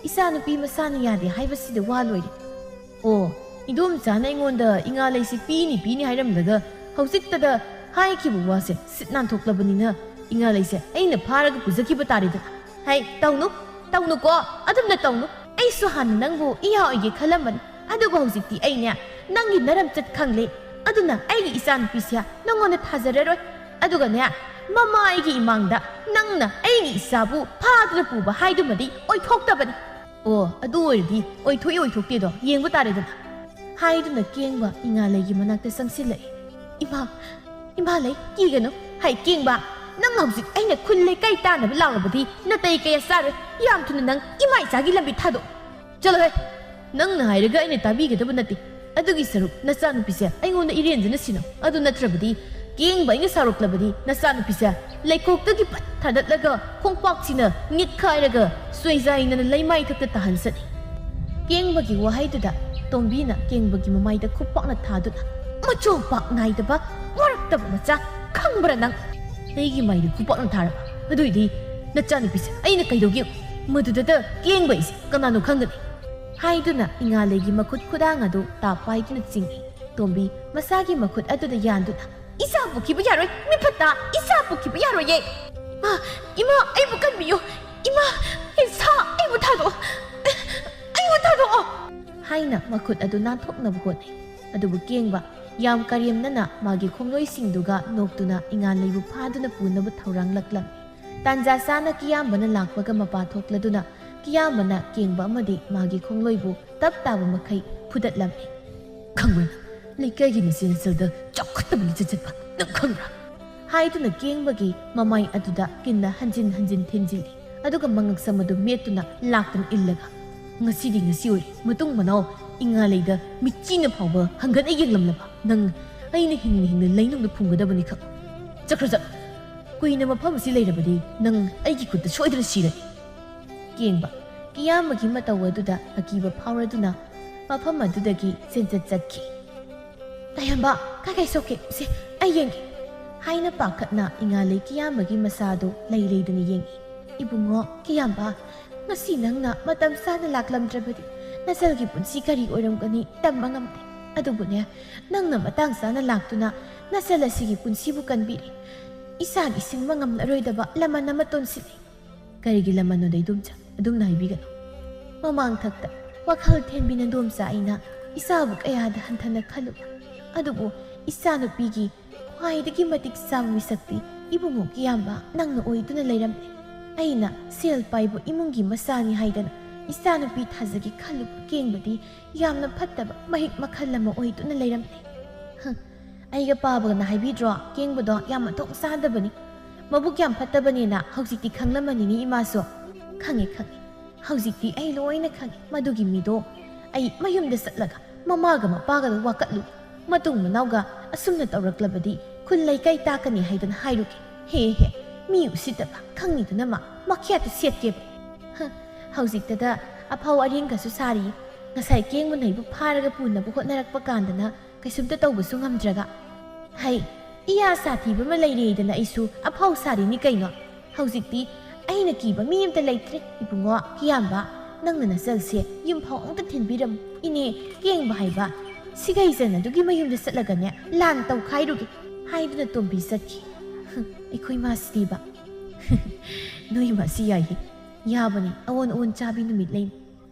ꯏꯆꯥꯅꯨꯄꯤ ꯃꯁꯥꯅ ꯌꯥꯗꯦ ꯍꯥꯏꯕꯁꯤꯗ ꯋꯥ ꯂꯣꯏꯔꯦ꯫" "ꯑꯣ, ꯏꯗꯣꯝꯆꯥꯅ ꯑꯩꯉꯣꯟꯗ ꯏꯉꯥꯂꯩꯁꯤ ꯄꯤꯅꯤ ꯄꯤꯅꯤ ꯍꯥꯏꯔꯝꯂꯒ ꯍꯧꯖꯤꯛꯇꯗ ꯍꯥꯏꯈꯤꯕ ꯋꯥꯁꯦ ꯁꯤꯠ ꯅꯥꯟꯊꯣꯛꯂꯕꯅꯤꯅ ꯏꯉꯥꯂꯩꯁꯦ ꯑꯩꯅ ꯐꯥꯔꯒ ꯄꯨꯖꯈꯤꯕ ꯇꯥꯔꯦꯗꯅ꯫" "ꯍꯩ, ꯇꯧꯅꯨ, ꯇꯧꯅꯨꯀꯣ, ꯑꯗꯨꯝꯅ ꯇꯧꯅꯨ꯫ ꯑꯩꯁꯨ ꯍꯥꯟꯅ ꯅꯪꯕꯨ ꯏꯌꯥ ꯑꯣꯏꯒꯦ ꯈꯜꯂꯝꯕꯅꯤ, ꯑꯗꯨꯕꯨ ꯍꯧꯖꯤꯛꯇꯤ ꯑꯩꯅꯦ ꯅꯪꯒꯤ ꯅꯔꯝꯆꯠ ꯈꯪꯂꯦ꯫ ꯑꯗꯨꯅ ꯑꯩꯒꯤ ꯏꯆꯥꯅꯨꯄꯤꯁꯦ ꯅꯪꯉꯣꯟꯗ ꯊꯥꯖꯔꯔꯣꯏ꯫ ꯑꯗꯨꯒꯅꯦ, ꯃꯃꯥ ꯑꯩꯒꯤ ꯏꯃꯥꯡꯗ ꯅꯪꯅ ꯑꯩꯒꯤ ꯏꯆꯥꯕꯨ ꯐꯥꯗꯨꯅ ꯄꯨꯕ ꯍꯥꯏꯗꯨꯃꯗꯤ ꯑꯣꯏꯊꯣꯛꯇꯕꯅꯤ꯫" "ꯑꯣ, ꯑꯗꯨ ꯑꯣꯏꯔꯗꯤ ꯑꯣꯏꯊꯣꯛꯏ ꯑꯣꯏꯊꯣꯛꯇꯦꯗꯣ ꯌꯦꯡꯕ ꯇꯥꯔꯦꯗꯅ," ꯍꯥꯏꯗꯨꯅ ꯀꯦꯡꯕ ꯏꯉꯥꯂꯩꯒꯤ ꯃꯅꯥꯛꯇ ꯆꯪꯁꯤꯜꯂꯛꯏ꯫ "ꯏꯃꯥ, ꯏꯃꯥ ꯂꯩ, ꯀꯤꯒꯅꯨ꯫ ꯍꯩ ꯀꯦꯡꯕ, ꯅꯪ ꯍꯧꯖꯤꯛ ꯑꯩꯅ ꯈꯨꯜ ꯂꯩꯀꯥꯏ ꯇꯥꯅꯕ ꯂꯥꯎꯔꯕꯗꯤ ꯅꯇꯩ ꯀꯌꯥ ꯆꯥꯔꯣꯏ꯫ ꯌꯥꯝ ꯊꯨꯅ ꯅꯪ ꯏꯃꯥ ꯏꯆꯥꯒꯤ ꯂꯝꯕꯤ ꯊꯥꯗꯣꯛ꯫ ꯆꯠꯂꯣꯍꯦ, ꯅꯪꯅ ꯍꯥꯏꯔꯒ ꯑꯩꯅ ꯇꯥꯕꯤꯒꯗꯕ ꯅꯠꯇꯦ꯫ ꯑꯗꯨꯒꯤ ꯁꯔꯨꯛ ꯅꯆꯥꯅꯨꯄꯤꯁꯦ ꯑꯩꯉꯣꯟꯗ ꯏꯔꯦꯟꯖꯅ ꯁꯤꯟꯅꯧ꯫ ꯑꯗꯨ ꯅꯠꯇ꯭ꯔꯕꯗꯤ ꯀꯦꯡꯕ ꯑꯩꯅ ꯁꯥꯎꯔꯛꯂꯕꯗꯤ ꯅꯆꯥꯅꯨꯄꯤꯁꯦ ꯂꯩꯈꯣꯛꯇꯒꯤ ꯐꯠ ꯊꯥꯗꯠꯂꯒ ꯈꯣꯡꯄꯥꯛꯁꯤꯅ ꯅꯤꯛꯈꯥꯏꯔꯒ ꯁꯣꯏꯖꯥꯏꯅꯅ ꯂꯩꯃꯥꯏ ꯊꯛꯇ ꯇꯥꯍꯟꯁꯅꯤ꯫" ꯀꯦꯡꯕꯒꯤ ꯋꯥꯍꯩꯗꯨꯗ ꯇꯣꯝꯕꯤꯅ ꯀꯦꯡꯕꯒꯤ ꯃꯃꯥꯏꯗ ꯈꯨꯄꯥꯛꯅ ꯊꯥꯗꯨꯅ, "ꯃꯆꯨ ꯄꯥꯛ ꯅꯥꯏꯗꯕ, ꯋꯥꯔꯛꯇꯕ ꯃꯆꯥ, ꯈꯪꯕ꯭ꯔꯥ ꯅꯪ? ꯑꯩꯒꯤ ꯃꯥꯏꯗ ꯈꯨꯄꯥꯛꯅ ꯊꯥꯔꯕ? ꯑꯗꯨꯏꯗꯤ ꯅꯆꯥꯅꯨꯄꯤꯁꯦ ꯑꯩꯅ ꯀꯩꯗꯧꯒꯦ? ꯃꯗꯨꯗꯇ ꯀꯦꯡꯕ ꯑꯩꯁꯦ ꯀꯅꯥꯅꯣ ꯈꯪꯒꯅꯤ?" ꯍꯥꯏꯗꯨꯅ ꯏꯉꯥꯂꯩꯒꯤ ꯃꯈꯨꯠ ꯈꯨꯗꯥꯡ ꯑꯗꯨ ꯇꯥꯞ ꯄꯥꯏꯗꯨꯅ ꯆꯤꯡꯏ꯫ ꯇꯣꯝꯕꯤ ꯃꯁꯥꯒꯤ ꯃꯈꯨꯠ ꯑꯗꯨꯗ ꯌꯥꯟꯗꯨꯅ, "ꯏꯆꯥ ꯄꯨꯈꯤꯕ ꯌꯥꯔꯣꯏ, ꯃꯤꯐꯠꯇ, ꯏꯆꯥ ꯄꯨꯈꯤꯕ ꯌꯥꯔꯣꯏꯌꯦ꯫ ꯏꯃꯥ, ꯏꯃꯥ, ꯑꯩꯕꯨ ꯀꯟꯕꯤꯌꯨ꯫ ꯏꯃꯥ, ꯍꯤꯡꯁꯥ, ꯑꯩꯕꯨ ꯊꯥꯗꯣꯛꯑꯣ꯫ ꯑꯩꯕꯨ ꯊꯥꯗꯣꯛꯑꯣ!" ꯍꯥꯏꯅ ꯃꯈꯨꯠ ꯑꯗꯨ ꯅꯥꯟꯊꯣꯛꯅꯕ ꯍꯣꯠꯅꯩ꯫ ꯑꯗꯨꯕꯨ ꯀꯦꯡꯕ ꯌꯥꯝ ꯀꯔꯦꯝꯅꯅ ꯃꯥꯒꯤ ꯈꯣꯡꯂꯣꯏꯁꯤꯡꯗꯨꯒ ꯅꯣꯛꯇꯨꯅ ꯏꯉꯥꯂꯩꯕꯨ ꯐꯥꯗꯨꯅ ꯄꯨꯅꯕ ꯊꯧꯔꯥꯡꯂꯛꯂꯝꯃꯤ꯫ ꯇꯥꯟꯖꯥ ꯆꯥꯅ ꯀꯤꯌꯥꯝꯕꯅ ꯂꯥꯛꯄꯒ ꯃꯄꯥ ꯊꯣꯛꯂꯗꯨꯅ ꯀꯤꯌꯥꯝꯕꯅ ꯀꯦꯡꯕ ꯑꯃꯗꯤ ꯃꯥꯒꯤ ꯈꯣꯡꯂꯣꯏꯕꯨ ꯇꯞ ꯇꯥꯕ ꯃꯈꯩ ꯐꯨꯗꯠꯂꯝꯃꯤ꯫ "ꯈꯪꯕ꯭ꯔꯥ ꯅꯪ? ꯂꯩꯀꯥꯏꯒꯤ ꯃꯆꯦ ꯅꯆꯜꯗ ꯆꯥꯎꯈꯠꯇꯕ ꯂꯤꯆꯠ ꯆꯠꯄ ꯅꯪ ꯈꯪꯕ꯭ꯔꯥ?" ꯍꯥꯏꯗꯨꯅ ꯀꯦꯡꯕꯒꯤ ꯃꯃꯥꯏ ꯑꯗꯨꯗ ꯀꯤꯟꯅ ꯍꯟꯖꯤꯟ ꯍꯟꯖꯤꯟ ꯊꯤꯟꯖꯤꯜꯂꯤ꯫ ꯑꯗꯨꯒ ꯃꯉꯛꯁꯝ ꯑꯗꯨ ꯃꯦꯠꯇꯨꯅ ꯂꯥꯛꯇꯨꯅ ꯏꯜꯂꯒ, "ꯉꯁꯤꯗꯤ ꯉꯁꯤ ꯑꯣꯏꯔꯦ, ꯃꯇꯨꯡ ꯃꯅꯥꯎ ꯏꯉꯥꯂꯩꯗ ꯃꯤꯆꯤꯅ ꯐꯥꯎꯕ ꯍꯪꯒꯠꯅ ꯌꯦꯡꯂꯝꯂꯕ ꯅꯪ ꯑꯩꯅ ꯍꯤꯡꯅ ꯍꯤꯡꯅ ꯂꯩꯅꯨꯡꯗ ꯐꯨꯝꯒꯗꯕꯅꯤ ꯈꯪ꯫ ꯆꯠꯈ꯭ꯔꯣ ꯆꯠ꯫ ꯀꯨꯏꯅ ꯃꯐꯝ ꯑꯁꯤ ꯂꯩꯔꯕꯗꯤ ꯅꯪ ꯑꯩꯒꯤ ꯈꯨꯠꯇ ꯁꯣꯏꯗꯅ ꯁꯤꯔꯅꯤ!" ꯀꯦꯡꯕ ꯀꯤꯌꯥꯝꯕꯒꯤ ꯃꯇꯧ ꯑꯗꯨꯗ ꯑꯀꯤꯕ ꯐꯥꯎꯔꯗꯨꯅ ꯃꯐꯝ ꯑꯗꯨꯗꯒꯤ ꯆꯦꯟꯆꯠ ꯆꯠꯈꯤ꯫ "ꯀꯌꯥꯝꯕ, ꯀꯥꯏ ꯀꯥꯏ ꯁꯣꯛꯀꯦ? ꯁꯦ, ꯑꯩ ꯌꯦꯡꯒꯦ!" ꯍꯥꯏꯅ ꯄꯥꯈꯠꯅ ꯏꯉꯥꯂꯩ ꯀꯤꯌꯥꯝꯕꯒꯤ ꯃꯁꯥꯗꯨ ꯂꯩ ꯂꯩꯗꯨꯅ ꯌꯦꯡꯏ꯫ "ꯏꯕꯨꯡꯉꯣ ꯀꯤꯌꯥꯝꯕ, ꯉꯁꯤ ꯅꯪꯅ ꯃꯇꯝ ꯆꯥꯅ ꯂꯥꯛꯂꯝꯗ꯭ꯔꯕꯗꯤ ꯅꯆꯜꯒꯤ ꯄꯨꯟꯁꯤ ꯀꯔꯤ ꯑꯣꯏꯔꯝꯒꯅꯤ ꯇꯝꯕ ꯉꯝꯗꯦ꯫ ꯑꯗꯨꯕꯨꯅꯦ, ꯅꯪꯅ ꯃꯇꯥꯡ ꯆꯥꯅ ꯂꯥꯛꯇꯨꯅ ꯅꯆꯜ ꯑꯁꯤꯒꯤ ꯄꯨꯟꯁꯤꯕꯨ ꯀꯟꯕꯤꯔꯦ꯫ ꯏꯆꯥꯒꯤ ꯁꯤꯡꯕ ꯉꯝꯂꯔꯣꯏꯗꯕ ꯂꯃꯟ ꯑꯃ ꯇꯣꯟꯁꯤꯜꯂꯦ꯫" "ꯀꯔꯤꯒꯤ ꯂꯃꯟꯅꯣꯗ ꯏꯗꯣꯝꯆꯥ? ꯑꯗꯨꯝꯅ ꯍꯥꯏꯕꯤꯒꯅꯨ꯫" ꯃꯃꯥꯡ ꯊꯛꯇ ꯋꯥꯈꯜ ꯊꯦꯝꯕꯤ ꯅꯗꯣꯝꯆꯥ ꯑꯩꯅ ꯏꯆꯥꯕꯨ ꯀꯌꯥꯗ ꯍꯟꯊꯅ ꯈꯜꯂꯨ꯫ ꯑꯗꯨꯕꯨ ꯏꯆꯥꯅꯨꯄꯤꯒꯤ ꯈ꯭ꯋꯥꯏꯗꯒꯤ ꯃꯇꯤꯛ ꯆꯥꯕ ꯃꯤꯁꯛꯇꯤ ꯏꯕꯨꯡꯉꯣ ꯀꯤꯌꯥꯝꯕ ꯅꯪꯅ ꯑꯣꯏꯗꯨꯅ ꯂꯩꯔꯝꯂꯦ꯫ ꯑꯩꯅ ꯁꯦꯜ ꯄꯥꯏꯕ ꯏꯃꯨꯡꯒꯤ ꯃꯆꯥꯅꯤ ꯍꯥꯏꯗꯅ ꯏꯆꯥꯅꯨꯄꯤ ꯊꯥꯖꯒꯦ ꯈꯜꯂꯨꯕ ꯀꯦꯡꯕꯗꯤ ꯌꯥꯝꯅ ꯐꯠꯇꯕ ꯃꯍꯤꯛ ꯃꯈꯜ ꯑꯃ ꯑꯣꯏꯗꯨꯅ ꯂꯩꯔꯝꯂꯦ꯫ ꯍ, ꯑꯩꯒ ꯄꯥꯕꯒꯅ ꯍꯥꯏꯕꯤꯗ꯭ꯔꯣ, ꯀꯦꯡꯕꯗꯣ ꯌꯥꯝ ꯃꯊꯣꯡ ꯆꯥꯗꯕꯅꯤ, ꯃꯕꯨꯛ ꯌꯥꯝ ꯐꯠꯇꯕꯅꯤꯅ? ꯍꯧꯖꯤꯛꯇꯤ ꯈꯪꯂꯝꯃꯅꯤꯅꯦ ꯏꯃꯥꯁꯨ꯫ "ꯈꯪꯉꯦ, ꯈꯪꯉꯦ꯫ ꯍꯧꯖꯤꯛꯇꯤ ꯑꯩ ꯂꯣꯏꯅ ꯈꯪꯉꯦ꯫ ꯃꯗꯨꯒꯤ ꯃꯤꯗꯣ ꯑꯩ ꯃꯌꯨꯝꯗ ꯆꯠꯂꯒ ꯃꯃꯥꯒ ꯃꯄꯥꯒꯗ ꯋꯥꯀꯠꯂꯨ꯫ ꯃꯇꯨꯡ ꯃꯅꯥꯎꯒ ꯑꯁꯨꯝꯅ ꯇꯧꯔꯛꯂꯕꯗꯤ ꯈꯨꯜ ꯂꯩꯀꯥꯏ ꯇꯥꯛꯀꯅꯤ ꯍꯥꯏꯗꯅ ꯍꯥꯏꯔꯨꯒꯦ꯫ ꯍꯦ ꯍꯦ, ꯃꯤ ꯎꯁꯤꯠꯇꯕ, ꯈꯪꯉꯤꯗꯨꯅ ꯃꯥ ꯃꯈ꯭ꯌꯥꯠꯇ ꯁꯦꯠꯀꯦꯕ꯫ ꯍ, ꯍꯧꯖꯤꯛꯇꯗ ꯑꯐꯥꯎ ꯑꯔꯤꯡꯒꯁꯨ ꯁꯥꯔꯤ꯫ ꯉꯁꯥꯏ ꯀꯦꯡꯕꯅ ꯑꯩꯕꯨ ꯐꯥꯔꯒ ꯄꯨꯅꯕ ꯍꯣꯠꯅꯔꯛꯄ ꯀꯥꯟꯗꯅ ꯀꯩꯁꯨꯝꯇ ꯇꯧꯕꯁꯨ ꯉꯝꯗ꯭ꯔꯒ꯫ ꯍꯩ, ꯏꯌꯥ ꯁꯥꯊꯤꯕ ꯑꯃ ꯂꯩꯔꯦꯗꯅ ꯑꯩꯁꯨ ꯑꯐꯥꯎ ꯁꯥꯔꯤꯅꯤ ꯀꯩꯅꯣ꯫ ꯍꯧꯖꯤꯛꯇꯤ ꯑꯩꯅ ꯀꯤꯕ ꯃꯤ ꯑꯝꯇ ꯂꯩꯇ꯭ꯔꯦ, ꯏꯕꯨꯡꯉꯣ ꯀꯤꯌꯥꯝꯕ꯫ "ꯅꯪꯅ ꯅꯆꯜꯁꯦ ꯌꯨꯝ ꯐꯥꯎ ꯑꯃꯨꯛꯇ ꯊꯤꯟꯕꯤꯔꯝꯃꯨ꯫ ꯏꯅꯦ, ꯀꯦꯡꯕ ꯍꯥꯏꯕ ꯁꯤꯒꯩꯖꯅ ꯑꯗꯨꯒꯤ ꯃꯌꯨꯝꯗ ꯆꯠꯂꯒꯅꯦ ꯂꯥꯟ ꯇꯧꯈꯥꯏꯔꯨꯒꯦ" ꯍꯥꯏꯗꯨꯅ ꯇꯣꯝꯕꯤ ꯆꯠꯈꯤ꯫ ꯑꯩꯈꯣꯏ ꯃꯥꯁꯤꯗꯤꯕ꯫ "ꯅꯣꯏ ꯃꯥꯁꯤ ꯌꯥꯏꯍꯦ꯫ ꯌꯥꯕꯅꯤ, ꯑꯑꯣꯟ ꯑꯑꯣꯟ ꯆꯥꯕꯤ ꯅꯨꯃꯤꯠ ꯂꯩꯅꯤ꯫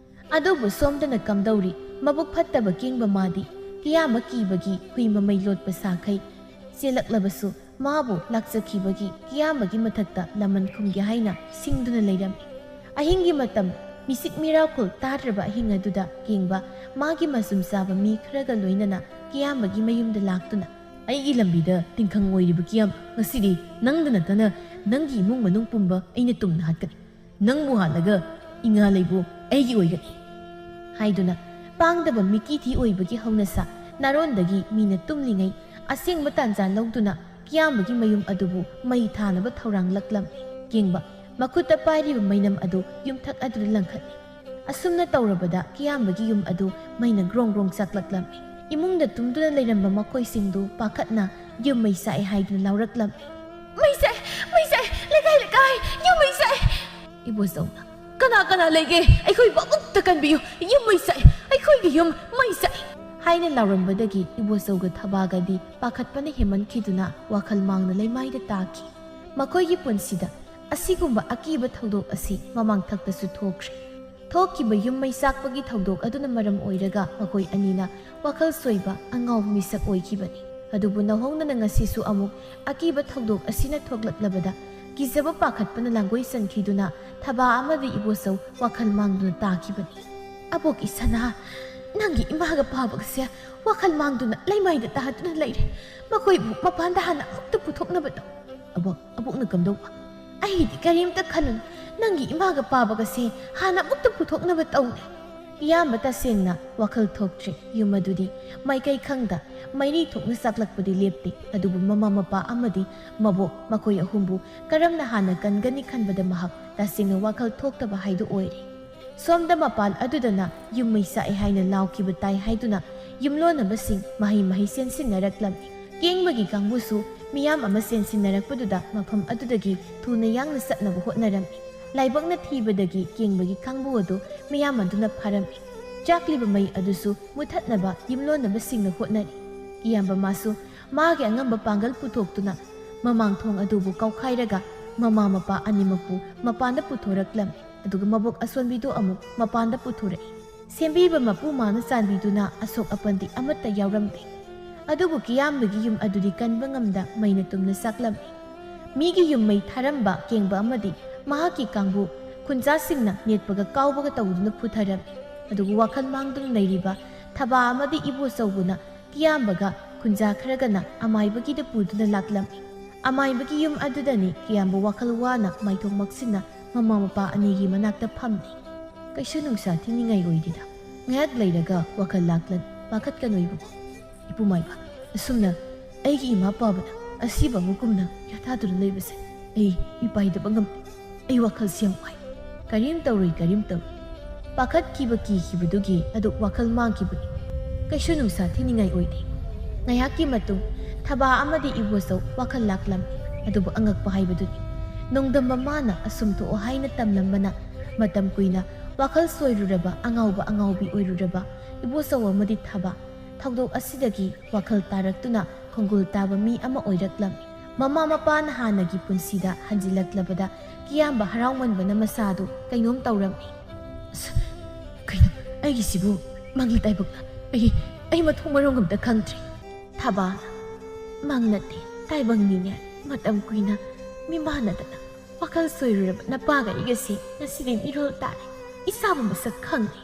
ꯑꯗꯨꯕꯨ ꯁꯣꯝꯗꯅ ꯀꯝꯗꯧꯔꯤ? ꯃꯕꯨꯛ ꯐꯠꯇꯕ ꯀꯦꯡꯕ ꯃꯥꯗꯤ ꯀꯤꯌꯥꯝꯕ ꯀꯤꯕꯒꯤ ꯍꯨꯏ ꯃꯃꯩ ꯂꯣꯠꯄ ꯁꯥꯈꯩ ꯆꯦꯜꯂꯛꯂꯕꯁꯨ ꯃꯥꯕꯨ ꯂꯥꯛꯆꯈꯤꯕꯒꯤ ꯀꯤꯌꯥꯝꯕꯒꯤ ꯃꯊꯛꯇ ꯂꯃꯟ ꯈꯨꯝꯒꯦ ꯍꯥꯏꯅ ꯁꯤꯡꯗꯨꯅ ꯂꯩꯔꯝꯃꯤ꯫ ꯑꯍꯤꯡꯒꯤ ꯃꯇꯝ ꯃꯤꯁꯤꯛ ꯃꯤꯔꯥꯎꯈꯣꯜ ꯇꯥꯗ꯭ꯔꯕ ꯑꯍꯤꯡ ꯑꯗꯨꯗ ꯀꯦꯡꯕ ꯃꯥꯒꯤ ꯃꯆꯨꯝ ꯆꯥꯕ ꯃꯤ ꯈꯔꯒ ꯂꯣꯏꯅꯅ ꯀꯤꯌꯥꯝꯕꯒꯤ ꯃꯌꯨꯝꯗ ꯂꯥꯛꯇꯨꯅ, "ꯑꯩꯒꯤ ꯂꯝꯕꯤꯗ ꯇꯤꯡꯈꯪ ꯑꯣꯏꯔꯤꯕ ꯀꯤꯌꯥꯝꯕ, ꯉꯁꯤꯗꯤ ꯅꯪꯗ ꯅꯠꯇꯅ ꯅꯪꯒꯤ ꯏꯃꯨꯡ ꯃꯅꯨꯡ ꯄꯨꯝꯕ ꯑꯩꯅ ꯇꯨꯝꯅ ꯍꯥꯠꯀꯅꯤ꯫ ꯅꯪꯕꯨ ꯍꯥꯠꯂꯒ ꯏꯉꯥ ꯂꯩꯕꯨ ꯑꯩꯒꯤ ꯑꯣꯏꯒꯅꯤ" ꯍꯥꯏꯗꯨꯅ ꯄꯥꯡꯗꯕ ꯃꯤꯀꯤ ꯊꯤ ꯑꯣꯏꯕꯒꯤ ꯍꯧꯅꯁꯥ ꯅꯥꯔꯣꯟꯗꯒꯤ ꯃꯤꯅ ꯇꯨꯝꯂꯤꯉꯩ ꯑꯁꯦꯡꯕ ꯇꯥꯟꯖꯥ ꯂꯧꯗꯨꯅ ꯀꯤꯌꯥꯝꯕꯒꯤ ꯃꯌꯨꯝ ꯑꯗꯨꯕꯨ ꯃꯩ ꯊꯥꯅꯕ ꯊꯧꯔꯥꯡꯂꯛꯂꯝꯃꯤ꯫ ꯀꯦꯡꯕ ꯃꯈꯨꯠꯇ ꯄꯥꯏꯔꯤꯕ ꯃꯩꯅꯝ ꯑꯗꯨ ꯌꯨꯝꯊꯛ ꯑꯗꯨꯗ ꯂꯪꯈꯠꯂꯤ꯫ ꯑꯁꯨꯝꯅ ꯇꯧꯔꯕꯗ ꯀꯤꯌꯥꯝꯕꯒꯤ ꯌꯨꯝ ꯑꯗꯨ ꯃꯩꯅ ꯒ꯭ꯔꯣꯡ ꯒ꯭ꯔꯣꯡ ꯆꯥꯛꯂꯛꯂꯝꯃꯤ꯫ ꯏꯃꯨꯡꯗ ꯇꯨꯝꯗꯨꯅ ꯂꯩꯔꯝꯕ ꯃꯈꯣꯏꯁꯤꯡꯗꯨ ꯄꯥꯈꯠꯅ ꯌꯨꯝ ꯃꯩ ꯆꯥꯛꯑꯦ ꯍꯥꯏꯗꯨꯅ ꯂꯥꯎꯔꯛꯂꯝꯃꯤ꯫ "ꯃꯩ ꯆꯥꯛꯑꯦ! ꯃꯩ ꯆꯥꯛꯑꯦ! ꯂꯩꯀꯥꯏ ꯂꯩꯀꯥꯏ ꯌꯨꯝ ꯃꯩ ꯆꯥꯛꯑꯦ!" ꯏꯕꯣꯆꯧꯅ, "ꯀꯅꯥ ꯀꯅꯥ ꯂꯩꯒꯦ? ꯑꯩꯈꯣꯏꯕꯨ ꯑꯃꯨꯛꯇ ꯀꯟꯕꯤꯌꯨ! ꯌꯨꯝ ꯃꯩ ꯆꯥꯛꯑꯦ! ꯑꯩꯈꯣꯏꯒꯤ ꯌꯨꯝ ꯃꯩ ꯆꯥꯛꯑꯦ!" ꯍꯥꯏꯅ ꯂꯥꯎꯔꯝꯕꯗꯒꯤ ꯏꯕꯣꯆꯧꯒ ꯊꯕꯥꯒꯗꯤ ꯄꯥꯈꯠꯄꯅ ꯍꯦꯟꯃꯟꯈꯤꯗꯨꯅ ꯋꯥꯈꯜ ꯃꯥꯡꯅ ꯂꯩꯃꯥꯏꯗ ꯇꯥꯈꯤ꯫ ꯃꯈꯣꯏꯒꯤ ꯄꯨꯟꯁꯤꯗ ꯑꯁꯤꯒꯨꯝꯕ ꯑꯀꯤꯕ ꯊꯧꯗꯣꯛ ꯑꯁꯤ ꯃꯃꯥꯡꯊꯛꯇꯁꯨ ꯊꯣꯛꯈ꯭ꯔꯦ꯫ ꯊꯣꯛꯈꯤꯕ ꯌꯨꯝ ꯃꯩ ꯆꯥꯛꯄꯒꯤ ꯊꯧꯗꯣꯛ ꯑꯗꯨꯅ ꯃꯔꯝ ꯑꯣꯏꯔꯒ ꯃꯈꯣꯏ ꯑꯅꯤꯅ ꯋꯥꯈꯜ ꯁꯣꯏꯕ ꯑꯉꯥꯎꯕ ꯃꯤꯁꯛ ꯑꯣꯏꯈꯤꯕꯅꯤ꯫ ꯑꯗꯨꯕꯨ ꯅꯧꯍꯧꯅꯅ ꯉꯁꯤꯁꯨ ꯑꯃꯨꯛ ꯑꯀꯤꯕ ꯊꯧꯗꯣꯛ ꯑꯁꯤꯅ ꯊꯣꯛꯂꯛꯂꯕꯗ ꯀꯤꯖꯕ ꯄꯥꯈꯠꯄꯅ ꯂꯥꯡꯒꯣꯏ ꯆꯟꯈꯤꯗꯨꯅ ꯊꯕꯥ ꯑꯃꯗꯤ ꯏꯕꯣꯆꯧ ꯋꯥꯈꯜ ꯃꯥꯡꯗꯨꯅ ꯇꯥꯈꯤꯕꯅꯤ꯫ "ꯑꯕꯣꯛꯀꯤ ꯁꯅꯥ, ꯅꯪꯒꯤ ꯏꯃꯥꯒ ꯄꯥꯕꯒꯁꯦ ꯋꯥꯈꯜ ꯃꯥꯡꯗꯨꯅ ꯂꯩꯃꯥꯏꯗ ꯇꯥꯗꯨꯅ ꯂꯩꯔꯦ꯫ ꯃꯈꯣꯏꯕꯨ ꯃꯄꯥꯟꯗ ꯍꯥꯟꯅ ꯑꯃꯨꯛꯇ ꯄꯨꯊꯣꯛꯅꯕ ꯇꯧ꯫" "ꯑꯕꯣꯛ, ꯑꯕꯣꯛꯅ ꯀꯝꯗꯧꯕ?" "ꯑꯩꯒꯤꯗꯤ ꯀꯔꯤꯝꯇ ꯈꯜꯂꯨꯅꯨ꯫ ꯅꯪꯒꯤ ꯏꯃꯥꯒ ꯄꯥꯕꯒꯁꯦ ꯍꯥꯟꯅ ꯑꯃꯨꯛꯇ ꯄꯨꯊꯣꯛꯅꯕ ꯇꯧꯅꯦ꯫" ꯏꯌꯥꯝꯕ ꯇꯁꯦꯡꯅ ꯋꯥꯈꯜ ꯊꯣꯛꯇ꯭ꯔꯦ꯫ ꯌꯨꯝ ꯑꯗꯨꯗꯤ ꯃꯥꯏꯀꯩ ꯈꯪꯗ ꯃꯩꯔꯤ ꯊꯣꯛꯅ ꯆꯥꯛꯂꯛꯄꯗꯤ ꯂꯦꯞꯇꯦ꯫ ꯑꯗꯨꯕꯨ ꯃꯃꯥ ꯃꯄꯥ ꯑꯃꯗꯤ ꯃꯕꯣꯛ ꯃꯈꯣꯏ ꯑꯍꯨꯝꯕꯨ ꯀꯔꯝꯅ ꯍꯥꯟꯅ ꯀꯟꯒꯅꯤ ꯈꯟꯕꯗ ꯃꯍꯥꯛ ꯇꯁꯦꯡꯅ ꯋꯥꯈꯜ ꯊꯣꯛꯇꯕ ꯍꯥꯏꯗꯨ ꯑꯣꯏꯔꯦ꯫ ꯁꯣꯝꯗ ꯃꯄꯥꯜ ꯑꯗꯨꯗꯅ ꯌꯨꯝ ꯃꯩ ꯆꯥꯛꯑꯦ ꯍꯥꯏꯅ ꯂꯥꯎꯈꯤꯕ ꯇꯥꯏ ꯍꯥꯏꯗꯨꯅ ꯌꯨꯝꯂꯣꯟꯅꯕꯁꯤꯡ ꯃꯍꯩ ꯃꯍꯩ ꯆꯦꯟꯁꯤꯟꯅꯔꯛꯂꯝꯃꯤ꯫ ꯀꯦꯡꯕꯒꯤ ꯀꯥꯡꯕꯨꯁꯨ ꯃꯤꯌꯥꯝ ꯑꯃ ꯆꯦꯟꯁꯤꯟꯅꯔꯛꯄꯗꯨꯗ ꯃꯐꯝ ꯑꯗꯨꯗꯒꯤ ꯊꯨꯅ ꯌꯥꯡꯅ ꯆꯠꯅꯕ ꯍꯣꯠꯅꯔꯝꯃꯤ꯫ ꯂꯥꯏꯕꯛꯅ ꯊꯤꯕꯗꯒꯤ ꯀꯦꯡꯕꯒꯤ ꯀꯥꯡꯕꯨ ꯑꯗꯨ ꯃꯤꯌꯥꯝ ꯑꯗꯨꯅ ꯐꯥꯔꯝꯃꯤ꯫ ꯆꯥꯛꯂꯤꯕ ꯃꯩ ꯑꯗꯨꯁꯨ ꯃꯨꯊꯠꯅꯕ ꯌꯨꯝꯂꯣꯟꯅꯕꯁꯤꯡꯅ ꯍꯣꯠꯅꯔꯤ꯫ ꯀꯤꯌꯥꯝꯕ ꯃꯥꯁꯨ ꯃꯥꯒꯤ ꯑꯉꯝꯕ ꯄꯥꯡꯒꯜ ꯄꯨꯊꯣꯛꯇꯨꯅ ꯃꯃꯥꯡ ꯊꯣꯡ ꯑꯗꯨꯕꯨ ꯀꯥꯎꯈꯥꯏꯔꯒ ꯃꯃꯥ ꯃꯄꯥ ꯑꯅꯤꯃꯛꯄꯨ ꯃꯄꯥꯟꯗ ꯄꯨꯊꯣꯔꯛꯂꯝꯃꯤ꯫ ꯑꯗꯨꯒ ꯃꯕꯣꯛ ꯑꯁꯣꯟꯕꯤꯗꯨ ꯑꯃꯨꯛ ꯃꯄꯥꯟꯗ ꯄꯨꯊꯣꯔꯛꯏ꯫ ꯁꯦꯝꯕꯤꯕ ꯃꯄꯨ ꯃꯥꯅ ꯆꯥꯟꯕꯤꯗꯨꯅ ꯑꯁꯣꯛ ꯑꯄꯟꯗꯤ ꯑꯃꯠꯇ ꯌꯥꯎꯔꯝꯗꯦ꯫ ꯑꯗꯨꯕꯨ ꯀꯤꯌꯥꯝꯕꯒꯤ ꯌꯨꯝ ꯑꯗꯨꯗꯤ ꯀꯟꯕ ꯉꯝꯗ ꯃꯩꯅ ꯇꯨꯝꯅ ꯆꯥꯛꯂꯝꯃꯤ꯫ ꯃꯤꯒꯤ ꯌꯨꯝ ꯃꯩ ꯊꯥꯔꯝꯕ ꯀꯦꯡꯕ ꯑꯃꯗꯤ ꯃꯍꯥꯛꯀꯤ ꯀꯥꯡꯕꯨ ꯈꯨꯟꯖꯥꯁꯤꯡꯅ ꯅꯦꯠꯄꯒ ꯀꯥꯎꯕꯒ ꯇꯧꯗꯨꯅ ꯐꯨꯊꯔꯝꯃꯤ꯫ ꯑꯗꯨꯒ ꯋꯥꯈꯜ ꯃꯥꯡꯗꯨꯅ ꯂꯩꯔꯤꯕ ꯊꯕꯥ ꯑꯃꯗꯤ ꯏꯕꯣꯆꯧꯕꯅ ꯀꯤꯌꯥꯝꯕꯒ ꯈꯨꯟꯖꯥ ꯈꯔꯒꯅ ꯑꯃꯥꯏꯕꯒꯤꯗ ꯄꯨꯗꯨꯅ ꯂꯥꯛꯂꯝꯃꯤ꯫ ꯑꯃꯥꯏꯕꯒꯤ ꯌꯨꯝ ꯑꯗꯨꯗꯅꯤ ꯀꯤꯌꯥꯝꯕ ꯋꯥꯈꯜ ꯋꯥꯅ ꯃꯥꯏꯊꯣꯡ ꯃꯛꯁꯤꯟꯅ ꯃꯃꯥ ꯃꯄꯥ ꯑꯅꯤꯒꯤ ꯃꯅꯥꯛꯇ ꯐꯝꯂꯤ꯫ "ꯀꯩꯁꯨ ꯅꯨꯡꯁꯥ ꯊꯤꯅꯤꯡꯉꯥꯏ ꯑꯣꯏꯗꯦꯗ꯫ ꯉꯥꯏꯍꯥꯛ ꯂꯩꯔꯒ ꯋꯥꯈꯜ ꯂꯥꯛꯂꯅꯤ꯫ ꯄꯥꯈꯠꯀꯅꯨ ꯏꯕꯨꯡꯉꯣ꯫" "ꯏꯄꯨ ꯃꯥꯏꯕ, ꯑꯁꯨꯝꯅ ꯑꯩꯒꯤ ꯏꯃꯥ ꯄꯥꯕꯅ ꯑꯁꯤꯕ ꯑꯃꯒꯨꯝꯅ ꯌꯥꯊꯥꯗꯨꯅ ꯂꯩꯕꯁꯦ ꯑꯩ ꯃꯤꯄꯥꯏꯗꯕ ꯉꯝꯗꯦ꯫ ꯑꯩ ꯋꯥꯈꯜꯁꯤ ꯌꯥꯝ ꯋꯥꯏ꯫" "ꯀꯔꯤꯝ ꯇꯧꯔꯣꯏ, ꯀꯔꯤꯝ ꯇꯧꯔꯣꯏ꯫" ꯄꯥꯈꯠꯈꯤꯕ ꯀꯤꯈꯤꯕꯗꯨꯒꯤ ꯑꯗꯨ ꯋꯥꯈꯜ ꯃꯥꯡꯈꯤꯕꯅꯤ꯫ "ꯀꯩꯁꯨ ꯅꯨꯡꯁꯥ ꯊꯤꯅꯤꯡꯉꯥꯏ ꯑꯣꯏꯗꯦ꯫" ꯉꯥꯏꯍꯥꯛꯀꯤ ꯃꯇꯨꯡ ꯊꯕꯥ ꯑꯃꯗꯤ ꯏꯕꯣꯆꯧ ꯋꯥꯈꯜ ꯂꯥꯛꯂꯝꯃꯤ꯫ ꯑꯗꯨꯕꯨ ꯑꯉꯛꯄ ꯍꯥꯏꯕꯗꯨꯅꯤ, ꯅꯣꯡꯗꯝꯕ ꯃꯥꯅ ꯑꯁꯨꯝ ꯊꯣꯛꯑꯣ ꯍꯥꯏꯅ ꯇꯝꯂꯝꯕꯅ ꯃꯇꯝ ꯀꯨꯏꯅ ꯋꯥꯈꯜ ꯁꯣꯏꯔꯨꯔꯕ ꯑꯉꯥꯎꯕ ꯑꯉꯥꯎꯕꯤ ꯑꯣꯏꯔꯨꯔꯕ ꯏꯕꯣꯆꯧ ꯑꯃꯗꯤ ꯊꯕꯥ ꯊꯧꯗꯣꯛ ꯑꯁꯤꯗꯒꯤ ꯋꯥꯈꯜ ꯇꯥꯔꯛꯇꯨꯅ ꯈꯣꯡꯒꯨꯜ ꯇꯥꯕ ꯃꯤ ꯑꯃ ꯑꯣꯏꯔꯛꯂꯝꯃꯤ꯫ ꯃꯃꯥ ꯃꯄꯥꯅ ꯍꯥꯟꯅꯒꯤ ꯄꯨꯟꯁꯤꯗ ꯍꯟꯖꯤꯜꯂꯛꯂꯕꯗ ꯀꯤꯌꯥꯝꯕ ꯍꯔꯥꯎꯃꯟꯕꯅ ꯃꯁꯥꯗꯨ ꯀꯩꯅꯣꯝ ꯇꯧꯔꯝꯃꯤ꯫ "ꯑꯁ, ꯀꯩꯅꯣ ꯑꯩꯒꯤꯁꯤꯕꯨ? ꯃꯪꯂ ꯇꯥꯏꯕꯛꯂ? ꯑꯩ, ꯑꯩ ꯃꯊꯣꯡ ꯃꯔꯣꯡ ꯑꯝꯇ ꯈꯪꯗ꯭ꯔꯦ꯫" ꯊꯕꯥꯅ, "ꯃꯪ ꯅꯠꯇꯦ, ꯇꯥꯏꯕꯪꯅꯤꯅꯦ꯫ ꯃꯇꯝ ꯀꯨꯏꯅ ꯃꯤꯃꯥꯟꯅꯗꯅ ꯋꯥꯈꯜ ꯁꯣꯏꯔꯨꯔꯕ ꯅꯄꯥꯒ ꯑꯩꯒꯁꯦ ꯉꯁꯤꯗꯤ ꯃꯤꯔꯣꯜ ꯇꯥꯔꯦ꯫ ꯏꯁꯥꯕꯨ ꯃꯁꯛ ꯈꯪꯉꯦ꯫"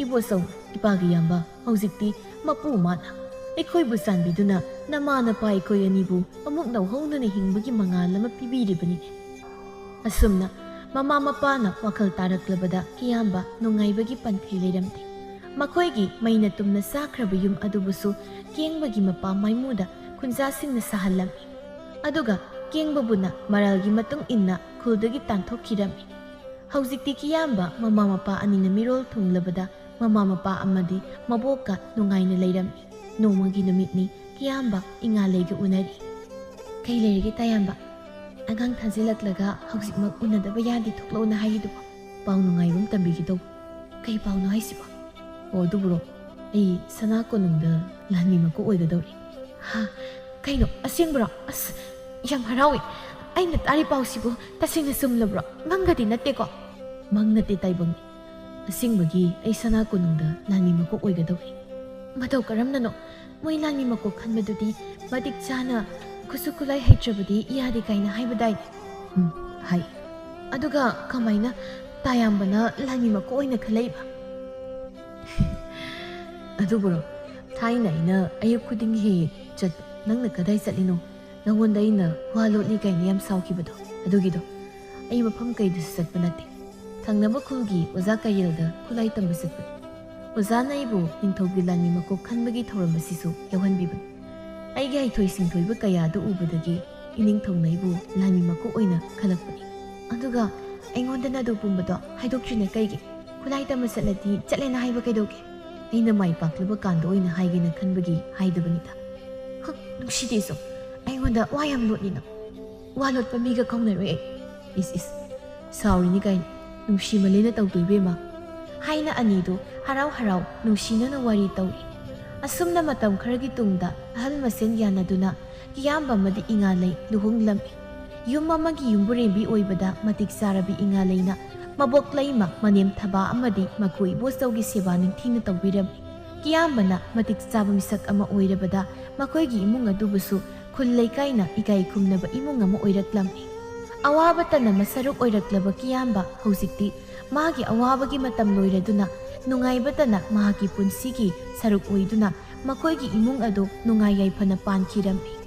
ꯏꯕꯣꯆꯧ, ꯏꯄꯥꯒꯤ ꯏꯌꯥꯝꯕ, ꯍꯧꯖꯤꯛꯇꯤ ꯃꯄꯨ ꯃꯥꯅ ꯑꯩꯈꯣꯏꯕꯨ ꯆꯥꯟꯕꯤꯗꯨꯅ ꯅꯃꯥ ꯅꯄꯥ ꯑꯩꯈꯣꯏ ꯑꯅꯤꯕꯨ ꯑꯃꯨꯛ ꯅꯧꯍꯧꯅꯅ ꯍꯤꯡꯕꯒꯤ ꯃꯉꯥꯜ ꯑꯃ ꯄꯤꯕꯤꯔꯤꯕꯅꯤꯅꯦ꯫ ꯑꯁꯨꯝꯅ ꯃꯃꯥ ꯃꯄꯥꯅ ꯋꯥꯈꯜ ꯇꯥꯔꯛꯂꯕꯗ ꯀꯤꯌꯥꯝꯕ ꯅꯨꯡꯉꯥꯏꯕꯒꯤ ꯄꯟꯊꯩ ꯂꯩꯔꯝꯗꯦ꯫ ꯃꯈꯣꯏꯒꯤ ꯃꯩꯅ ꯇꯨꯝꯅ ꯆꯥꯈ꯭ꯔꯕ ꯌꯨꯝ ꯑꯗꯨꯕꯨꯁꯨ ꯀꯦꯡꯕꯒꯤ ꯃꯄꯥ ꯃꯥꯏꯃꯨꯗ ꯈꯨꯟꯖꯥꯁꯤꯡꯅ ꯁꯥꯍꯜꯂꯝꯃꯤ꯫ ꯑꯗꯨꯒ ꯀꯦꯡꯕꯕꯨꯅ ꯃꯔꯥꯜꯒꯤ ꯃꯇꯨꯡ ꯏꯟꯅ ꯈꯨꯜꯗꯒꯤ ꯇꯥꯟꯊꯣꯛꯈꯤꯔꯝꯃꯤ꯫ ꯍꯧꯖꯤꯛꯇꯤ ꯀꯤꯌꯥꯝꯕ ꯃꯃꯥ ꯃꯄꯥ ꯑꯅꯤꯅ ꯃꯤꯔꯣꯜ ꯊꯨꯡꯂꯕꯗ ꯃꯃꯥ ꯃꯄꯥ ꯑꯃꯗꯤ ꯃꯕꯣꯛꯀ ꯅꯨꯡꯉꯥꯏꯅ ꯂꯩꯔꯝꯃꯤ꯫ ꯅꯣꯡꯃꯒꯤ ꯅꯨꯃꯤꯠꯅꯤ, ꯀꯤꯌꯥꯝꯕ ꯏꯉꯥꯂꯩꯒ ꯎꯅꯔꯤ꯫ "ꯀꯩ ꯂꯩꯔꯒꯦ ꯇꯥꯌꯥꯝꯕ?" ꯑꯉꯥꯡ ꯊꯥꯖꯤꯜꯂꯛꯂꯒ ꯍꯧꯖꯤꯛꯃꯛ ꯎꯅꯗꯕ ꯌꯥꯗꯦ, ꯊꯣꯛꯂꯛꯎꯅ ꯍꯥꯏꯔꯤꯗꯨꯕꯣ? ꯄꯥꯎ ꯅꯨꯡꯉꯥꯏꯕ ꯑꯃ ꯇꯝꯕꯤꯒꯦ ꯇꯧꯕ꯫ ꯀꯩ ꯄꯥꯎꯅꯣ ꯍꯥꯏꯁꯤꯕꯣ? ꯑꯣ, ꯑꯗꯨꯕꯨꯔꯣ, ꯑꯩ ꯁꯅꯥ ꯀꯣꯅꯨꯡꯗ ꯂꯥꯟꯃꯤ ꯃꯀꯣꯛ ꯑꯣꯏꯒꯗꯧꯔꯦ꯫ ꯍꯥ? ꯀꯩꯅꯣ, ꯑꯁꯦꯡꯕ꯭ꯔꯣ? ꯑꯁ, ꯌꯥꯝ ꯍꯔꯥꯎꯋꯦ꯫ ꯑꯩꯅ ꯇꯥꯔꯤ ꯄꯥꯎꯁꯤꯕꯨ ꯇꯁꯦꯡꯅ ꯆꯨꯝꯂꯕ꯭ꯔꯣ? ꯃꯪꯒꯗꯤ ꯅꯠꯇꯦꯀꯣ? ꯃꯪ ꯅꯠꯇꯦ ꯇꯥꯏꯕꯪ꯫ ꯑꯁꯦꯡꯕꯒꯤ ꯑꯩ ꯁꯅꯥ ꯀꯣꯅꯨꯡꯗ ꯂꯥꯟꯃꯤ ꯃꯀꯣꯛ ꯑꯣꯏꯒꯗꯧꯔꯦ꯫ ꯃꯇꯧ ꯀꯔꯝꯅꯅꯣ? ꯃꯣꯏ ꯂꯥꯟꯃꯤ ꯃꯀꯣꯛ ꯈꯟꯕꯗꯨꯗꯤ ꯃꯇꯤꯛ ꯆꯥꯅ ꯈꯨꯠꯁꯨ ꯈꯨꯠꯂꯥꯏ ꯍꯩꯇ꯭ꯔꯕꯗꯤ ꯌꯥꯗꯦ ꯀꯥꯏꯅ ꯍꯥꯏꯕꯗꯥꯏꯅꯦ? ꯎꯝ, ꯍꯥꯏ꯫ ꯑꯗꯨꯒ ꯀꯃꯥꯏꯅ ꯇꯥꯌꯥꯝꯕꯅ ꯂꯥꯟꯃꯤ ꯃꯀꯣꯛ ꯑꯣꯏꯅ ꯈꯜꯂꯛꯏꯕ? ꯑꯗꯨꯕꯨꯔꯣ, ꯊꯥꯏꯅ ꯑꯩꯅ ꯑꯌꯨꯛ ꯈꯨꯗꯤꯡꯒꯤ ꯍꯦꯛ ꯍꯦꯛ ꯆꯠꯄ, "ꯅꯪꯅ ꯀꯗꯥꯏ ꯆꯠꯂꯤꯅꯣ? ꯅꯪꯉꯣꯟꯗ ꯑꯩꯅ ꯋꯥ ꯂꯣꯠꯂꯤ" ꯀꯥꯏꯅ ꯌꯥꯝ ꯁꯥꯎꯈꯤꯕꯗꯣ, ꯑꯗꯨꯒꯤꯗꯣ꯫ ꯑꯩ ꯃꯐꯝ ꯀꯩꯗꯁꯨ ꯆꯠꯄ ꯅꯠꯇꯦ꯫ ꯊꯪꯅꯕ ꯈꯨꯜꯒꯤ ꯑꯣꯖꯥ ꯀꯩꯔꯦꯜꯗ ꯈꯨꯠꯂꯥꯏ ꯇꯝꯕ ꯆꯠꯄꯅꯤ꯫ ꯑꯣꯖꯥꯅ ꯑꯩꯕꯨ ꯅꯤꯡꯊꯧꯒꯤ ꯂꯥꯟꯃꯤ ꯃꯀꯣꯛ ꯈꯟꯕꯒꯤ ꯊꯧꯔꯝ ꯑꯁꯤꯁꯨ ꯌꯥꯎꯍꯟꯕꯤꯕꯅꯤ꯫ ꯑꯩꯒꯤ ꯍꯩꯊꯣꯏ ꯁꯤꯡꯊꯣꯏꯕ ꯀꯌꯥ ꯑꯗꯨ ꯎꯕꯗꯒꯤ ꯏꯅꯤꯡꯊꯧꯅ ꯑꯩꯕꯨ ꯂꯥꯟꯃꯤ ꯃꯀꯣꯛ ꯑꯣꯏꯅ ꯈꯜꯂꯛꯄꯅꯤ꯫ ꯑꯗꯨꯒ ꯑꯩꯉꯣꯟꯗꯅ ꯑꯗꯨ ꯄꯨꯝꯕꯗꯣ ꯍꯥꯏꯗꯣꯛꯇ꯭ꯔꯤꯅ ꯀꯩꯒꯤ? "ꯈꯨꯠꯂꯥꯏ ꯇꯝꯕ ꯆꯠꯂꯗꯤ ꯆꯠꯂꯦꯅ ꯍꯥꯏꯕ ꯀꯩꯗꯧꯒꯦ?" ꯑꯩꯅ ꯃꯥꯏ ꯄꯥꯛꯂꯕ ꯀꯥꯟꯗ ꯑꯣꯏꯅ ꯍꯥꯏꯒꯦꯅ ꯈꯟꯕꯒꯤ ꯍꯥꯏꯗꯕꯅꯤꯗ꯫ ꯍ, ꯅꯨꯡꯁꯤꯗꯦꯁꯨ, ꯑꯩꯉꯣꯟꯗ ꯋꯥ ꯌꯥꯝ ꯂꯣꯠꯂꯤꯅ꯫ ꯋꯥ ꯂꯣꯠꯄ ꯃꯤꯒ ꯀꯧꯅꯔꯣꯏ ꯑꯩ꯫ ꯏꯁ ꯏꯁ, ꯁꯥꯎꯔꯤꯅꯤ ꯀꯥꯏꯅ꯫ ꯅꯨꯡꯁꯤꯃꯜꯂꯦꯅ ꯇꯧꯗꯣꯏ ꯏꯕꯦꯝꯃ꯫ ꯍꯥꯏꯅ ꯑꯅꯤꯗꯨ ꯍꯔꯥꯎ ꯍꯔꯥꯎ ꯅꯨꯡꯁꯤꯅꯅ ꯋꯥꯔꯤ ꯇꯧꯔꯤ꯫ ꯑꯁꯨꯝꯅ ꯃꯇꯝ ꯈꯔꯒꯤ ꯇꯨꯡꯗ ꯑꯍꯜ ꯃꯁꯦꯟ ꯌꯥꯅꯗꯨꯅ ꯀꯤꯌꯥꯝꯕ ꯑꯃꯗꯤ ꯏꯉꯥꯂꯩ ꯂꯨꯍꯣꯡꯂꯝꯃꯤ꯫ ꯌꯨꯝ ꯑꯃꯒꯤ ꯌꯨꯝꯕꯨꯔꯦꯝꯕꯤ ꯑꯣꯏꯕꯗ ꯃꯇꯤꯛ ꯆꯥꯔꯕꯤ ꯏꯉꯥꯂꯩꯅ ꯃꯕꯣꯛ ꯂꯩꯃ, ꯃꯅꯦꯝ ꯊꯕꯥ ꯑꯃꯗꯤ ꯃꯀꯨ ꯏꯕꯣꯆꯧꯒꯤ ꯁꯦꯕꯥ ꯅꯤꯡꯊꯤꯅ ꯇꯧꯕꯤꯔꯝꯃꯤ꯫ ꯀꯤꯌꯥꯝꯕꯅ ꯃꯇꯤꯛ ꯆꯥꯕ ꯃꯤꯁꯛ ꯑꯃ ꯑꯣꯏꯔꯕꯗ ꯃꯈꯣꯏꯒꯤ ꯏꯃꯨꯡ ꯑꯗꯨꯕꯨꯁꯨ ꯈꯨꯜ ꯂꯩꯀꯥꯏꯅ ꯏꯀꯥꯏ ꯈꯨꯝꯅꯕ ꯏꯃꯨꯡ ꯑꯃ ꯑꯣꯏꯔꯛꯂꯝꯃꯤ꯫ ꯑꯋꯥꯕꯇꯅ ꯃꯁꯔꯨꯛ ꯑꯣꯏꯔꯛꯂꯕ ꯀꯤꯌꯥꯝꯕ ꯍꯧꯖꯤꯛꯇꯤ ꯃꯥꯒꯤ ꯑꯋꯥꯕꯒꯤ ꯃꯇꯝ ꯂꯣꯏꯔꯗꯨꯅ ꯅꯨꯡꯉꯥꯏꯕꯇꯅ ꯃꯍꯥꯛꯀꯤ ꯄꯨꯟꯁꯤꯒꯤ ꯁꯔꯨꯛ ꯑꯣꯏꯗꯨꯅ ꯃꯈꯣꯏꯒꯤ ꯏꯃꯨꯡ ꯑꯗꯨ ꯅꯨꯡꯉꯥꯏ ꯌꯥꯏꯐꯅ ꯄꯥꯟꯈꯤꯔꯝꯃꯤ꯫